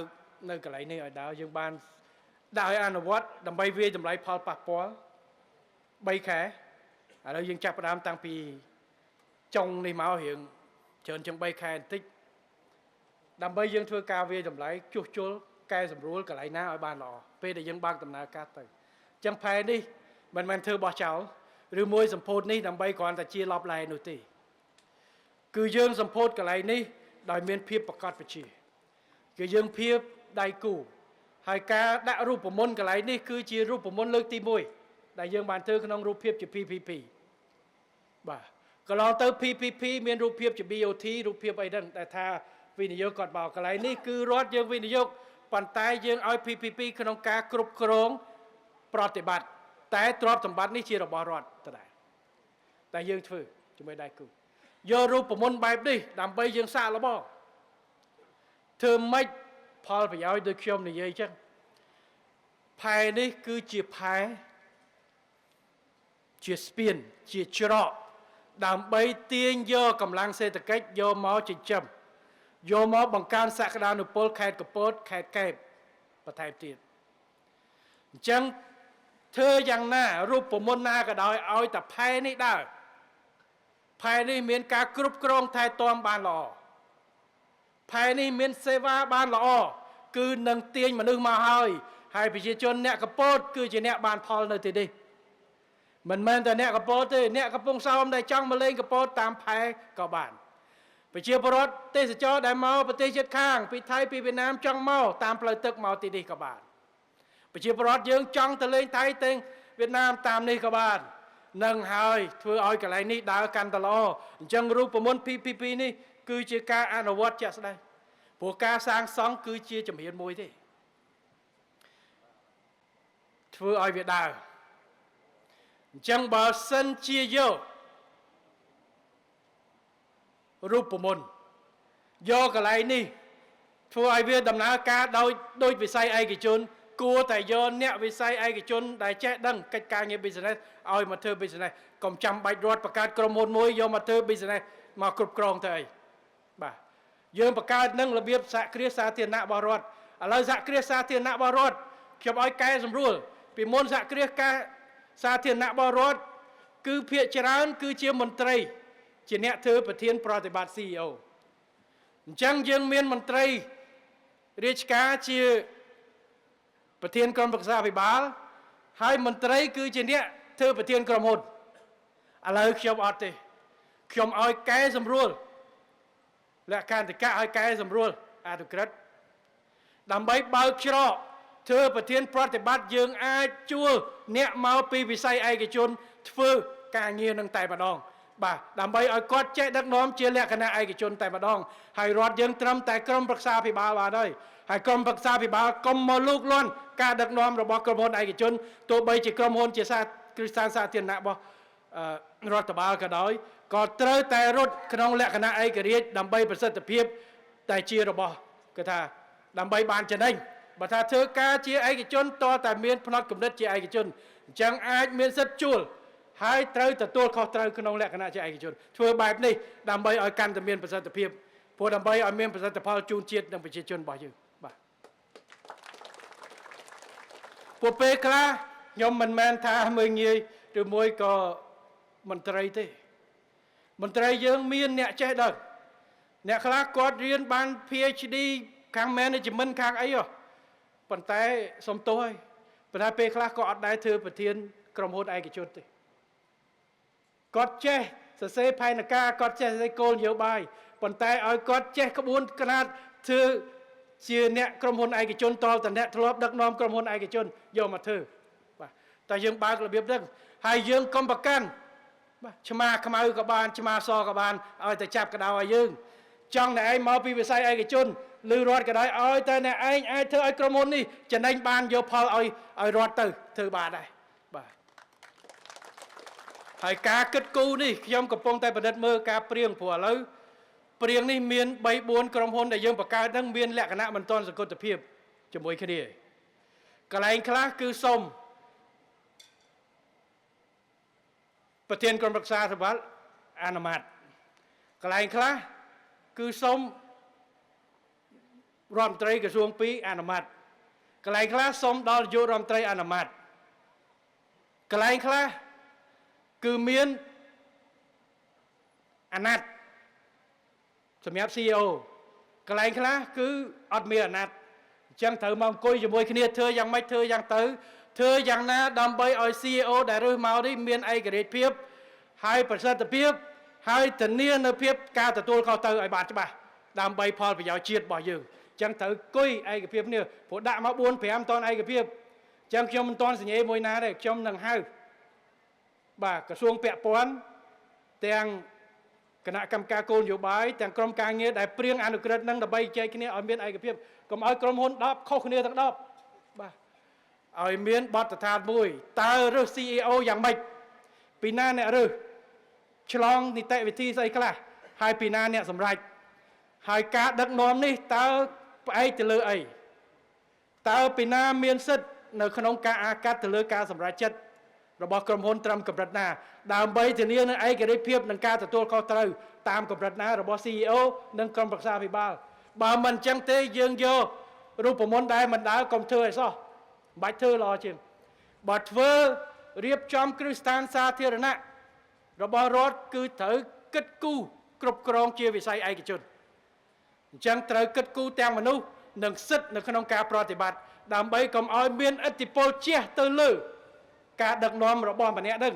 នៅកន្លែងនេះឲ្យដើរយើងបានដាក់ឲ្យអនុវត្តដើម្បីវាយតម្លៃផលប៉ះពាល់3ខែឥឡូវយើងចាប់ផ្ដើមតាំងពីចុងនេះមករៀងច្រើនជាង3ខែបន្តិចដើម្បីយើងធ្វើការវាយតម្លៃជួសជុលកែសម្រួលកន្លែងណាឲ្យបានល្អពេលដែលយើងបើកដំណើរការទៅអញ្ចឹងផែនេះមិនមែនធ្វើបោះចោលឬមួយសម្ពោធនេះដើម្បីគ្រាន់តែជាលបឡែនោះទេគឺយើងសម្ពោធកន្លែងនេះដោយមានភាពប្រកបប្រជាគឺយើងភាពដៃគូហើយការដាក់រូបមន្តកន្លែងនេះគឺជារូបមន្តលើកទី1ដែលយើងបានធ្វើក្នុងរូបភាពជា PPP បាទកន្លងទៅ PPP មានរូបភាពជា BOT រូបភាពអីហ្នឹងដែលថាវិនិយោគគាត់មកកន្លែងនេះគឺរដ្ឋយើងវិនិយោគប៉ុន្តែយើងឲ្យ PPP ក្នុងការគ្រប់គ្រងប្រតិបត្តិតែទ្រព្យសម្បត្តិនេះជារបស់រដ្ឋដដែលតែយើងធ្វើជាមួយដៃគូយករូបមន្តបែបនេះដើម្បីយើងសាកល្បងធ្វើម៉េចផលប្រយោជន៍ដូចខ្ញុំនិយាយចឹងផែនេះគឺជាផែជាស្ពានជាច្រកដើម្បីទាញយកកម្លាំងសេដ្ឋកិច្ចយកមកចិញ្ចឹមយកមកបង្កើនសក្តានុពលខេត្តកំពតខេត្តកែបបន្ថែមទៀតអញ្ចឹងធ្វើយ៉ាងណារូបមន្តណាក៏ដោយឲ្យតែផែនេះដើរផែនេះមានការគ្រប់គ្រងថែទាំបានល្អផែនេះមានសេវាបានល្អគឺនឹងទាញមនុស្សមកហើយហើយប្រជាជនអ្នកកពតគឺជាអ្នកបានផលនៅទីនេះមិនមែនតែអ្នកកពតទេអ្នកកំពង់សោមដែលចង់មកលេងកពតតាមផែក៏បានប្រជាពលរដ្ឋទេសចរដែលមកប្រទេសជិតខាងពីថៃពីវៀតណាមចង់មកតាមផ្លូវទឹកមកទីនេះក៏បានប្រជាពលរដ្ឋយើងចង់ទៅលេងថៃទៅវៀតណាមតាមនេះក៏បាន នឹងហើយធ្វើឲ្យកន្លែងនេះដើរកាន់តែល្អអញ្ចឹងរូបមន្ត PPP នេះគឺជាការអនុវត្តជាក់ស្ដែងព្រោះការសាងសង់គឺជាជំហានមួយទេធ្វើឲ្យវាដើរអញ្ចឹងបើសិនជាយករូបមន្តយកកន្លែងនេះធ្វើឲ្យវាដំណើរការដោយដោយវិស័យឯកជន គួរតែយកអ្នកវិស័យឯកជនដែលចេះដឹងកិច្ចការងារ business ឲ្យមកធ្វើ business កុំចាំបាច់រដ្ឋបង្កើតក្រុមហ៊ុនមួយយកមកធ្វើ business មកគ្រប់គ្រងទៅអីបាទយើងបង្កើតនឹងរបៀបសហគ្រាសសាធារណៈរបស់រដ្ឋឥឡូវសហគ្រាសសាធារណៈរបស់រដ្ឋខ្ញុំឲ្យកែសម្រួលពីមុនសហគ្រាសការសាធារណៈរបស់រដ្ឋគឺភាគច្រើនគឺជាមន្ត្រី ជាអ្នកធ្វើប្រធានប្រតិបត្តិ CEO អញ្ចឹងយើងមានមន្ត្រីរាជការជាប្រធានក្រុមប្រឹក្សាអភិបាលហើយមន្ត្រីគឺជាអ្នកធ្វើប្រធានក្រុមហ៊ុនឥឡូវខ្ញុំអត់ទេខ្ញុំឲ្យកែសម្រួលលក្ខន្តិកៈឲ្យកែសម្រួលអនុក្រឹត្យដើម្បីបើកច្រកធ្វើប្រធានប្រតិបត្តិយើងអាចជួលអ្នកមកពីវិស័យឯកជនធ្វើការងារនឹងតែម្ដងបាទដើម្បីឲ្យគាត់ចេះដឹកនាំជាលក្ខណៈឯកជនតែម្ដងហើយរដ្ឋយើងត្រឹមតែក្រុមប្រឹក្សាភិបាលបានហើយហើយក្រុមប្រឹក្សាភិបាលកុំមកលូកលាន់ការដឹកនាំរបស់ក្រុមហ៊ុនឯកជនទោះបីជាក្រុមហ៊ុនជាសាគ្រឹះស្ថានសាធារណៈរបស់រដ្ឋបាលក៏ដោយក៏ត្រូវតែរត់ក្នុងលក្ខណៈឯករាជ្យដើម្បីប្រសិទ្ធភាពតែជារបស់គេថាដើម្បីបានចំណេញបើថាធ្វើការជាឯកជនតតែមានផ្នត់គំនិតជាឯកជនអញ្ចឹងអាចមានសិទ្ធិជួលហើយត្រូវទទួលខុសត្រូវក្នុងលក្ខណៈជាឯកជនធ្វើបែបនេះដើម្បីឲ្យកាន់តែមានប្រសិទ្ធភាពព្រោះដើម្បីឲ្យមានប្រសិទ្ធផលជូនជាតិនិងប្រជាជនរបស់យើងបាទពួកពេលខ្លះខ្ញុំមិនមែនថាមើលងាយឬមួយក៏មន្ត្រីទេមន្ត្រីយើងមានអ្នកចេះដឹងអ្នកខ្លះគាត់រៀនបាន PhD ខាង management ខាងអីហ៎ប៉ុន្តែសុំទោសហើយប៉ុន្តែពេលខ្លះក៏អត់ដែរធ្វើប្រធានក្រុមហ៊ុនឯកជនទេគាត់ចេះសរសេរផែនការគាត់ចេះសរសេរគោលនយោបាយប៉ុន្តែឲ្យគាត់ចេះក្បួនខ្នាតធ្វើជាអ្នកក្រុមហ៊ុនឯកជនតលតអ្នកធ្លាប់ដឹកនាំក្រុមហ៊ុនឯកជនយកមកធ្វើបាទតែយើងបើករបៀបហ្នឹងហើយយើងកុំប្រកាន់បាទឆ្មាខ្មៅក៏បានឆ្មាសក៏បានឲ្យតែចាប់កដៅឲ្យយើងចង់អ្នកឯងមកពីវិស័យឯកជនឬរដ្ឋក៏ដោយឲ្យតែអ្នកឯងអាចធ្វើឲ្យក្រុមហ៊ុននេះចំណេញបានយកផលឲ្យរដ្ឋទៅធ្វើបានដែរបាទហើយការគិតគូរនេះខ្ញុំកំពុងតែពិនិត្យមើលការព្រៀងព្រោះឥឡូវព្រៀងនេះមាន3 4ក្រុមហ៊ុនដែលយើងបង្កើតហ្នឹងមានលក្ខណៈមិនទាន់សង្គតភាពជាមួយគ្នាកន្លែងខ្លះគឺសុំប្រធានក្រុមប្រឹក្សាសម្បត្តិអនុម័តកន្លែងខ្លះគឺសុំរដ្ឋមន្ត្រីក្រសួង2អនុម័តកន្លែងខ្លះសុំដល់នាយករដ្ឋមន្ត្រីអនុម័តកន្លែងខ្លះគឺមានអាណត្តិសម្រាប់ CEO កន្លែងខ្លះគឺអត់មានអាណត្តិអញ្ចឹងត្រូវមកអង្គុយជាមួយគ្នាធ្វើយ៉ាងម៉េចធ្វើយ៉ាងទៅធ្វើយ៉ាងណាដើម្បីឲ្យ CEO ដែលរើសមកនេះមានឯករាជ្យភាពហើយប្រសិទ្ធភាពហើយធានានៅភាពការទទួលខុសត្រូវឲ្យបានច្បាស់ដើម្បីផលប្រយោជន៍ជាតិរបស់យើងអញ្ចឹងត្រូវអង្គុយឯកភាពនេះព្រោះដាក់មក4 5តនឯកភាពអញ្ចឹងខ្ញុំមិនតន់សញ្ញាមួយណាទេខ្ញុំនឹងហៅបាទក្រសួងពាក់ព័ន្ធទាំងគណៈកម្មការគោលនយោបាយទាំងក្រុមការងារដែលព្រៀងអនុក្រឹត្យនឹងដើម្បីចែកគ្នាឲ្យមានឯកភាពកុំឲ្យក្រុមហ៊ុន10ខុសគ្នាទាំង10បាទឲ្យមានបទដ្ឋានមួយតើរើស CEO យ៉ាងម៉េចពីណាអ្នករើសឆ្លងនីតិវិធីស្អីខ្លះហើយពីណាអ្នកសម្រេចហើយការដឹកនាំនេះតើផ្អែកទៅលើអីតើពីណាមានសិទ្ធិនៅក្នុងការអាកាត់ទៅលើការសម្រេចចិត្តរបស់ក្រុមហ៊ុនត្រឹមកម្រិតណាដើម្បីធានានូវឯករាជ្យភាពនិងការទទួលខុសត្រូវតាមកម្រិតណារបស់ CEO និងក្រុមប្រឹក្សាភិបាលបើមិនអញ្ចឹងទេយើងយករូបមន្តដែលមិនដើរកុំធ្វើឲ្យសោះមិនបាច់ធ្វើល្អជាងបើធ្វើរៀបចំគ្រឹះស្ថានសាធារណៈរបស់រដ្ឋគឺត្រូវគិតគូរគ្រប់គ្រងជាវិស័យឯកជនអញ្ចឹងត្រូវគិតគូរទាំងមនុស្សនិងសិទ្ធិនៅក្នុងការប្រតិបត្តិដើម្បីកុំឲ្យមានឥទ្ធិពលជះទៅលើការដឹកនាំរបស់ម្នាក់នឹង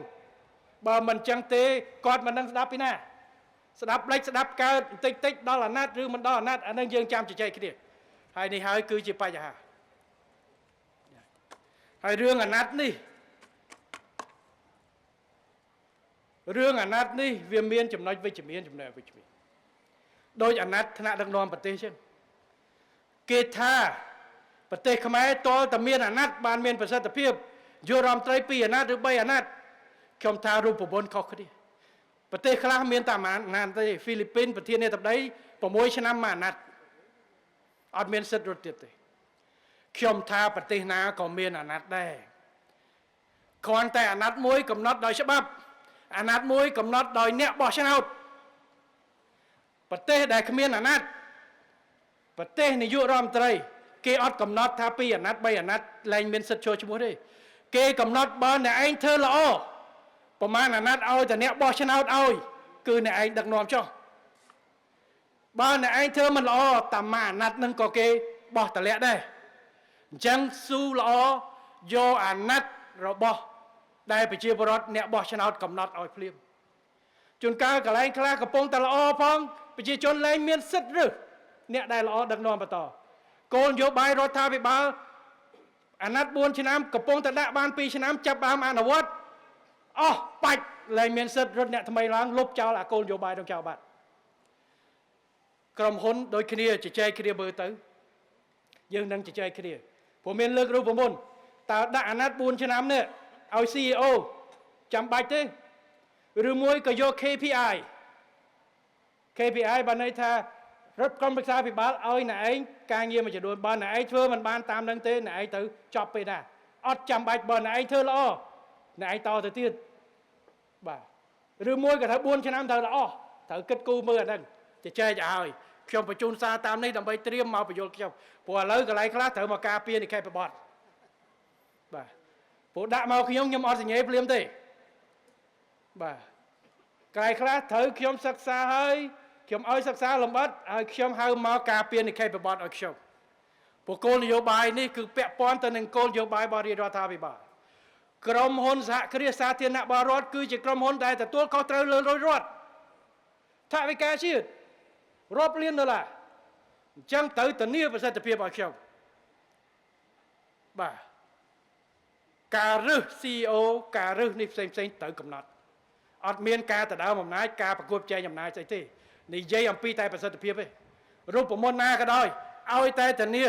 បើមិនអញ្ចឹងទេគាត់មិននឹងស្ដាប់ពីណាស្ដាប់លិចស្ដាប់កើតបន្តិចតិចដល់អាណត្តិឬមិនដល់អាណត្តិអានឹងយើងចាំជជែកគ្នាហើយនេះហើយគឺជាបញ្ហាហើយរឿងអាណត្តិនេះ រឿងអាណត្តិនេះវាមានចំណុចវិជ្ជមានចំណុចអវិជ្ជមានដោយអាណត្តិថ្នាក់ដឹកនាំប្រទេសចឹងគេថាប្រទេសខ្មែរតលតែមានអាណត្តិបានមានប្រសិទ្ធភាពយករដ្ឋមន្ត្រី2អាណត្តិឬ3អាណត្តិខ្ញុំថារូបមន្តខុសគ្នាប្រទេសខ្លះមានតែអាណត្តិទេហ្វីលីពីនប្រធានាធិបតី6ឆ្នាំមួយអាណត្តិអត់មានសិទ្ធិរត់ទៀតទេខ្ញុំថាប្រទេសណាក៏មានអាណត្តិដែរគ្រាន់តែអាណត្តិមួយកំណត់ដោយច្បាប់អាណត្តិមួយកំណត់ដោយអ្នកបោះឆ្នោតប្រទេសដែលគ្មានអាណត្តិប្រទេសនាយករដ្ឋមន្ត្រីគេអត់កំណត់ថា2អាណត្តិ3អាណត្តិលែងមានសិទ្ធិចូលឈ្មោះទេគេកំណត់បើអ្នកឯងធ្វើល្អប្រមាណអាណត្តិឲ្យតែអ្នកបោះឆ្នោតឲ្យគឺអ្នកឯងដឹកនាំចុះបើអ្នកឯងធ្វើមិនល្អតាមមួយអាណត្តិនឹងក៏គេបោះតម្លាក់ដែរអញ្ចឹងស៊ូល្អយកអាណត្តិរបស់ដែលប្រជាពលរដ្ឋអ្នកបោះឆ្នោតកំណត់ឲ្យភ្លាមជួនកាលកន្លែងខ្លះកំពុងតែល្អផងប្រជាជនលែងមានសិទ្ធិរើសអ្នកដែលល្អដឹកនាំបន្តគោលនយោបាយរដ្ឋាភិបាលអាណត្តិ4ឆ្នាំកំពុងតែដាក់បាន2ឆ្នាំចាប់បានអនុវត្តអស់បាច់លែងមានសិទ្ធិរត់អ្នកថ្មីឡើងលុបចោលអាគោលនយោបាយនឹងចោលបាត់ក្រុមហ៊ុនដូចគ្នាជជែកគ្នាមើលទៅយើងនឹងជជែកគ្នាព្រោះមានលើករូបមន្តតើដាក់អាណត្តិ4ឆ្នាំនេះឲ្យ CEO ចាំបាច់ទេឬមួយក៏យក KPI KPI បានន័យថារដ្ឋក្រុមប្រឹក្សាភិបាលឲ្យអ្នកឯងការងារមួយចំនួនបើអ្នកឯងធ្វើមិនបានតាមនឹងទេអ្នកឯងទៅចប់ពេលណាអត់ចាំបាច់បើអ្នកឯងធ្វើល្អអ្នកឯងតទៅទៀតបាទឬមួយក៏ត្រូវ4ឆ្នាំត្រូវល្អត្រូវគិតគូរមើលអាហ្នឹងជជែកឲ្យខ្ញុំបញ្ជូនសារតាមនេះដើម្បីត្រៀមមកបញ្យល់ខ្ញុំព្រោះឥឡូវកន្លែងខ្លះត្រូវមកការពារនិខេបបត្តិបាទព្រោះដាក់មកខ្ញុំខ្ញុំអត់សញ្ញេភ្លាមទេបាទកន្លែងខ្លះត្រូវខ្ញុំសិក្សាហើយខ្ញុំឲ្យសិក្សាលម្អិតហើយខ្ញុំហៅមកការពារនិខេបបត្តិឲ្យខ្ញុំព្រោះគោលនយោបាយនេះគឺពាក់ព័ន្ធទៅនឹងគោលនយោបាយរបស់រាជរដ្ឋាភិបាលក្រុមហ៊ុនសហគ្រាសសាធារណៈរបស់រដ្ឋគឺជាក្រុមហ៊ុនដែលទទួលខុសត្រូវលើលុយរដ្ឋថវិកាជាតិរាប់លានដុល្លារអញ្ចឹងត្រូវធានាប្រសិទ្ធភាពឲ្យខ្ញុំបាទការរើស CEO ការរើសនេះផ្សេងផ្សេងត្រូវកំណត់អត់មានការដដើមអំណាចការប្រកួតប្រជែងអំណាចស្អីទេនិយាយអំពីតែប្រសិទ្ធភាពទេរូបមន្តណាក៏ដោយឲ្យតែធានា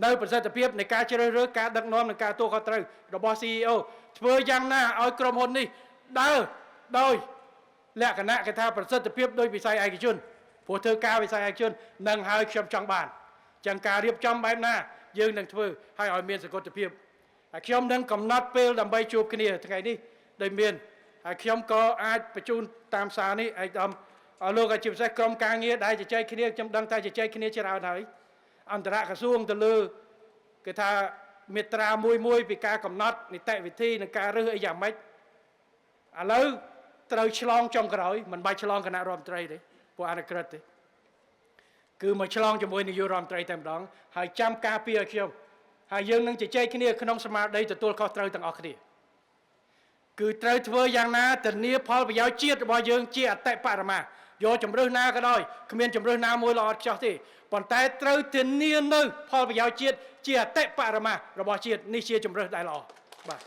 នៅប្រសិទ្ធភាពនៃការជ្រើសរើសការដឹកនាំនិងការទទួលខុសត្រូវរបស់ CEO ធ្វើយ៉ាងណាឲ្យក្រុមហ៊ុននេះដើរដោយលក្ខណៈគេថាប្រសិទ្ធភាពដោយវិស័យឯកជនព្រោះធ្វើការវិស័យឯកជននឹងហើយខ្ញុំចង់បានចឹងការរៀបចំបែបណាយើងនឹងធ្វើឲ្យឲ្យមានសកលភាពហើយខ្ញុំនឹងកំណត់ពេលដើម្បីជួបគ្នាថ្ងៃនេះដោយមានហើយខ្ញុំក៏អាចបញ្ជូនតាមសារនេះឯកឧត្តមលោកជាពិសេសក្រុមការងារដែលជជែកគ្នាខ្ញុំដឹងថាជជែកគ្នាច្រើនហើយអន្តរក្រសួងទៅលើគេថាមេត្រាមួយមួយពីការកំណត់នីតិវិធីនិងការរើសអីយ៉ាងម៉េចឥឡូវត្រូវឆ្លងចុងក្រោយមិនបាច់ឆ្លងគណៈរដ្ឋមន្ត្រីទេពួកអនុក្រឹត្យទេគឺមកឆ្លងជាមួយនាយករដ្ឋមន្ត្រីតែម្ដងហើយចាំការពារឲ្យខ្ញុំហើយយើងនឹងជជែកគ្នាក្នុងស្មារតីទទួលខុសត្រូវទាំងអស់គ្នាគឺត្រូវធ្វើយ៉ាងណាធានាផលប្រយោជន៍ជាតិរបស់យើងជាអតិបរមាយកជំរើសណាក៏ដោយគ្មានជំរើសណាមួយល្អឥតខ្ចោះទេប៉ុន្តែត្រូវធានានៅផលប្រយោជន៍ជាតិជាអតិបរមារបស់ជាតិនេះជាជំរើសដែលល្អបាទ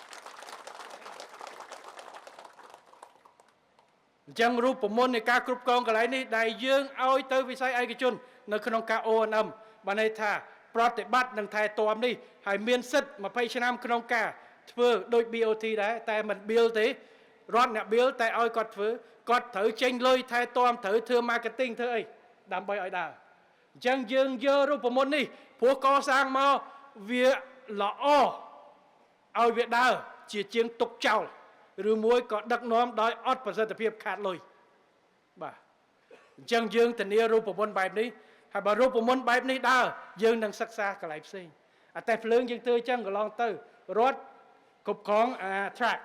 អញ្ចឹងរូបមន្តនៃការគ្រប់គ្រងកន្លែងនេះដែលយើងឲ្យទៅវិស័យឯកជននៅក្នុងការ O&M បានន័យថាប្រតិបត្តិនិងថែទាំនេះហើយមានសិទ្ធិ20ឆ្នាំក្នុងការធ្វើដូច BOT ដែរតែមិន build ទេរដ្ឋអ្នក build តែឲ្យគាត់ធ្វើគាត់ត្រូវចេញលុយថែទាំត្រូវធ្វើ marketing ធ្វើអីដើម្បីឲ្យដើរអញ្ចឹងយើងយករូបមន្តនេះព្រោះកសាងមកវាល្អឲ្យវាដើរជាជាងទុកចោលឬមួយក៏ដឹកនាំដោយអត់ប្រសិទ្ធភាពខាតលុយបាទអញ្ចឹងយើងធានារូបមន្តបែបនេះហើយបើរូបមន្តបែបនេះដើរយើងនឹងសិក្សាកន្លែងផ្សេងអាតែភ្លើងយើងធ្វើអញ្ចឹងកន្លងទៅរដ្ឋគ្រប់គ្រងអា track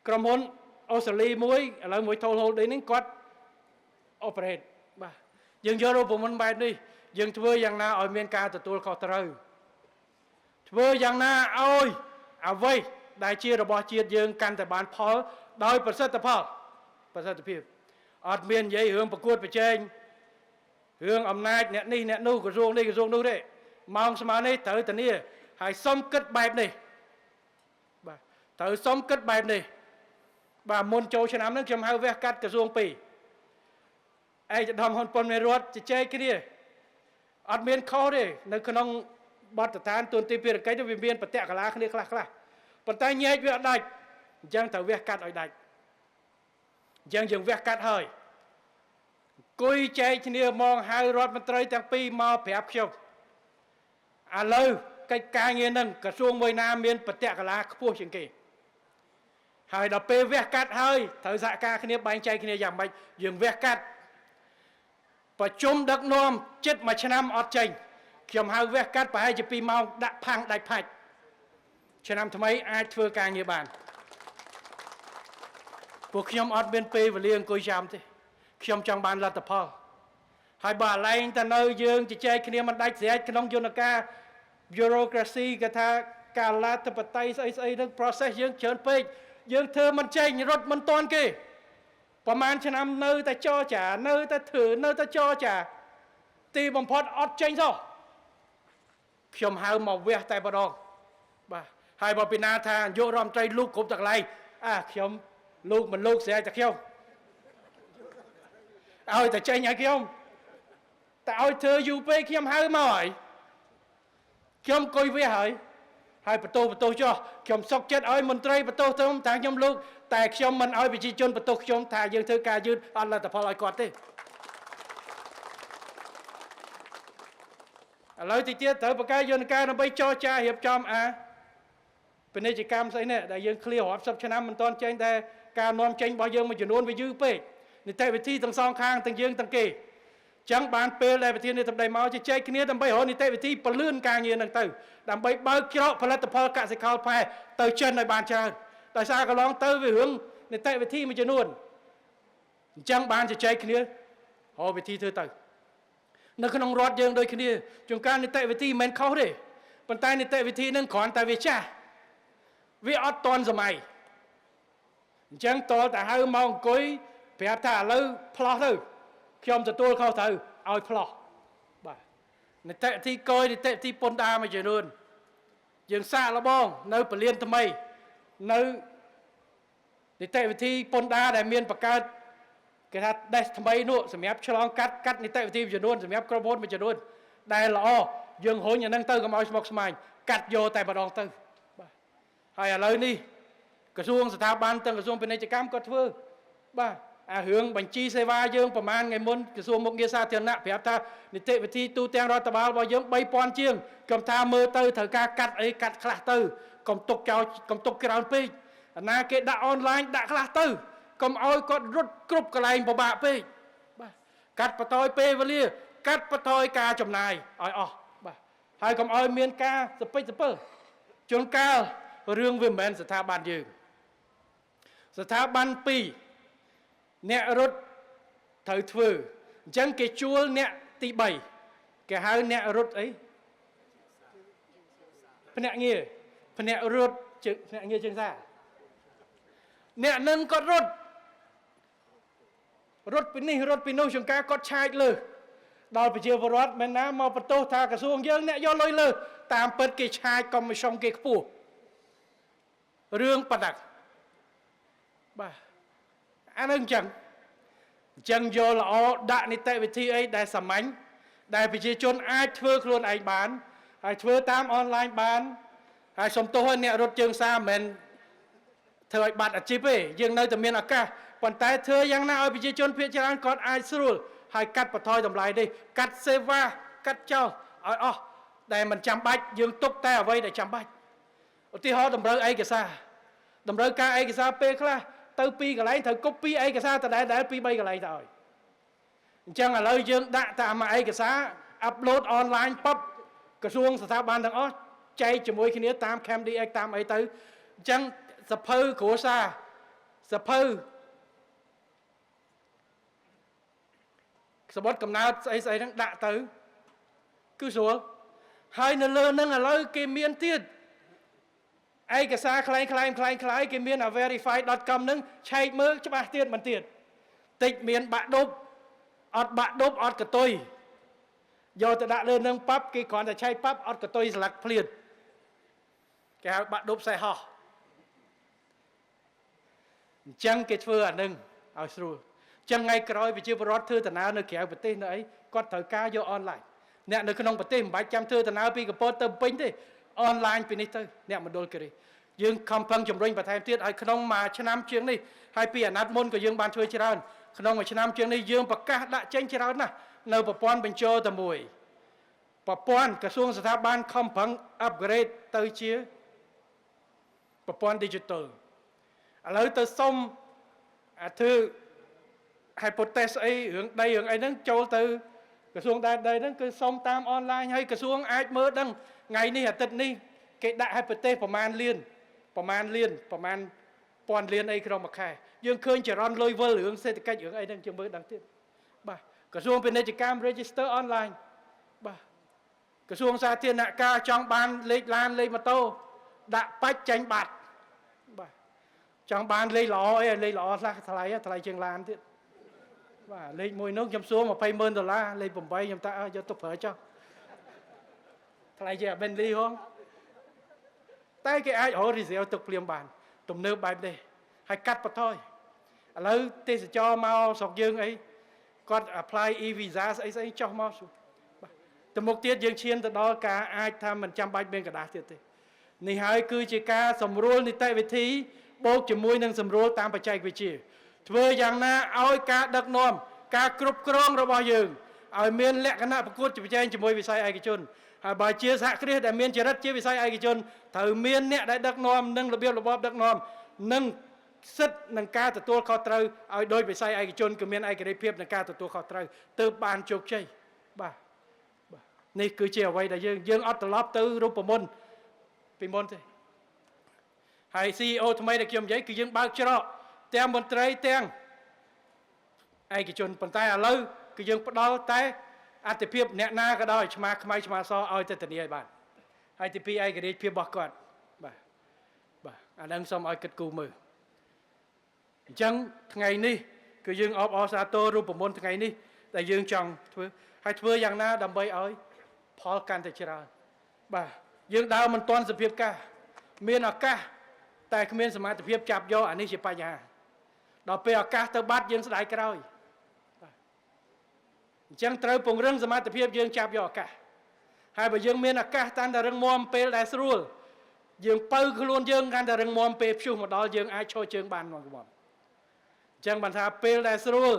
ក្រុមហ៊ុនអូស្ត្រាលីមួយឥឡូវមួយ Toll Holding នេះគាត់ operate បាទយើងយករូបមន្តបែបនេះយើងធ្វើយ៉ាងណាឲ្យមានការទទួលខុសត្រូវធ្វើយ៉ាងណាឲ្យអ្វីដែលជារបស់ជាតិយើងកាន់តែបានផលដោយប្រសិទ្ធផលប្រសិទ្ធភាពអត់មាននិយាយរឿងប្រកួតប្រជែងរឿងអំណាចអ្នកនេះអ្នកនោះក្រសួងនេះក្រសួងនោះទេម៉ោងស្មើនេះត្រូវធានាហើយសុំគិតបែបនេះបាទត្រូវសុំគិតបែបនេះ បាទមុនចូលឆ្នាំហ្នឹងខ្ញុំហៅវះកាត់ក្រសួងពីរឯកឧត្តមហ៊ុនប៉ុនមេរតជជែកគ្នាអត់មានខុសទេនៅក្នុងបទដ្ឋានទូនទីភារកិច្ចវាមានប្រតិកលាគ្នាខ្លះខ្លះប៉ុន្តែញែកវាអត់ដាច់អញ្ចឹងត្រូវវះកាត់ឲ្យដាច់អញ្ចឹងយើងវះកាត់ហើយអង្គុយចែកគ្នាមកហៅរដ្ឋមន្ត្រីទាំងពីរមកប្រាប់ខ្ញុំឥឡូវកិច្ចការងារហ្នឹងក្រសួងមួយណាមានប្រតិកលាខ្ពស់ជាងគេហើយដល់ពេលវះកាត់ហើយត្រូវសហការគ្នាបែងចែកគ្នាយ៉ាងម៉េចយើងវះកាត់ប្រជុំដឹកនាំចិត្តមួយឆ្នាំអត់ចេញខ្ញុំហៅវះកាត់ប្រហែលជា2ម៉ោងដាក់ផាំងដាច់ផាច់ឆ្នាំថ្មីអាចធ្វើការងារបានពួកខ្ញុំអត់មានពេលវេលាអង្គុយចាំទេខ្ញុំចង់បានលទ្ធផលហើយបើអាឡែងទៅនៅយើងជជែកគ្នាមិនដាច់ស្រេចក្នុងយន្តការ bureaucracy គេថាកាលាធិបតេយ្យស្អីស្អីនឹង process យើងច្រើនពេកយើងធ្វើមិនចេញរត់មិនតាន់គេប្រហែលឆ្នាំនៅតែចរចានៅតែធ្វើនៅតែចរចាទីបំផុតអត់ចេញសោះខ្ញុំហៅមកវះតែម្ដងបាទហើយបើពីណាថានាយករដ្ឋមន្ត្រីលូកគ្រប់តកន្លែងអាខ្ញុំលូកមិនលូកស្រេចតែខ្ញុំឲ្យតែចេញឲ្យខ្ញុំតែឲ្យធ្វើយូរពេកខ្ញុំហៅមកហើយខ្ញុំអង្គុយវះហើយហើយបន្ទោសបន្ទោសចុះខ្ញុំសុកចិត្តឲ្យមន្ត្រីបន្ទោសទៅថាខ្ញុំលោកតែខ្ញុំមិនឲ្យប្រជាជនបន្ទោសខ្ញុំថាយើងធ្វើការយឺតអត់លទ្ធផលឲ្យគាត់ទេឥឡូវទីទៀតត្រូវបង្កើតយន្តការដើម្បីចរចារៀបចំអាពាណិជ្ជកម្មស្អីនេះដែលយើងឃ្លារាប់សិបឆ្នាំមិនទាន់ចេញតែការនាំចេញរបស់យើងមួយចំនួនវាយឺតពេកនីតិវិធីទាំងសងខាងទាំងយើងទាំងគេចឹងបានពេលដែលប្រធានាធិបតីមកជជែកគ្នាដើម្បីរកនីតិវិធីពលឿនការងារនឹងទៅដើម្បីបើកច្រកផលិតផលកសិផលផ្ែទៅចិនឲ្យបានច្រើនដោយសារកន្លងទៅវារឿងនីតិវិធីមួយចំនួនអញ្ចឹងបានជជែកគ្នារកវិធីធ្វើទៅនៅក្នុងរដ្ឋយើងដូចគ្នាជួនកាលនីតិវិធីមិនមែនខុសទេប៉ុន្តែនីតិវិធីនឹងគ្រាន់តែវាចាស់វាអត់ទាន់សម័យអញ្ចឹងតលតែហៅមកអង្គុយប្រាប់ថាឥឡូវផ្លោះទៅខ្ញុំទទួលខុសត្រូវឲ្យផ្លោះបាទនីតិវិធីកយនីតិវិធីពន្ធដារមួយចំនួនយើងសាកល្បងនៅពលានថ្មីនៅនីតិវិធីពន្ធដារដែលមានបង្កើតគេថាដេសថ្មីនោះសម្រាប់ឆ្លងកាត់កាត់នីតិវិធីមួយចំនួនសម្រាប់ក្រុមហ៊ុនមួយចំនួនដែលល្អយើងរុញអានឹងទៅកុំឲ្យស្មុគស្មាញកាត់យកតែម្ដងទៅបាទហើយឥឡូវនេះក្រសួងស្ថាប័នទាំងក្រសួងពាណិជ្ជកម្មក៏ធ្វើបាទអារឿងបញ្ជីសេវាយើងប្រហែលថ្ងៃមុនក្រសួងមុខងារសាធារណៈប្រាប់ថានីតិវិធីទូទាំងរដ្ឋបាលរបស់យើង3000ជាងខ្ញុំថាមើលទៅត្រូវការកាត់អីកាត់ខ្លះទៅកុំទុកចោលកុំទុកច្រើនពេកអាណាគេដាក់អនឡាញដាក់ខ្លះទៅកុំឲ្យគាត់រត់គ្រប់កន្លែងពិបាកពេកបាទកាត់បន្ថយពេលវេលាកាត់បន្ថយការចំណាយឲ្យអស់បាទហើយកុំឲ្យមានការសពេចសពិលជួនកាលរឿងវាមិនមែនស្ថាប័នយើងស្ថាប័ន2អ្នករត់ត្រូវធ្វើអញ្ចឹងគេជួលអ្នកទី3គេហៅអ្នករត់អីភ្នាក់ងារភ្នាក់រត់ភ្នាក់ងារជើងសារអ្នកនឹងគាត់រត់រត់ពីនេះរត់ពីនោះជួនកាលគាត់ឆាយលើដល់ប្រជាពលរដ្ឋមិនណាមកបន្ទោសថាក្រសួងយើងអ្នកយកលុយលើតាមពិតគេឆាយកុំមីសុងគេខ្ពស់រឿងប៉ណ្ណឹងបាទអានឹងអញ្ចឹងយកល្អដាក់នីតិវិធីអីដែលសាមញ្ញដែលប្រជាជនអាចធ្វើខ្លួនឯងបានហើយធ្វើតាមអនឡាញបានហើយសុំទោសឲ្យអ្នករត់ជើងសារមិនមែនធ្វើឲ្យបាត់អាជីពទេយើងនៅតែមានឱកាសប៉ុន្តែធ្វើយ៉ាងណាឲ្យប្រជាជនភាគច្រើនគាត់អាចស្រួលហើយកាត់បន្ថយតម្លៃនេះកាត់សេវាកាត់ចោលឲ្យអស់ដែលមិនចាំបាច់យើងទុកតែអ្វីដែលចាំបាច់ឧទាហរណ៍តម្រូវឯកសារតម្រូវការឯកសារពេលខ្លះទៅពីរកន្លែងត្រូវកូពីឯកសារដដែលៗ2 3កន្លែងទៅឲ្យអញ្ចឹងឥឡូវយើងដាក់តាមឯកសារអាប់ឡូតអនឡាញពឹបក្រសួងស្ថាប័នទាំងអស់ចែកជាមួយគ្នាតាម CamDX តាមអីទៅអញ្ចឹងសភៅគ្រួសារសភៅសបុតកំណើតស្អីស្អីហ្នឹងដាក់ទៅគឺស្រួលហើយនៅលើហ្នឹងឥឡូវគេមានទៀតឯកសារក្លែងក្លែងក្លែងក្លាយគេមានអា verify.com ហ្នឹងឆែកមើលច្បាស់ទៀតមិនទៀតតិចមានបាក់ដប់អត់បាក់ដប់អត់កតុយយកទៅដាក់លើនឹងប៉ាប់គេគ្រាន់តែឆែកប៉ាប់អត់កតុយស្លាកភ្លៀនគេហៅបាក់ដប់សេះហោះអ អញ្ចឹងគេធ្វើអានឹងឲ្យស្រួលអញ្ចឹងថ្ងៃក្រោយប្រជាពលរដ្ឋធ្វើដំណើរនៅក្រៅប្រទេសនៅអីគាត់ត្រូវការយកអនឡាញអ្នកនៅក្នុងប្រទេសមិនបាច់ចាំធ្វើដំណើរពីកំពតទៅភ្នំពេញទេអនឡាញពីនេះទៅអ្នកមណ្ឌលគិរីយើងខំប្រឹងជំរុញបន្ថែមទៀតឲ្យក្នុងមួយឆ្នាំជាងនេះហើយពីអាណត្តិមុនក៏យើងបានធ្វើច្រើនក្នុងមួយឆ្នាំជាងនេះយើងប្រកាសដាក់ចេញច្រើនណាស់នៅប្រព័ន្ធបញ្ចូលតែមួយប្រព័ន្ធក្រសួងស្ថាប័នខំប្រឹង upgrade ទៅជាប្រព័ន្ធ digital ឥឡូវទៅសុំអាធ្វើ hypothèse អីរឿងដីរឿងអីហ្នឹងចូលទៅក្រសួងដែនដីហ្នឹងគឺសុំតាមអនឡាញហើយក្រសួងអាចមើលដឹងថ្ងៃនេះអាទិត្យនេះគេដាក់ hypothèse ប្រមាណលានប្រមាណលានប្រមាណពាន់លានអីក្នុងមួយខែយើងឃើញចរន្តលុយវិលរឿងសេដ្ឋកិច្ចរឿងអីហ្នឹងយើងមើលដឹងទៀតបាទក្រសួងពាណិជ្ជកម្ម register online បាទក្រសួងសាធារណការចង់បានលេខឡានលេខម៉ូតូដាក់បាច់ចេញបាត់បាទចង់បានលេខល្អអីលេខល្អខ្លះថ្លៃថ្លៃជាងឡានទៀតបាទលេខមួយនោះខ្ញុំសួរ20ម៉ឺនដុល្លារលេខ8ខ្ញុំថាយកទុកប្រើចុះថ្លៃជាង Bentley ហងតែគេអាចរក reserve ទុកភ្លាមបានទំនើបបែបនេះហើយកាត់បន្ថយឥឡូវទេសចរមកស្រុកយើងអីគាត់ apply e visa ស្អីស្អីចុះមកបាទទៅមុខទៀតយើងឈានទៅដល់ការអាចថាមិនចាំបាច់មានក្រដាសទៀតទេនេះហើយគឺជាការសម្រួលនីតិវិធីបូកជាមួយនឹងសម្រួលតាមបច្ចេកវិទ្យាធ្វើយ៉ាងណាឲ្យការដឹកនាំការគ្រប់គ្រងរបស់យើងឲ្យមានលក្ខណៈប្រកួតប្រជែងជាមួយវិស័យឯកជនហើយបើជាសហគ្រាសដែលមានចរិតជាវិស័យឯកជនត្រូវមានអ្នកដែលដឹកនាំនិងរបៀបរបបដឹកនាំនិងសិទ្ធិនឹងការទទួលខុសត្រូវឲ្យដោយវិស័យឯកជនគឺមានឯករាជ្យភាពក្នុងការទទួលខុសត្រូវទើបបានជោគជ័យបាទបាទនេះគឺជាអ្វីដែលយើងយើងអត់ត្រឡប់ទៅរូបមន្តពីមុនទេហើយ CEO ថ្មីដែលខ្ញុំនិយាយគឺយើងបើកច្រកទាំងមន្ត្រីទាំងឯកជនប៉ុន្តែឥឡូវគឺយើងផ្ដល់តែអតិភិបអ្នកណាក៏ដោយឆ្មាខ្មៅឆ្មាសឲ្យទៅធានាឲ្យបានហើយទីពីរឯករាជ្យភាពរបស់គាត់បាទបាទអានឹងសូមឲ្យគិតគូរមើលអញ្ចឹងថ្ងៃនេះគឺយើងអបអរសាទររូបមន្តថ្ងៃនេះដែលយើងចង់ធ្វើហើយធ្វើយ៉ាងណាដើម្បីឲ្យផលកាន់តែច្រើនបាទយើងដើរមិនទាន់សភាពការមានឱកាសតែគ្មានសមត្ថភាពចាប់យកអានេះជាបញ្ហាដល់ពេលឱកាសទៅបាត់យើងស្ដាយក្រោយបាទអញ្ចឹងត្រូវពង្រឹងសមត្ថភាពយើងចាប់យកឱកាសហើយបើយើងមានឱកាសតាន់តែរឹងមាំពេលដែលស្រួលយើងបើខ្លួនយើងកាន់តែរឹងមាំពេលព្យុះមកដល់យើងអាចឈរជើងបានមកមកអញ្ចឹងបានថាពេលដែលស្រួល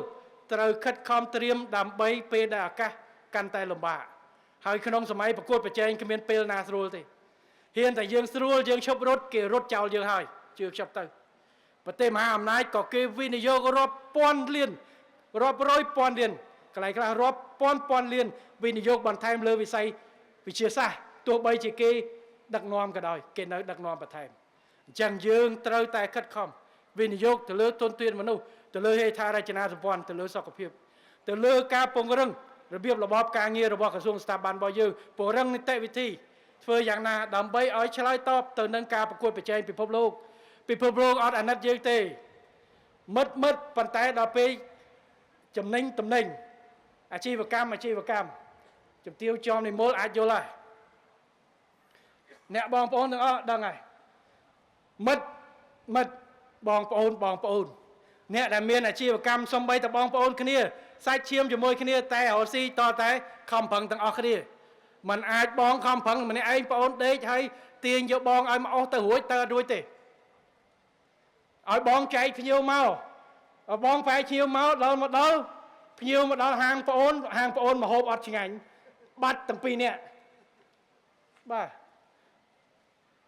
ត្រូវខិតខំត្រៀមដើម្បីពេលដែលឱកាសកាន់តែលំបាកហើយក្នុងសម័យប្រកួតប្រជែងគ្មានពេលណាស្រួលទេហ៊ានតែយើងស្រួលយើងឈប់រត់គេរត់ចោលយើងហើយជឿខ្ញុំទៅប្រទេសមហាអំណាចក៏គេវិនិយោគរាប់ពាន់លានរាប់រយពាន់លានកន្លែងខ្លះរាប់ពាន់ពាន់លានវិនិយោគបន្ថែមលើវិស័យវិទ្យាសាស្ត្រទោះបីជាគេដឹកនាំក៏ដោយគេនៅដឹកនាំបន្ថែមអញ្ចឹងយើងត្រូវតែខិតខំវិនិយោគទៅលើទុនធានមនុស្សទៅលើហេដ្ឋារចនាសម្ព័ន្ធទៅលើសុខភាពទៅលើការពង្រឹងរបៀបរបបការងាររបស់ក្រសួងស្ថាប័នរបស់យើងពង្រឹងនីតិវិធីធ្វើយ៉ាងណាដើម្បីឲ្យឆ្លើយតបទៅនឹងការប្រកួតប្រជែងពិភពលោកពិភពលោកអត់អាណិតយើងទេមិត្តមិត្តប៉ុន្តែដល់ពេលចំណេញតំណែងអាជីវកម្មអាជីវកម្មជំទាវចំនិមលអាចយល់ហើយអ្នកបងប្អូនទាំងអស់ដឹងហើយមិត្តមិត្តបងប្អូនបងប្អូនអ្នកដែលមានអាជីវកម្មសំបីតបងប្អូនគ្នាសាច់ឈាមជាមួយគ្នាតែរកស៊ីតតែខំប្រឹងទាំងអស់គ្នាมันអាចបងខំប្រឹងម្នាក់ឯងប្អូនដេកហើយទាញយកបងឲ្យមកអស់ទៅរួចទៅអត់រួចទេឲ្យបងចែកភ្ញៀវមកបងផែភ្ញៀវមកដល់មកដល់ភ្ញៀវមកដល់ហាងប្អូនហាងប្អូនមកហូបអត់ឆ្ងាញ់បាត់ទាំងពីរនាក់បាទ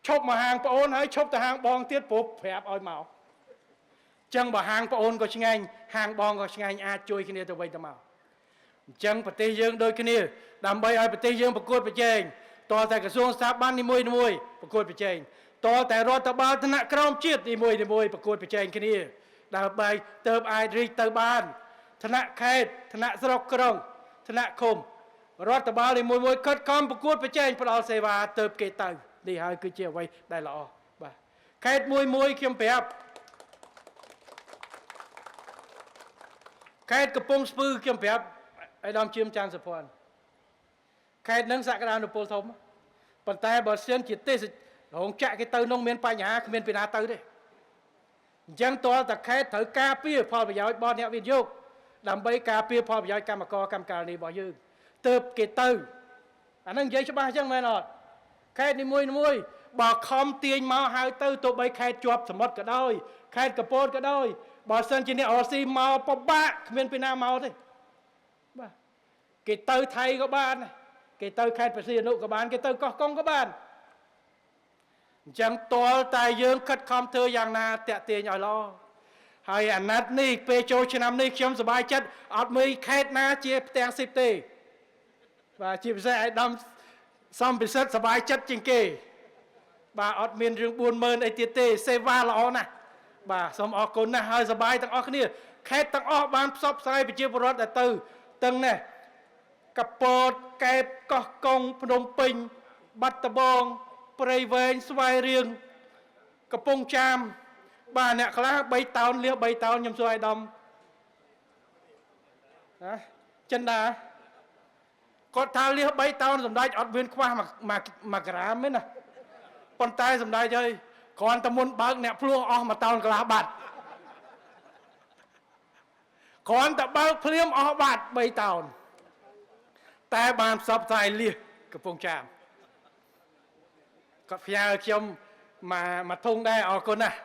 ឈប់មកហាងប្អូនហើយឈប់ទៅហាងបងទៀតព្រោះប្រាប់ឲ្យមកចឹងបើហាងប្អូនក៏ឆ្ងាញ់ហាងបងក៏ឆ្ងាញ់អាចជួយគ្នាទៅវិញទៅមកអញ្ចឹងប្រទេសយើងដូចគ្នាដើម្បីឲ្យប្រទេសយើងប្រកួតប្រជែងតើតែក្រសួងស្ថាប័ននីមួយៗប្រកួតប្រជែងតើតែរដ្ឋបាលថ្នាក់ក្រោមជាតិនីមួយៗប្រកួតប្រជែងគ្នាដើម្បីទៅអាចរីកទៅបានថ្នាក់ខេត្តថ្នាក់ស្រុកក្រុងថ្នាក់ឃុំរដ្ឋបាលនីមួយៗខិតខំប្រកួតប្រជែងផ្ដល់សេវាទៅគេទៅនេះហើយគឺជាអ្វីដែលល្អបាទខេត្តមួយមួយខ្ញុំប្រាប់ខេត្តកំពង់ស្ពឺខ្ញុំប្រាប់អៃដាមជាមច័ន្ទសុភ័ណ្ឌខេត្តនឹងសក្តានុពលធំប៉ុន្តែបើសិនជាទេសរោងចក្រគេទៅនោះមានបញ្ហាគ្មានពីណាទៅទេ អញ្ចឹងតើតខេតត្រូវការពារផលប្រយោជន៍របស់អ្នកវិនិយោគដើម្បីការពារផលប្រយោជន៍កម្មករកម្មការិនីរបស់យើងទៅគេទៅអាហ្នឹងនិយាយច្បាស់អញ្ចឹងមែនអត់ខេត្តនីមួយមួយបើខំទាញមកហើយទៅទោះបីខេត្តជាប់សមុទ្រក៏ដោយខេត្តកពតក៏ដោយបើសិនជាអ្នករស៊ីមកពិបាកគ្មានពីណាមកទេបាទគេទៅថៃក៏បានគេទៅខេត្តព្រះសីហនុក៏បានគេទៅកោះកុងក៏បានអញ្ចឹងតលតែយើងខិតខំធ្វើយ៉ាងណាតាក់ទាញឲ្យល្អហើយអាណត្តិនេះពេលចូលឆ្នាំនេះខ្ញុំសប្បាយចិត្តអត់មានខេត្តណាជាផ្ទាំងស៊ីបទេបាទជាពិសេសឯកឧត្តមសំពិសិដ្ឋសប្បាយចិត្តជាងគេបាទអត់មានរឿង40000អីទៀតទេសេវាល្អណាស់បាទសូមអរគុណណាស់ហើយសប្បាយទាំងអស់គ្នាខេត្តទាំងអស់បានផ្សព្វផ្សាយប្រជាពលរដ្ឋដែលទៅទាំងនេះកពតកែបកោះកុងភ្នំពេញបាត់ដំបងព្រៃវែងស្វាយរៀងកំពង់ចាមបាទអ្នកខ្លះ3តោនលៀស3តោនខ្ញុំសួរឲ្យដំណាចិនដាគាត់ថាលៀស3តោនសម្ដេចអត់មានខ្វះមួយក្រាមទេណាប៉ុន្តែសម្ដេចអើយគ្រាន់តែមុនបើកអ្នកភ្លោះអស់1តោនកន្លះបាត់គ្រាន់តែបើកភ្លាមអស់បាត់3តោនតែបានផ្សព្វផ្សាយលៀសកំពង់ចាមគាត់ផ្ញើខ្ញុំមកធុងដែរអរគុណណាស់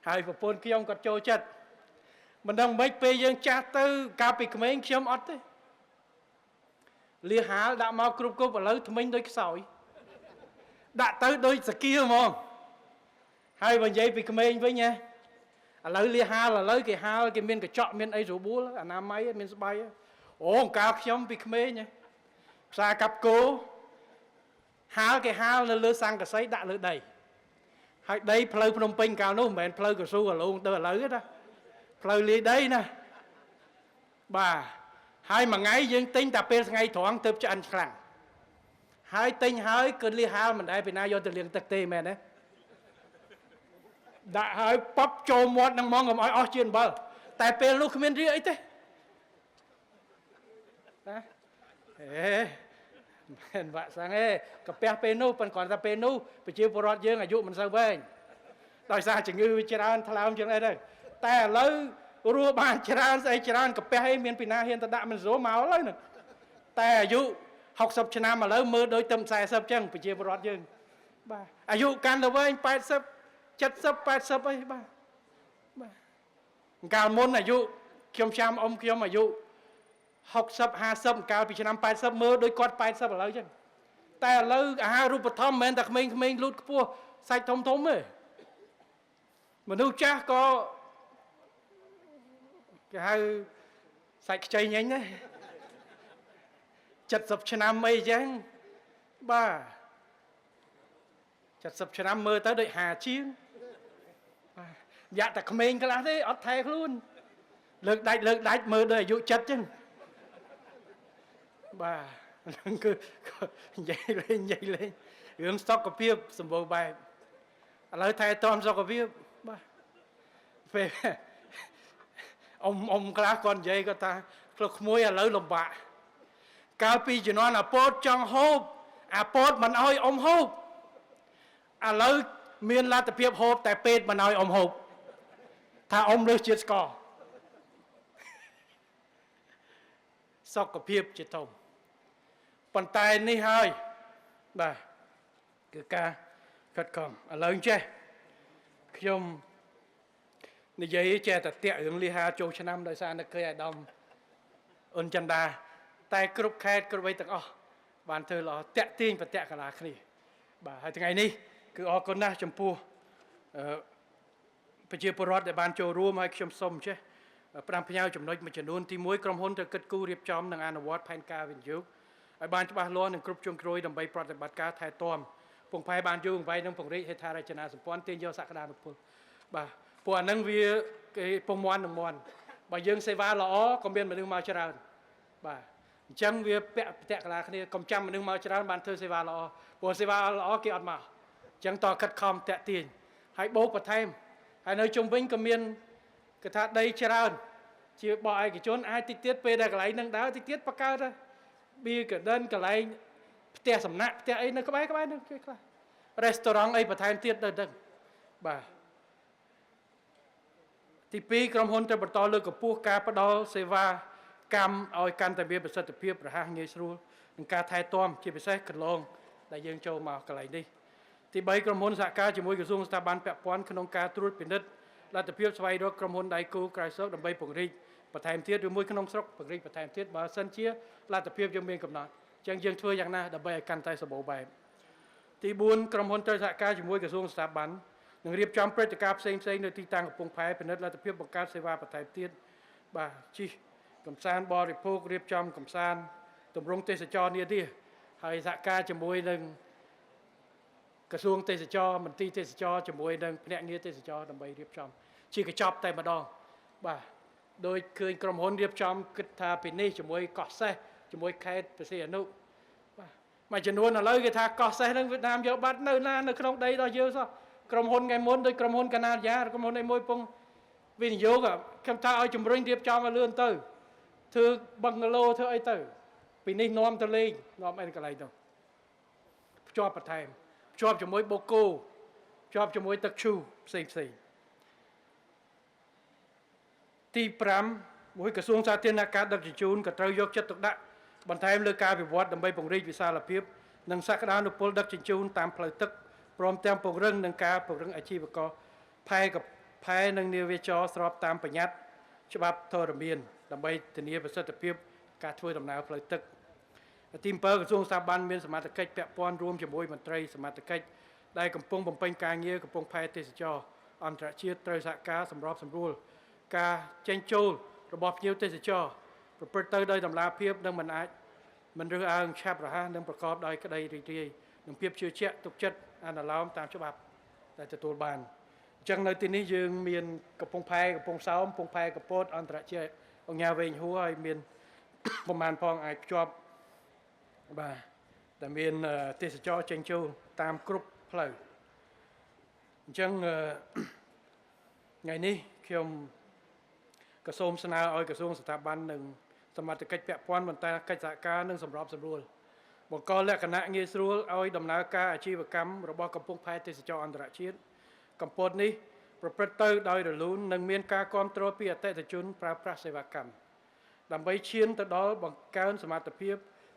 ហើយប្រពន្ធខ្ញុំគាត់ចូលចិត្តមិនដឹងមិនពេលយើងចាស់ទៅកាលពីក្មេងខ្ញុំអត់ទេលៀសហាលដាក់មកគ្រប់គ្រប់ឥឡូវថ្មិញដូចខ្សោយដាក់ទៅដូចសគាហ្មងហើយបើនិយាយពីក្មេងវិញណាឥឡូវលៀសហាលឥឡូវគេហាលគេមានកញ្ចក់មានអីស្រួលអនាម័យមានស្បៃអូកាលខ្ញុំពីក្មេងផ្សារកាប់គោហាលគេហាលនៅលើសង្កសីដាក់លើដីហើយដីផ្លូវភ្នំពេញកាលនោះមិនមែនផ្លូវកស៊ូអាឡូងទៅឥឡូវទេណាផ្លូវលាយដីណាបាទហើយមួយថ្ងៃយើងទិញតែពេលថ្ងៃត្រង់ទៅឆ្អិនខ្លាំងហើយទិញហើយគឺលៀសហាលមិនដែលពីណាយកទៅលាងទឹកទេមែនទេដាក់ហើយប៉ប់ចូលមាត់នឹងហ្មងកុំឲ្យអស់ជាអំបិលតែពេលនោះគ្មានរាអីទេណាហេមិនវាក់សាំងទេកាពះពេលនោះប៉ុន្តែគ្រាន់តែពេលនោះប្រជាពលរដ្ឋយើងអាយុមិនសូវវែងដោយសារជំងឺវាច្រើនថ្លើមជាងអីទៅតែឥឡូវរស់បានច្រើនស្អីច្រើនកាពះអីមានពីណាហ៊ានទៅដាក់មិនស្រួលមកឥឡូវហ្នឹងតែអាយុ60ឆ្នាំឥឡូវមើលដូចទៅ40ចឹងប្រជាពលរដ្ឋយើងបាទអាយុកាន់ទៅវែង80 70 80អីបាទបាទកាលមុនអាយុខ្ញុំចាំអ៊ំខ្ញុំអាយុ60 50កាលពីឆ្នាំ80មើលដូចគាត់80ឥឡូវចឹងតែឥឡូវអាហារូបត្ថម្ភមិនមែនតែក្មេងៗលូតខ្ពស់សាច់ធំធំទេមនុស្សចាស់ក៏គេហៅសាច់ខ្ចីញញដែរ70ឆ្នាំអីចឹងបាទ70ឆ្នាំមើលទៅដូច50ជាងបាទយ៉ាក់តែក្មេងខ្លះទេអត់ថែខ្លួនលើកដាច់លើកដាច់មើលដូចអាយុ70ចឹងបាទហ្នឹងគឺនិយាយលេងនិយាយលេងរឿងសុខភាពសម្បូរបែបឥឡូវថែទាំសុខភាពបាទពេលអ៊ំខ្លះគាត់និយាយគាត់ថាក្លុកក្មួយឥឡូវលំបាកកាលពីជំនាន់អាពតចង់ហូបអាពតមិនអោយអ៊ំហូបឥឡូវមានលទ្ធភាពហូបតែពេទ្យមិនអោយអ៊ំហូបថាអ៊ំលើសជាតិស្ករសុខភាពជាធំប៉ុន្តែនេះហើយបាទគឺការខិតខំឥឡូវចេះខ្ញុំនិយាយចេះតែតាក់រឿងលីហាចូលឆ្នាំដោយសារនឹកឃើញអាដាមអ៊ុនចន្ទាតែគ្រប់ខេត្តគ្រប់អីទាំងអស់បានធ្វើល្អតាក់ទាញប្រតិកលាគ្នាបាទហើយថ្ងៃនេះគឺអរគុណណាស់ចំពោះអឺប្រជាពលរដ្ឋដែលបានចូលរួមហើយខ្ញុំសូមចេះប្រាំផ្ញើចំណុចមួយចំនួនទី1ក្រុមហ៊ុនត្រូវគិតគូររៀបចំនិងអនុវត្តផែនការវិនិយោគឲ្យបានច្បាស់លាស់និងគ្រប់ជ្រុងជ្រោយដើម្បីប្រតិបត្តិការថែទាំពងផែបានយូរអង្វែងនិងពង្រីកហេដ្ឋារចនាសម្ព័ន្ធទាញយកសក្តានុពលបាទពួកអានឹងវាគេពងមន់នឹងមន់បើយើងសេវាល្អក៏មានមនុស្សមកច្រើនបាទអញ្ចឹងវាពាក់ប្រតិកលាគ្នាកុំចាំមនុស្សមកច្រើនបានធ្វើសេវាល្អព្រោះសេវាល្អគេអត់មកអញ្ចឹងតខិតខំតាក់ទាញហើយបូកបន្ថែមហើយនៅជុំវិញក៏មានគេថាដីច្រើនជាបោះឯកជនអាចតិចទៀតពេលដែលកន្លែងនឹងដើរតិចទៀតបង្កើតបៀកដិនកន្លែងផ្ទះសំណាក់ផ្ទះអីនៅក្បែរក្បែរនឹងគេខ្លះរេស្តូរ៉ង់អីបន្ថែមទៀតទៅដឹង បាទទី2ក្រុមហ៊ុនត្រូវបន្តលើកកម្ពស់ការផ្ដល់សេវាកម្មឲ្យកាន់តែមានប្រសិទ្ធភាពរហ័សងាយស្រួលនិងការថែទាំជាពិសេសកន្លងដែលយើងចូលមកកន្លែងនេះទី3ក្រុមហ៊ុនសហការជាមួយក្រសួងស្ថាប័នពាក់ព័ន្ធក្នុងការត្រួតពិនិត្យលទ្ធភាពស្វែងរកក្រុមហ៊ុនដៃគូក្រៅស្រុកដើម្បីពង្រីកបន្ថែមទៀតឬមួយក្នុងស្រុកពង្រីកបន្ថែមទៀតបើសិនជាលទ្ធភាពយើងមានកំណត់អញ្ចឹងយើងធ្វើយ៉ាងណាដើម្បីឲ្យកាន់តែសម្បូរបែបទី4ក្រុមហ៊ុនត្រូវសហការជាមួយក្រសួងស្ថាប័ននិងរៀបចំព្រឹត្តិការណ៍ផ្សេងៗនៅទីតាំងកំពង់ផែពិនិត្យលទ្ធភាពបង្កើតសេវាបន្ថែមទៀតបាទជិះកំសាន្តបរិភោគរៀបចំកំសាន្តទម្រង់ទេសចរនានាហើយសហការជាមួយនឹងក្រសួងទេសចរមន្ទីរទេសចរជាមួយនឹងភ្នាក់ងារទេសចរដើម្បីរៀបចំជាកញ្ចប់តែម្ដងបាទដោយឃើញក្រុមហ៊ុនរៀបចំគិតថាពីនេះជាមួយកោះសេះជាមួយខេត្តព្រះសីហនុបាទមួយចំនួនឥឡូវគេថាកោះសេះហ្នឹងវៀតណាមយកបាត់នៅណានៅក្នុងដីរបស់យើងសោះក្រុមហ៊ុនថ្ងៃមុនដោយក្រុមហ៊ុនកាណាឌីយ៉ាក្រុមហ៊ុនឯមួយពងវិនិយោគខ្ញុំថាឲ្យជំរុញរៀបចំឲ្យលឿនទៅធ្វើបឹងឡូធ្វើអីទៅពីនេះនាំទៅលេងនាំអីកន្លែងទៅភ្ជាប់បន្ថែមភ្ជាប់ជាមួយបូកូភ្ជាប់ជាមួយទឹកឈូផ្សេងផ្សេងទី5មួយក្រសួងសាធារណការដឹកជញ្ជូនក៏ត្រូវយកចិត្តទុកដាក់បន្ថែមលើការវិវត្តដើម្បីពង្រីកវិសាលភាពនិងសក្តានុពលដឹកជញ្ជូនតាមផ្លូវទឹកព្រមទាំងពង្រឹងនឹងការពង្រឹងអាជីវករផែកផែនិងនាវាចរស្របតាមបញ្ញត្តិច្បាប់ធរមានដើម្បីធានាប្រសិទ្ធភាពការធ្វើដំណើរផ្លូវទឹកទី7ក្រសួងស្ថាប័នមានសមត្ថកិច្ចពាក់ព័ន្ធរួមជាមួយមន្ត្រីសមត្ថកិច្ចដែលកំពុងបំពេញការងារកំពង់ផែទេសចរអន្តរជាតិត្រូវសហការសម្របសម្រួលការចេញចូលរបស់ភ្ញៀវទេសចរប្រព្រឹត្តទៅដោយតម្លាភាពនិងមិនអាចមិនរើសអើងឆាប់រហ័សនិងប្រកបដោយក្តីរីករាយនិងភាពជឿជាក់ទុកចិត្តអនុលោមតាមច្បាប់ដែលទទួលបានអញ្ចឹងនៅទីនេះយើងមានកំពង់ផែកំពង់សោមកំពង់ផែកពតអន្តរជាតិអង្គការវែងហួរហើយមានប្រមាណផងអាចភ្ជាប់បាទតែមានទេសចរចេញចូលតាមគ្រប់ផ្លូវអញ្ចឹងថ្ងៃនេះខ្ញុំក៏សូមស្នើឲ្យក្រសួងស្ថាប័ននិងសមត្ថកិច្ចពាក់ព័ន្ធបន្តកិច្ចសហការនិងសម្របសម្រួលបង្កលក្ខណៈងាយស្រួលឲ្យដំណើរការអាជីវកម្មរបស់កំពង់ផែទេសចរអន្តរជាតិកម្ពុជានេះប្រព្រឹត្តទៅដោយរលូននិងមានការគ្រប់គ្រងពីអតិថិជនប្រើប្រាស់សេវាកម្មដើម្បីឈានទៅដល់បង្កើនសមត្ថភាព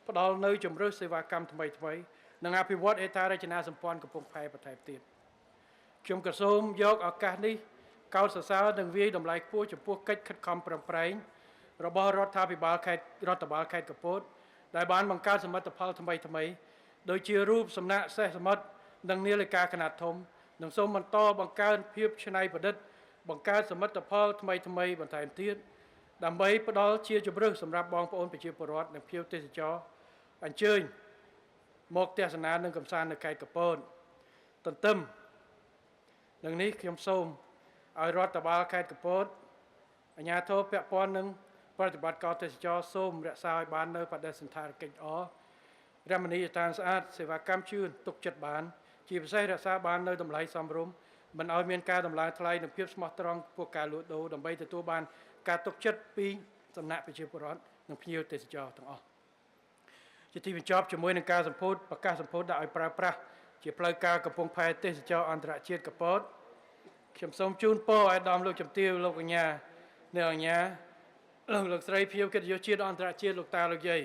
ផ្ដល់នូវជម្រើសសេវាកម្មថ្មីៗនិងអភិវឌ្ឍហេដ្ឋារចនាសម្ព័ន្ធកំពង់ផែបន្ថែមទៀតខ្ញុំក៏សូមយកឱកាសនេះកោតសរសើរនិងវាយតម្លៃខ្ពស់ចំពោះកិច្ចខិតខំប្រឹងប្រែងរបស់រដ្ឋាភិបាលខេត្តរដ្ឋបាលខេត្តកំពតដែលបានបង្កើតសមិទ្ធផលថ្មីៗដូចជារូបសំណាកសេះសមុទ្រនិងនាឡិកាខ្នាតធំនិងសូមបន្តបង្កើនភាពច្នៃប្រឌិតបង្កើតសមិទ្ធផលថ្មីៗបន្ថែមទៀតដើម្បីផ្ដល់ជាជម្រើសសម្រាប់បងប្អូនប្រជាពលរដ្ឋនិងភ្ញៀវទេសចរអញ្ជើញមកទស្សនានិងកម្សាន្តនៅខេត្តកំពតទន្ទឹមនឹងនេះខ្ញុំសូមឲ្យរដ្ឋបាលខេត្តកំពតអាជ្ញាធរពាក់ព័ន្ធនឹងប្រតិបត្តិការទេសចរសូមរក្សាឲ្យបាននៅបដិសណ្ឋារកិច្ចល្អរមណីយដ្ឋានស្អាតសេវាកម្មជឿនទុកចិត្តបានជាពិសេសរក្សាបាននៅតម្លៃសមរម្យមិនឲ្យមានការដំឡើងថ្លៃនិងភាពស្មោះត្រង់ពួកការលក់ដូរដើម្បីទទួលបានការទុកចិត្តពីសំណាក់ប្រជាពលរដ្ឋនិងភ្ញៀវទេសចរទាំងអស់ជាទីបញ្ចប់ជាមួយនឹងការសម្ពោធប្រកាសសម្ពោធដាក់ឲ្យប្រើប្រាស់ជាផ្លូវការកំពង់ផែទេសចរអន្តរជាតិកំពតខ្ញុំសូមជូនពរឲ្យអាដាមលោកជំទាវលោកកញ្ញាអ្នកអញ្ញាលោកស្រីភ្ញៀវកិត្តិយសជាតិអន្តរជាតិលោកតាលោកយាយ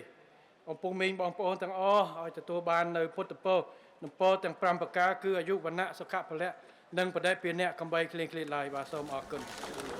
អំពងមីងបងប្អូនទាំងអស់ឲ្យទទួលបាននៅពុទ្ធពរនិងពរទាំង5ប្រការគឺអាយុវណ្ណៈសុខៈពលៈនិងបដិពានៈកំបីគ្លៀងគ្លាតឡើយបាទសូមអរគុណ។